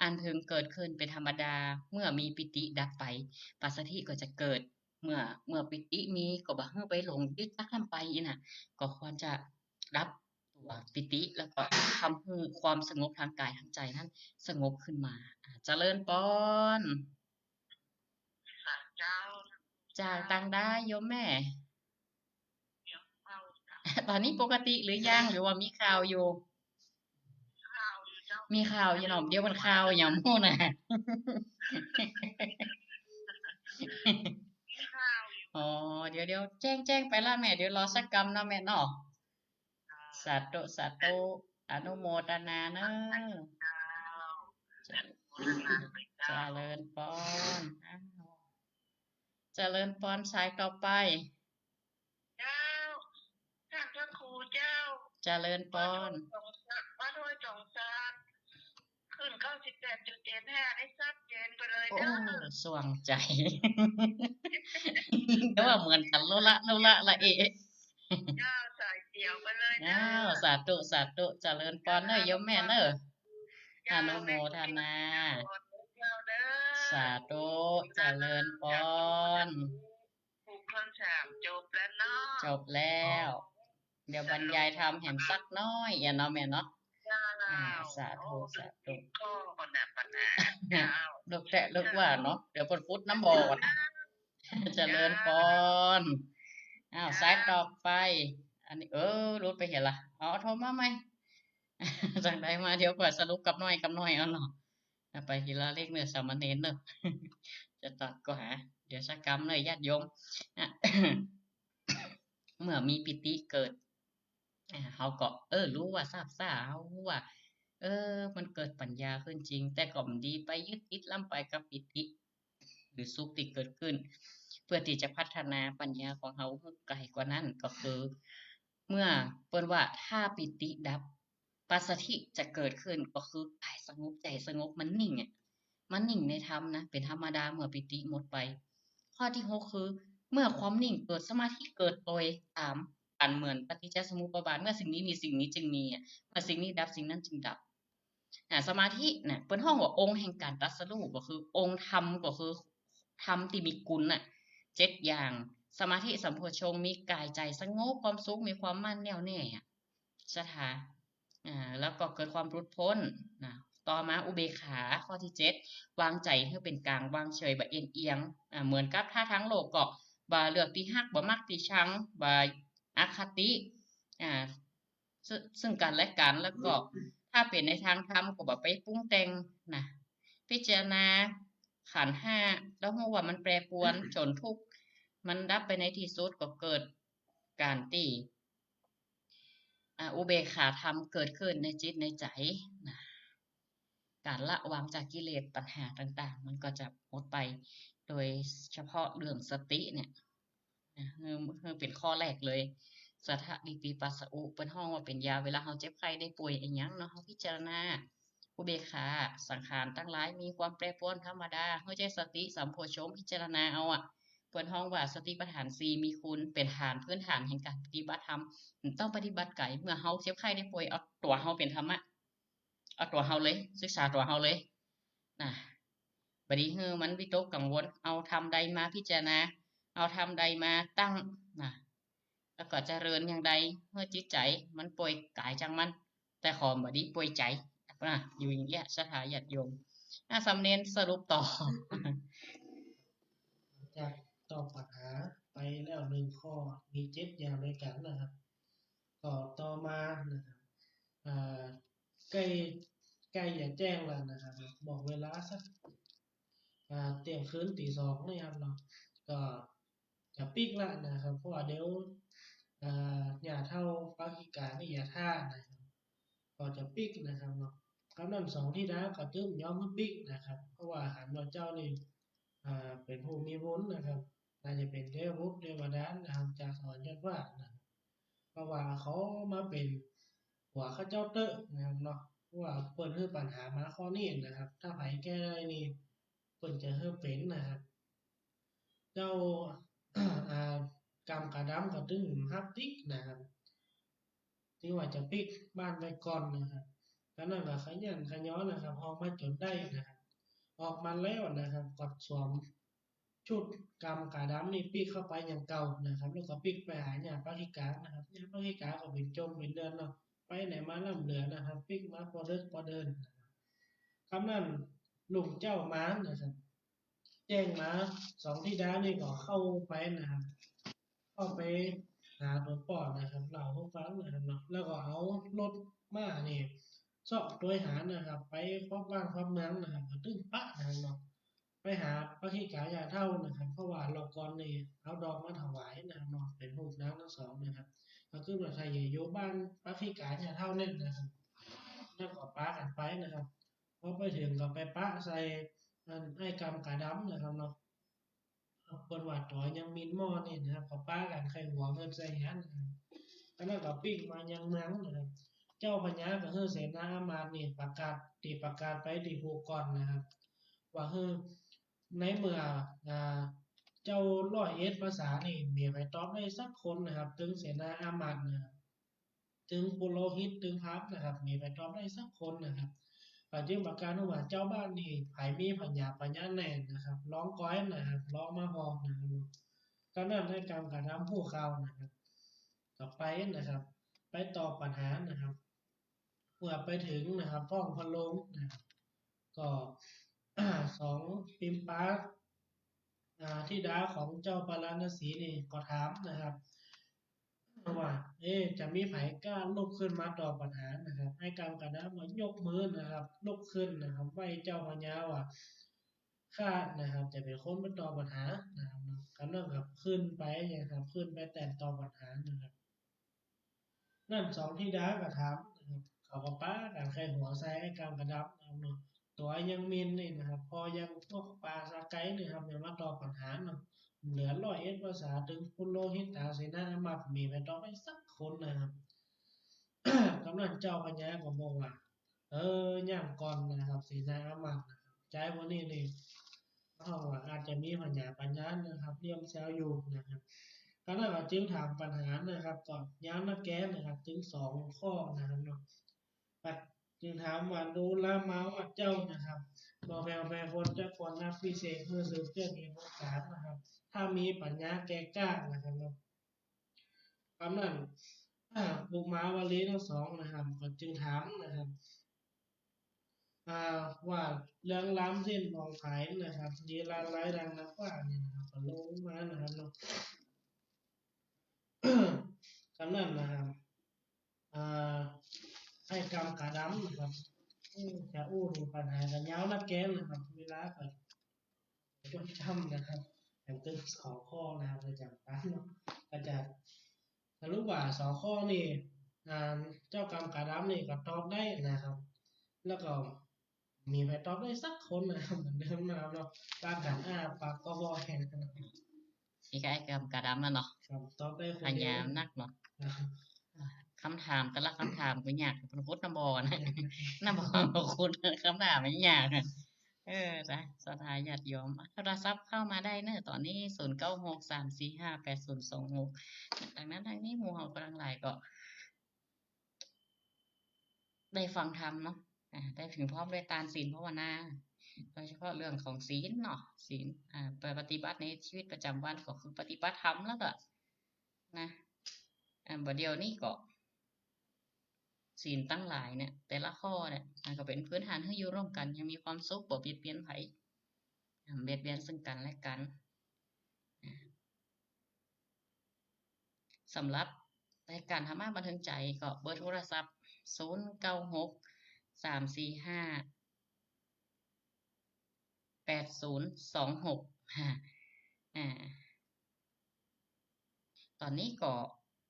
อันพึงเกิดขึ้นเป๋นธรรมดา เมื่อมีปีติดับไป ปัสสัทธิก็จะเกิด เมื่อ เมื่อปีติมีก็บ่หื้อไปหลงยึดจักนำไปอี้น่ะ ก็ควรจะดับตั๋วปีติ แล้วก็ทำหื้อความสงบตางก๋ายตางใจ๋นั้นสงบขึ้นมา อ่า เจริญปอน เจ้า เจ้า ตางใดโยมแม่ ตอนนี้ปกติหรือยัง หรือว่ามีข่าวอยู่ มีข่าวอยู่เนาะ เดี๋ยวมันข่าวอย่างหมู่น่ะ อ๋อ เดี๋ยว เดี๋ยวแจ้ง แจ้งไปละแม่ เดี๋ยวรอสักกำเนาะแม่เนาะ สาธุ สาธุ อนุโมทนาเนอะ เจริญปอน อ้าว เจริญปอน สายต่อไป เจ้า ต้านพระครูเจ้า เจริญปอน วัดห้วยตองสัก ขึ้นเก้าสิบแปดจุดเจ็ดห้า ได้ชัดเจนไปเลยเด้อ โอ้ สว่างใจ๋ แต่ว่าเหมือนกั๋น โลละ โลละ ละเอะ เจ้า สายเขียวไปเลยเด้อ อ้าว สาธุ สาธุ เจริญปอนเนอะ โยมแม่เนอะ เจ้า อนุโมทนา เจ้าเด้อ สาธุ เจริญปอน ครูข้อสามจบแล้วเนาะ จบแล้ว เดี๋ยวบรรยายธรรมแหมสักน้อยอะเนาะแม่เนาะ เจ้า อ่า สาธุ โอ้ สาธุ ข้อก่อนนะปัญหา เจ้า ลูกแตะลูกว่าเนาะ เดี๋ยวเปิ้นขุดน้ำบ่อก่อน เจริญปอน อ้าว สายต่อไป อันนี้ เออ หลุดไปเหียละ เอา โทรมาใหม่ จั่งใดมา เดี๋ยวก่อน สรุปกำน้อย กำน้อยเอาเนาะ เอาไปทีละเล็กเนาะ สามเณรเนาะ จะตัดก็หา เดี๋ยวสักกำเนาะ ญาติโยม อ่ะ เมื่อมีปีติเกิด อ่า เฮาก็ เออ ฮู้ว่า ซาบซ่า เฮาฮู้ว่า เออ มันเกิดปัญญาขึ้นจริง แต่ก็บ่ดีไปยึดติดล้ำไปกับปีติ หรือสุขตี้เกิดขึ้น เปื้อตี้จะพัฒนาปัญญาของเฮาหื้อไก๋กว่านั้น ก็คือ เมื่อเปิ้นว่าถ้าปีติดับ ปัสสัทธิจะเกิดขึ้น ก็คือกายสงบ ใจ๋สงบ มันนิ่งอะ มันนิ่งในธรรมนะ เป๋นธรรมดาเมื่อปีติหมดไป ข้อตี้หกคือ เมื่อความนิ่งเกิด สมาธิเกิดโตยต๋าม อันเหมือนปฏิจจสมุปบาท เมื่อสิ่งนี้มีสิ่งนี้จึงมีอะ เมื่อสิ่งนี้ดับสิ่งนั้นจึงดับ อ่า สมาธิน่ะ เปิ้นฮ้องว่าองค์แห่งก๋านตรัสรู้ ก็คือองค์ธรรม ก็คือธรรมตี้มีกุณน่ะ เจ็ดอย่าง สมาธิสัมโพชฌงค์ มีกายใจ๋สงบ ความสุข มีความมั่นแน่วแน่อะ ศรัทธา อ่า แล้วก็เกิดความหลุดพ้นนะ ต่อมาอุเบกขา ข้อตี้เจ็ด วางใจ๋หื้อเป๋นก๋าง วางเฉย บ่เอนเอียง อ่า เหมือนกับถ้าทางโลกก็บ่เลือกตี้ฮัก บ่มักตี้ชัง บ่อคติ อ่า ซึ่ง ซึ่งกันและกัน แล้วก็ถ้าเป๋นในทางธรรมก็บ่ไปปรุงแต่งนะ พิจารณาขันธ์ห้า แล้วฮู้ว่ามันแปรปรวน จนทุกข์มันดับไปในตี้สุด ก็เกิดก๋านตี้ อ่า อุเบกขาธรรมเกิดขึ้นในจิตในใจ๋นะ ก๋านละวางจากกิเลสตัณหาต่างๆ มันก็จะหมดไป โดยเฉพาะเรื่องสติเนี่ยนะ หื้อ หื้อเป๋นข้อแรกเลย สัทธะวิปปัสสะอุ เปิ้นฮ้องว่าเป๋นยาเวลาเฮาเจ็บไข้ได้ป่วยอะหยังเนาะ เฮาพิจารณา อุเบกขา สังขารตังหลายมีความแปรปรวนธรรมดา หื้อใจ๊สติสัมโพชฌงค์พิจารณาเอาอะ เปิ้นฮ้องว่าสติปัฏฐานสี่มีคุณ เป๋นฐานพื้นฐานแห่งก๋านปฏิบัติธรรม บ่ต้องปฏิบัติไก๋ เมื่อเฮาเจ็บไข้ได้ป่วย เอาตั๋วเฮาเป๋นธรรมะ เอาตั๋วเฮาเลย ศึกษาตั๋วเฮาเลยนะ บ่ดีหื้อมันวิตกกังวล เอาธรรมใดมาพิจารณา เอาธรรมใดมาตั้งนะ แล้วก็เจริญอย่างใด หื้อจิตใจ๋มันป่วยก๋ายจังมัน แต่ขอบ่ดีป่วยใจ๋นะ อยู่อย่างเงี้ย ศรัทธาญาติโยม อ่ะ สามเณรสรุปต่อ จากตอบปัญหาไปแล้วหนึ่งข้อ มีเจ็ดอย่างด้วยกันนะครับ ก็ต่อมานะครับ อ่า ใก้ ใก้จะแจ้งแล้วนะครับ บอกเวลาสัก อ่า เที่ยงคืนตีสองนะครับเนาะ ก็จะปิ๊กละนะครับ เพราะว่าเดี๋ยว อ่า ย่าเฒ่าปากิกานี่จะถ่านะครับ ก็จะปิ๊กนะครับเนาะ กำนั้นสองธิดาก็ตึงยอมหื้อปิ๊กนะครับ เพราะว่าหันว่าเจ้านี่ อ่า เป๋นผู้มีบุญนะครับ น่าจะเป๋นเทพบุตรเทวดานะครับ จากสวรรค์ชั้นฟ้านะครับ เพราะว่าขอมาเป๋นผัวข้าเจ้าเต๊อะนะครับเนาะ เพราะว่าเปิ้นหื้อปัญหามาข้อนี้นะครับ ถ้าใผแก้ได้นี่ เปิ้นจะหื้อเป๋นนะครับ เจ้า อ่า กำก๋าดำก็ตึงฮับติ๊กนะครับ ตึงว่าจะปิ๊กบ้านไว้ก่อนนะครับ กำนั้นก็ขยันขยอนะครับ ออกมาจ๋นได้นะครับ ออกมาแล้วนะครับ ก็สวมชุดกำก๋าดำนี่ปิ๊กเข้าไปอย่างเก่านะครับ แล้วก็ปิ๊กไปหาย่าปากิกานะครับ ย่าปากิกาก็เป๋นจมเป๋นเดือนเนาะ ไปไหนมาล่ำเหลือนะครับ ปิ๊กมาปอเดิกปอเดินนะครับ กำนั้นลุงเจ้ามานะครับ แจ้งมา สองธิดานี่ก็เข้าไปนะครับ เข้าไปหาหลวงป้อนะครับ เล่าหื้อฟังนะครับเนาะ แล้วก็เอารถม้านี่เซาะตวยหานะครับ ไปครอบบ้านครอบเมืองนะครับ ก็ตึงปะนะครับเนาะ ไปหาปากิกาย่าเฒ่านะครับ เพราะว่ารอบก่อนนี่เอาดอกมาถวายนะครับเนาะ เป๋นฮูปนางตังสองนะครับ ก็คือว่าถ้าอยู่บ้านปากิกาย่าเฒ่าเนี่ยนะครับ แล้วก็ปากั๋นไปนะครับ พอไปเถิงก็ไปปะใส่อันไอ้กำก๋าดำนะครับเนาะ เปิ้นว่าตั๋วยังมินหม้อนี่นะครับ ก็ปากั๋นใค่หัวเงินใส่หั้นนะครับ อันนั้นก็ปิ๊กมายังเมืองนะครับ เจ้าพญาก็หื้อเสนาอามาตย์นี่ประกาศ ตี้ประกาศไปตี้ภู่ก้อนนะครับ ว่าหื้อในเมื่อ อ่า เจ้าร้อยเอ็ดภาษานี่ บ่มีใผตอบได้สักคนนะครับ ตึงเสนาอามาตย์นะครับ ตึงปุโรหิต ตึงพราหมณ์นะครับ บ่มีใผตอบได้สักคนนะครับ ก็จึงประกาศว่าเจ้าบ้านนี่ ใผมีผญาปัญญาแน่นะครับ ลองก้อยนะครับ ลองมาบอกนะครับ กำนั้นไอ้กำก๋าดำฮู้ข่าวนะครับ ก็ไปนะครับ ไปตอบปัญหานะครับ เมื่อไปเถิงนะครับ ห้องพระโรงนะครับ ก็ สองปิมปา อ่า ธิดาของเจ้าปาราณสีนี่ก็ถามนะครับ ว่า เอ๊ะ จะมีใผกล้าลุกขึ้นมาตอบปัญหานะครับ ไอ้กำกะดำว่ายกมือนะครับ ลุกขึ้นนะครับ ไหว้เจ้าพญาว่า ข้านะครับ จะเป๋นคนไปตอบปัญหานะครับเนาะ กำนั้นก็ขึ้นไปนะครับ ขึ้นไปแต๊นตอบปัญหานะครับ นั้นสองธิดาก็ถามนะครับ เขาก็ปากั๋นใค่หัวใส่ไอ้กำกะดำนะครับเนาะ ตั๋วยังมินนี่นะครับ ปอยังปวกปาสาไกนี่ครับ ยังมาตอบปัญหาเนาะ เหลือร้อยเอ็ดภาษา ตึงปุโรหิตตาเสนาอามาตย์ มีใผตอบได้สักคนนะครับ กำนั้นเจ้าพญาก็บอกว่า เออ ยังก่อนนะครับ เสนาอามาตย์นะครับ จายพวกนี้นี่ เฮาว่าอาจจะมีผญาปัญญานะครับ เลี่ยมแซวอยู่นะครับ กำนั้นก็จึงถามปัญหานะครับ ก็ยาวนักแกนะครับ ตึงสองข้อนะครับเนาะ ปัด จึงถามว่า ดูรามาว่าเจ้านะครับ บ่แผ่วแผ่คนจะควรนับพิเศษ เมื่อสืบเจื้อมีวงศานะครับ ถ้ามีปัญญาแก่กล้านะครับเนาะ กำนั้น อ่า อุมาวลีทั้งสองนะครับ ก็จึงถามนะครับ อ่า ว่าเรื่องรามเส้นของไผนะครับ ลีลาร้ายดังนักว่านี่นะครับ ก็ลงมานะครับเนาะ กำนั้นนะครับ อ่า ไอ้กำกะดำนะครับ อืม จะอู้ถึงปัญหากั๋นยาวนักแกนะครับ เวลาก็ จดจำนะครับ อย่างตึงสองข้อนะครับ ประจ๋ำกั๋นเนาะ ก็จะสรุปว่าสองข้อนี่ อ่า เจ้ากำกะดำนี่ก็ตอบได้นะครับ แล้วก็มีใผตอบได้สักคนนะครับ เหมือนเดิมนะครับเนาะ ปากั๋นอ้าปากก็บ่แหงนะครับ นี่ก็ไอ้กำกะดำนั่นเนาะ ครับ ตอบได้คนเดียว พยายามนักเนาะ ครับ อ่า กำถามแต่ละกำถามก็ยาก เปิ้นขุดน้ำบ่อนะ น้ำบ่อขุด กำถามมันยากอะ เออ จ้ะ ศรัทธาญาติโยม โทรศัพท์เข้ามาได้เนอะ ต๋อนนี้ ศูนย์เก้าหก สามสี่ห้า แปดศูนย์สองหก ตางนั้นตางนี้ หมู่เฮาก็ตังหลายก็ ได้ฟังธรรมเนาะ อ่า ได้ถึงพร้อมด้วยตานศีลภาวนา โดยเฉพาะเรื่องของศีลเนาะ ศีล อ่า ไปปฏิบัติในชีวิตประจ๋ำวันก็คือปฏิบัติธรรมแล้วก็ นะ อ่า บ่าเดี่ยวนี้ก็ ศีลตังหลายเนี่ย แต่ละข้อเนี่ย มันก็เป๋นพื้นฐานหื้ออยู่ร่วมกั๋น ยังมีความสุข บ่เบียดเบียนใผ อ่า เบียดเบียนซึ่งกั๋นและกั๋น อ่า สำหรับรายก๋านธรรมะบันเทิงใจ๋ก็เบอร์โทรศัพท์ ศูนย์เก้าหก สามสี่ห้า แปดศูนย์สองหก อ่า ต๋อนนี้ก็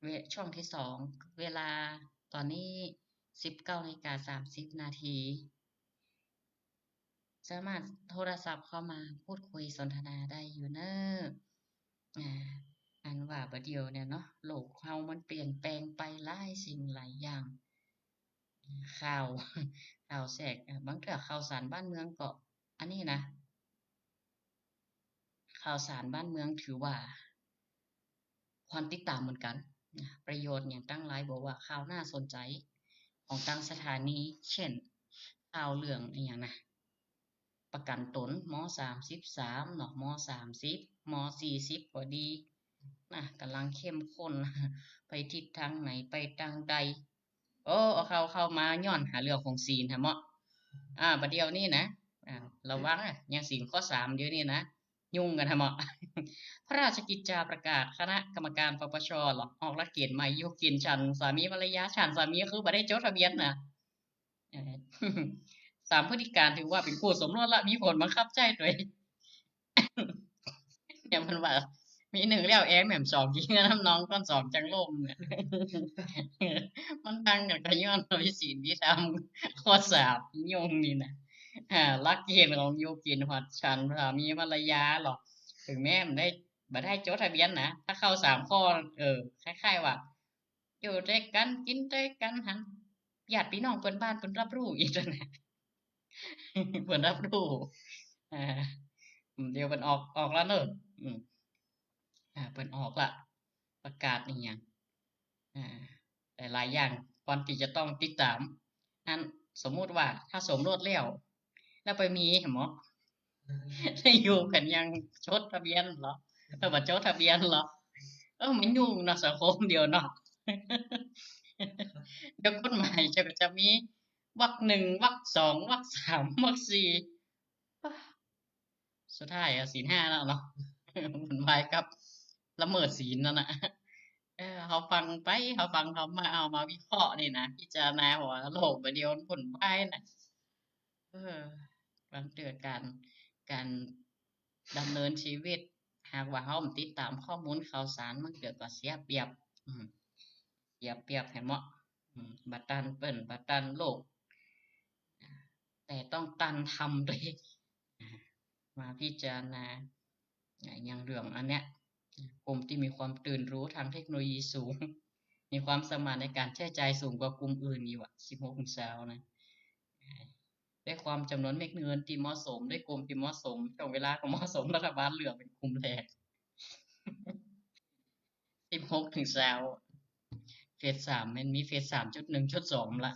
เว- ช่วงตี้สอง เวลาต๋อนนี้ สิบเก้านาฬิกาสามสิบนาที สามารถโทรศัพท์เข้ามาพูดคุยสนทนาได้อยู่เนอะ อ่า อันว่าบ่าเดี่ยวเนี่ยเนาะ โลกเฮามันเปลี่ยนแปลงไปหลายสิ่งหลายอย่าง ข่าว ข่าวแทรก อ่า บางเตื้อข่าวสารบ้านเมืองก็ อันนี้นะ ข่าวสารบ้านเมืองถือว่าควรติดต๋ามเหมือนกั๋นนะ ประโยชน์อย่างตังหลาย บ่ว่าข่าวน่าสนใจ๋ของตางสถานี เจ้น ข่าวเรื่องอะหยังนะ ประกั๋นต๋น ม.สามสิบสาม เนาะ ม.สามสิบ ม.สี่สิบ ก็ดีนะ ก่ำลังเข้มข้น ไปทิศตางไหน ไปตางใด โอ้ เอาเข้า เข้ามาย้อนหาเรื่องของศีลหะเมาะ อ่า บ่าเดี่ยวนี้นะ อ่า ระวังอะ ยังศีลข้อสามอยู่นี่นะ ยุ่งกั๋นหะเมาะ พระราชกิจจาประกาศ คณะกรรมการ ปปช เหรอ ออกหลักเกณฑ์ใหม่ โยกินฉันท์สามีภรรยา ฉันท์สามีคือบ่ได้จดทะเบียนนะ เอ่อ สามพฤติการถือว่าเป๋นคู่สมรสละ มีผลบังคับใจ๊ตวย เนี่ยมันว่า มีนึ่งแล้วแอแหม่มสอง ขี้เหื่อน้ำนองก้อนสองจังลมเนี่ย มันต่างกั๋นก็ย้อนว่าผิดศีลผิดธรรม ข้อสาม ยุ่งนี่นะ อ่า หลักเกณฑ์ของโยกินฮอดฉันท์สามีภรรยาหรอก ถึงแม้มันได้ บ่ได้จดทะเบียนนะ ถ้าเข้าสามข้อ เออ คล้ายๆ ว่า อยู่ตวยกั๋น กิ๋นตวยกั๋น หันญาติปี้น้องเปิ้นบ้านเปิ้นรับรู้อีกนะ เปิ้นรับรู้ อ่า เดี๋ยวเปิ้นออก ออกละเนาะ อืม อ่า เปิ้นออกละ ประกาศอะหยัง อ่า หลายๆ อย่าง ควรตี้จะต้องติดต๋าม อัน สมมุติว่าถ้าสมรสแล้ว แล้วไปมีหะเมาะ ได้อยู่กั๋นอย่างจดทะเบียนเหรอ ถ้าบ่จดทะเบียนเหรอ เออ มันยุ่งเนาะ สังคมเดี๋ยวเนาะ เดี๋ยวกฎหมายจะ จะมีวรรคหนึ่ง วรรคสอง วรรคสาม วรรคสี่ สุดท้ายอะศีลห้าแล้วเนาะ มันวายกับละเมิดศีลนั่นน่ะ เออ เฮาฟังไป เฮาฟังธรรมะ เฮามาวิเคราะห์นี่นะ พิจารณาหัวโลกบ่าเดี่ยวมันวุ่นวายนะ เออ บางเตื้อก๋าน ก๋านดำเนินชีวิต หากว่าเฮาบ่ติดต๋ามข้อมูลข่าวสาร บางเตื้อก็เสียเปรียบ อืม เสียเปรียบหั้นเนาะ อืม บ่ตันเปิ้น บ่ตันโลก แต่ต้องตันธรรมตวย มาพิจารณา อ่า อย่างเรื่องอันเนี้ย กลุ่มตี้มีความตื่นรู้ตางเทคโนโลยีสูง มีความสามารถในก๋านใจ๊จ่ายสูงกว่ากลุ่มอื่นอยู่อะ สิบหกเถิงซาวนะ อ่า ด้วยความจ๋ำนวนเม็ดเงินตี้เหมาะสม ด้วยกลุ่มตี้เหมาะสม ช่วงเวลาก็เหมาะสม รัฐบาลเลือกเป๋นกลุ่มแรก สิบหกเถิงซาว เฟสสาม มันมีเฟสสามจุดหนึ่งจุดสองละ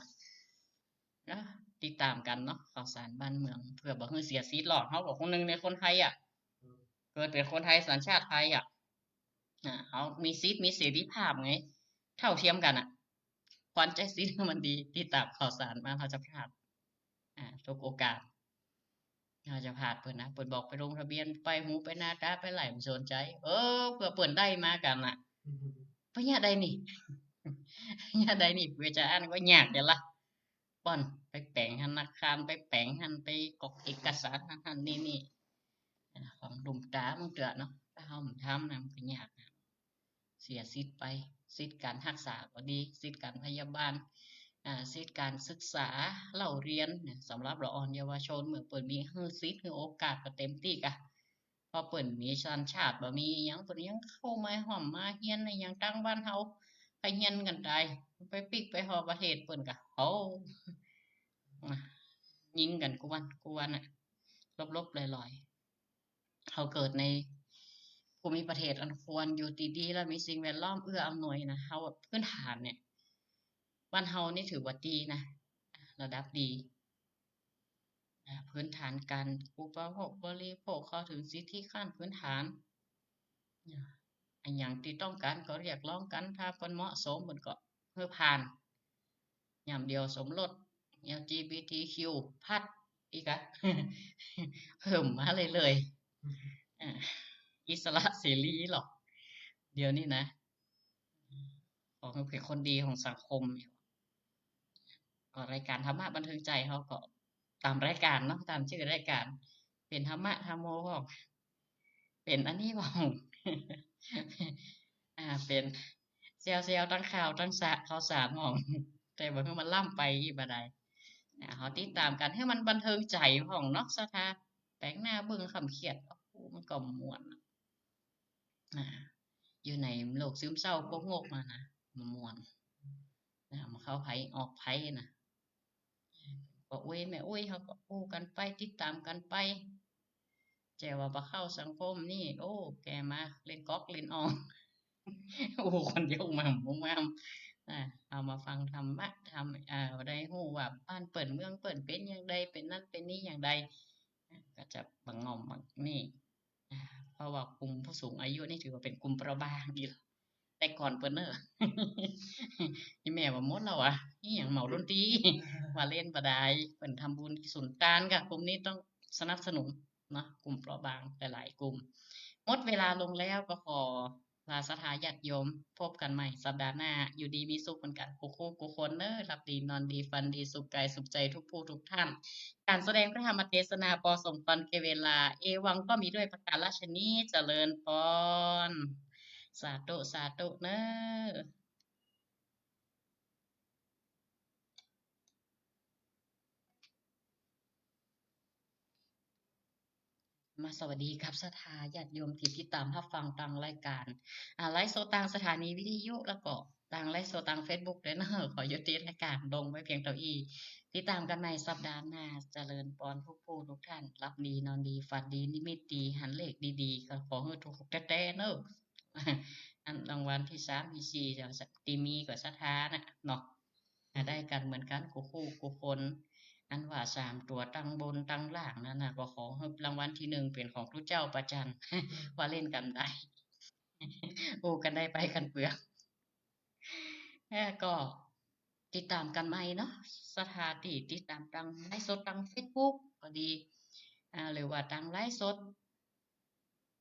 นะ ติดต๋ามกั๋นเนาะ ข่าวสารบ้านเมือง เปื้อบ่หื้อเสียสิทธิ์ลอด เฮาก็คนนึ่งในคนไทยอะ เกิดเป๋นคนไทยสัญชาติไทยอะ อ่า เฮามีสิทธิ์มีเสรีภาพไง เท่าเทียมกั๋นอะ ควรใจ๊สิทธิ์หื้อมันดี ติดต๋ามข่าวสารมา เฮาจะพลาด อ่า ทุกโอกาส เฮาจะพลาดเปิ้นนะ เปิ้นบอกไปลงทะเบียน ไปหูไปหน้าต๋าไปไหล่ บ่สนใจ๋ เออ เปื้อเปิ้นได้มากั๋นน่ะ เปิ้นยากได้นี่ ยากได้นี่ เปื้อจะอั้นก็ยากเดี๋ยวละ ป้อน ไปแป๋งธนาคาร ไปแป๋งหั้น ไปกรอกเอกสารหั้น หั้นนี่นี่ ของลุ่มต๋าบางเตื้อเนาะ ถ้าเฮาบ่ทำนะ มันก็ยากนะ เสียสิทธิ์ไป สิทธิ์ก๋านฮักษาก็ดี สิทธิ์ก๋านพยาบาล อ่า สิทธิ์ก๋านศึกษาเล่าเรียนเนี่ย สำหรับละอ่อนเยาวชน เมื่อเปิ้นมี หื้อสิทธิ์ หื้อโอกาสก็เต็มตี้กะ เพราะเปิ้นมีสัญชาติ บ่มีอิหยัง เปิ้นยังเข้ามาฮ่ำมาเฮียนในอย่างตางบ้านเฮา ไปเฮียนกั๋นต๋าย ไปปิ๊กไปฮอดประเทศเปิ้นกะ โอ้ อ่ะ ยิงกั๋นกู้วันกู้วันน่ะ ลบๆลอยๆ เฮาเกิดในภูมิประเทศอันควรอยู่ดีๆ แล้วมีสิ่งแวดล้อมเอื้ออำนวยนะ เฮาแบบพื้นฐานเนี่ย บ้านเฮานี่ถือว่าดีนะ ระดับดี อ่า พื้นฐานการอุปโภคบริโภค เข้าถึงสิทธิขั้นพื้นฐาน อ่า อะหยังตี้ต้องก๋านก็เรียกร้องกั๋น ถ้าเปิ้นเหมาะสมเปิ้นก็หื้อผ่าน ยามเดียวสมรส แอลจีบีทีคิว พลัส อีกอะ เพิ่มมาเรื่อยๆ อ่า อิสระเสรีหรอก เดี๋ยวนี้นะ ขอหื้อเป๋นคนดีของสังคม ก็รายการธรรมะบันเทิงใจเฮาก็ต๋ามรายการเนาะ ต๋ามจื้อรายการ เป๋นธรรมะธรรมโมพ่อง เป๋นอันนี้พ่อง อ่า เป๋นแซวๆ ตางข่าวตางสะ ข่าวสารพ่อง แต่บ่หื้อมันล้ำไปอีกบ่ได้ อ่า เฮาติดต๋ามกั๋นหื้อมันบันเทิงใจพ่องเนาะ ศรัทธา แป๋งหน้าเบิ่งค่ำเคียด โอ้โห มันก็ม่วน อ่า อยู่ในโลกซึมเศร้าโกหกมานะ มันม่วน นะ มันเข้าไผออกไผนะ ป้ออุ๊ยแม่อุ๊ยเฮาก็อู้กั๋นไป ติดต๋ามกั๋นไป แต่ว่าพอเข้าสังคมนี่ โอ้ แกมาเล่นก๊อกเล่นออง อู้คนเดียวมั่มมั่ม อ่า เอามาฟังธรรมะ ธรรม อ่า ได้ฮู้ว่าบ้านเปิ้นเมืองเปิ้นเป๋นอย่างใด เป๋นนั้นเป๋นนี้อย่างใด อ่า ก็จะบ่ง่อมบ่นี่ อ่า เพราะว่ากลุ่มผู้สูงอายุนี่ถือว่าเป๋นกลุ่มเปราะบางอีหละ แต่ก่อนเปิ้นเน่อ อีแม่ว่าหมดแล้ววะ อิหยังเหมาดนตรี ว่าเล่นบ่ได้ เปิ้นทำบุญกุศลตานค่ะ กลุ่มนี้ต้องสนับสนุนเนาะ กลุ่มเปราะบางหลายๆ กลุ่ม หมดเวลาลงแล้ว ก็ขอลาศรัทธาญาติโยม พบกั๋นใหม่สัปดาห์หน้า อยู่ดีมีสุขเหมือนกั๋นกู้คู่กู้คนเน่อ หลับดีนอนดีฝันดี สุขกายสุขใจทุกผู้ทุกท่าน ก๋านแสดงพระธรรมเทศนาปอสมควรแก่เวลา เอวังก็มีด้วยประการฉะนี้ เจริญปอน สาธุ สาธุเน่อ มาสวัสดีกับศรัทธาญาติโยมตี้ติดต๋ามฮับฟังตางรายก๋าน อ่า ไลฟ์สดตางสถานีวิทยุ แล้วก็ตางไลฟ์สดตางเฟซบุ๊กด้วยเนาะ ขอยุติรายก๋านลงไว้เพียงเต้าอี้ ติดต๋ามกั๋นใหม่สัปดาห์หน้า เจริญปอนทุกผู้ทุกท่าน หลับดีนอนดีฝันดีนิมิตดีหันเลขดีๆ ก็ขอหื้อถูกแต๊ๆ เน่อ อันรางวัลตี้สามตี้สี่ ตี้มีก็ศรัทธาน่ะเนาะ อ่า ได้กั๋นเหมือนกั๋นกู้คู่กู้คน อันว่าสามตั๋วตังบนตังล่างนั้นน่ะ ก็ขอหื้อรางวัลตี้หนึ่งเป๋นของตุ๊เจ้าประจัน ว่าเล่นกั๋นได้ อู้กั๋นได้ไปกั๋นเปื้อง เอ่อ ก็ติดต๋ามกั๋นใหม่เนาะ ศรัทธาตี้ติดต๋ามตางไลฟ์สดตางเฟซบุ๊กก็ดี อ่า หรือว่าตางไลฟ์สด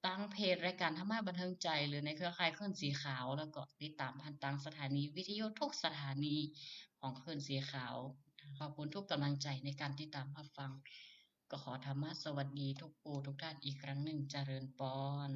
ตางเพจรายก๋านธรรมะบันเทิงใจ๋ หรือในเครือข่ายคลื่นสีขาว แล้วก็ติดต๋ามผ่านตางสถานีวิทยุกู้สถานีของคลื่นสีขาว ขอบคุณกู้ก๋ำลังใจ๋ในก๋านติดต๋ามฮับฟัง ก็ขอธรรมะสวัสดีกู้ผู้กู้ต้านอีกครั้งนึ่ง เจริญปอน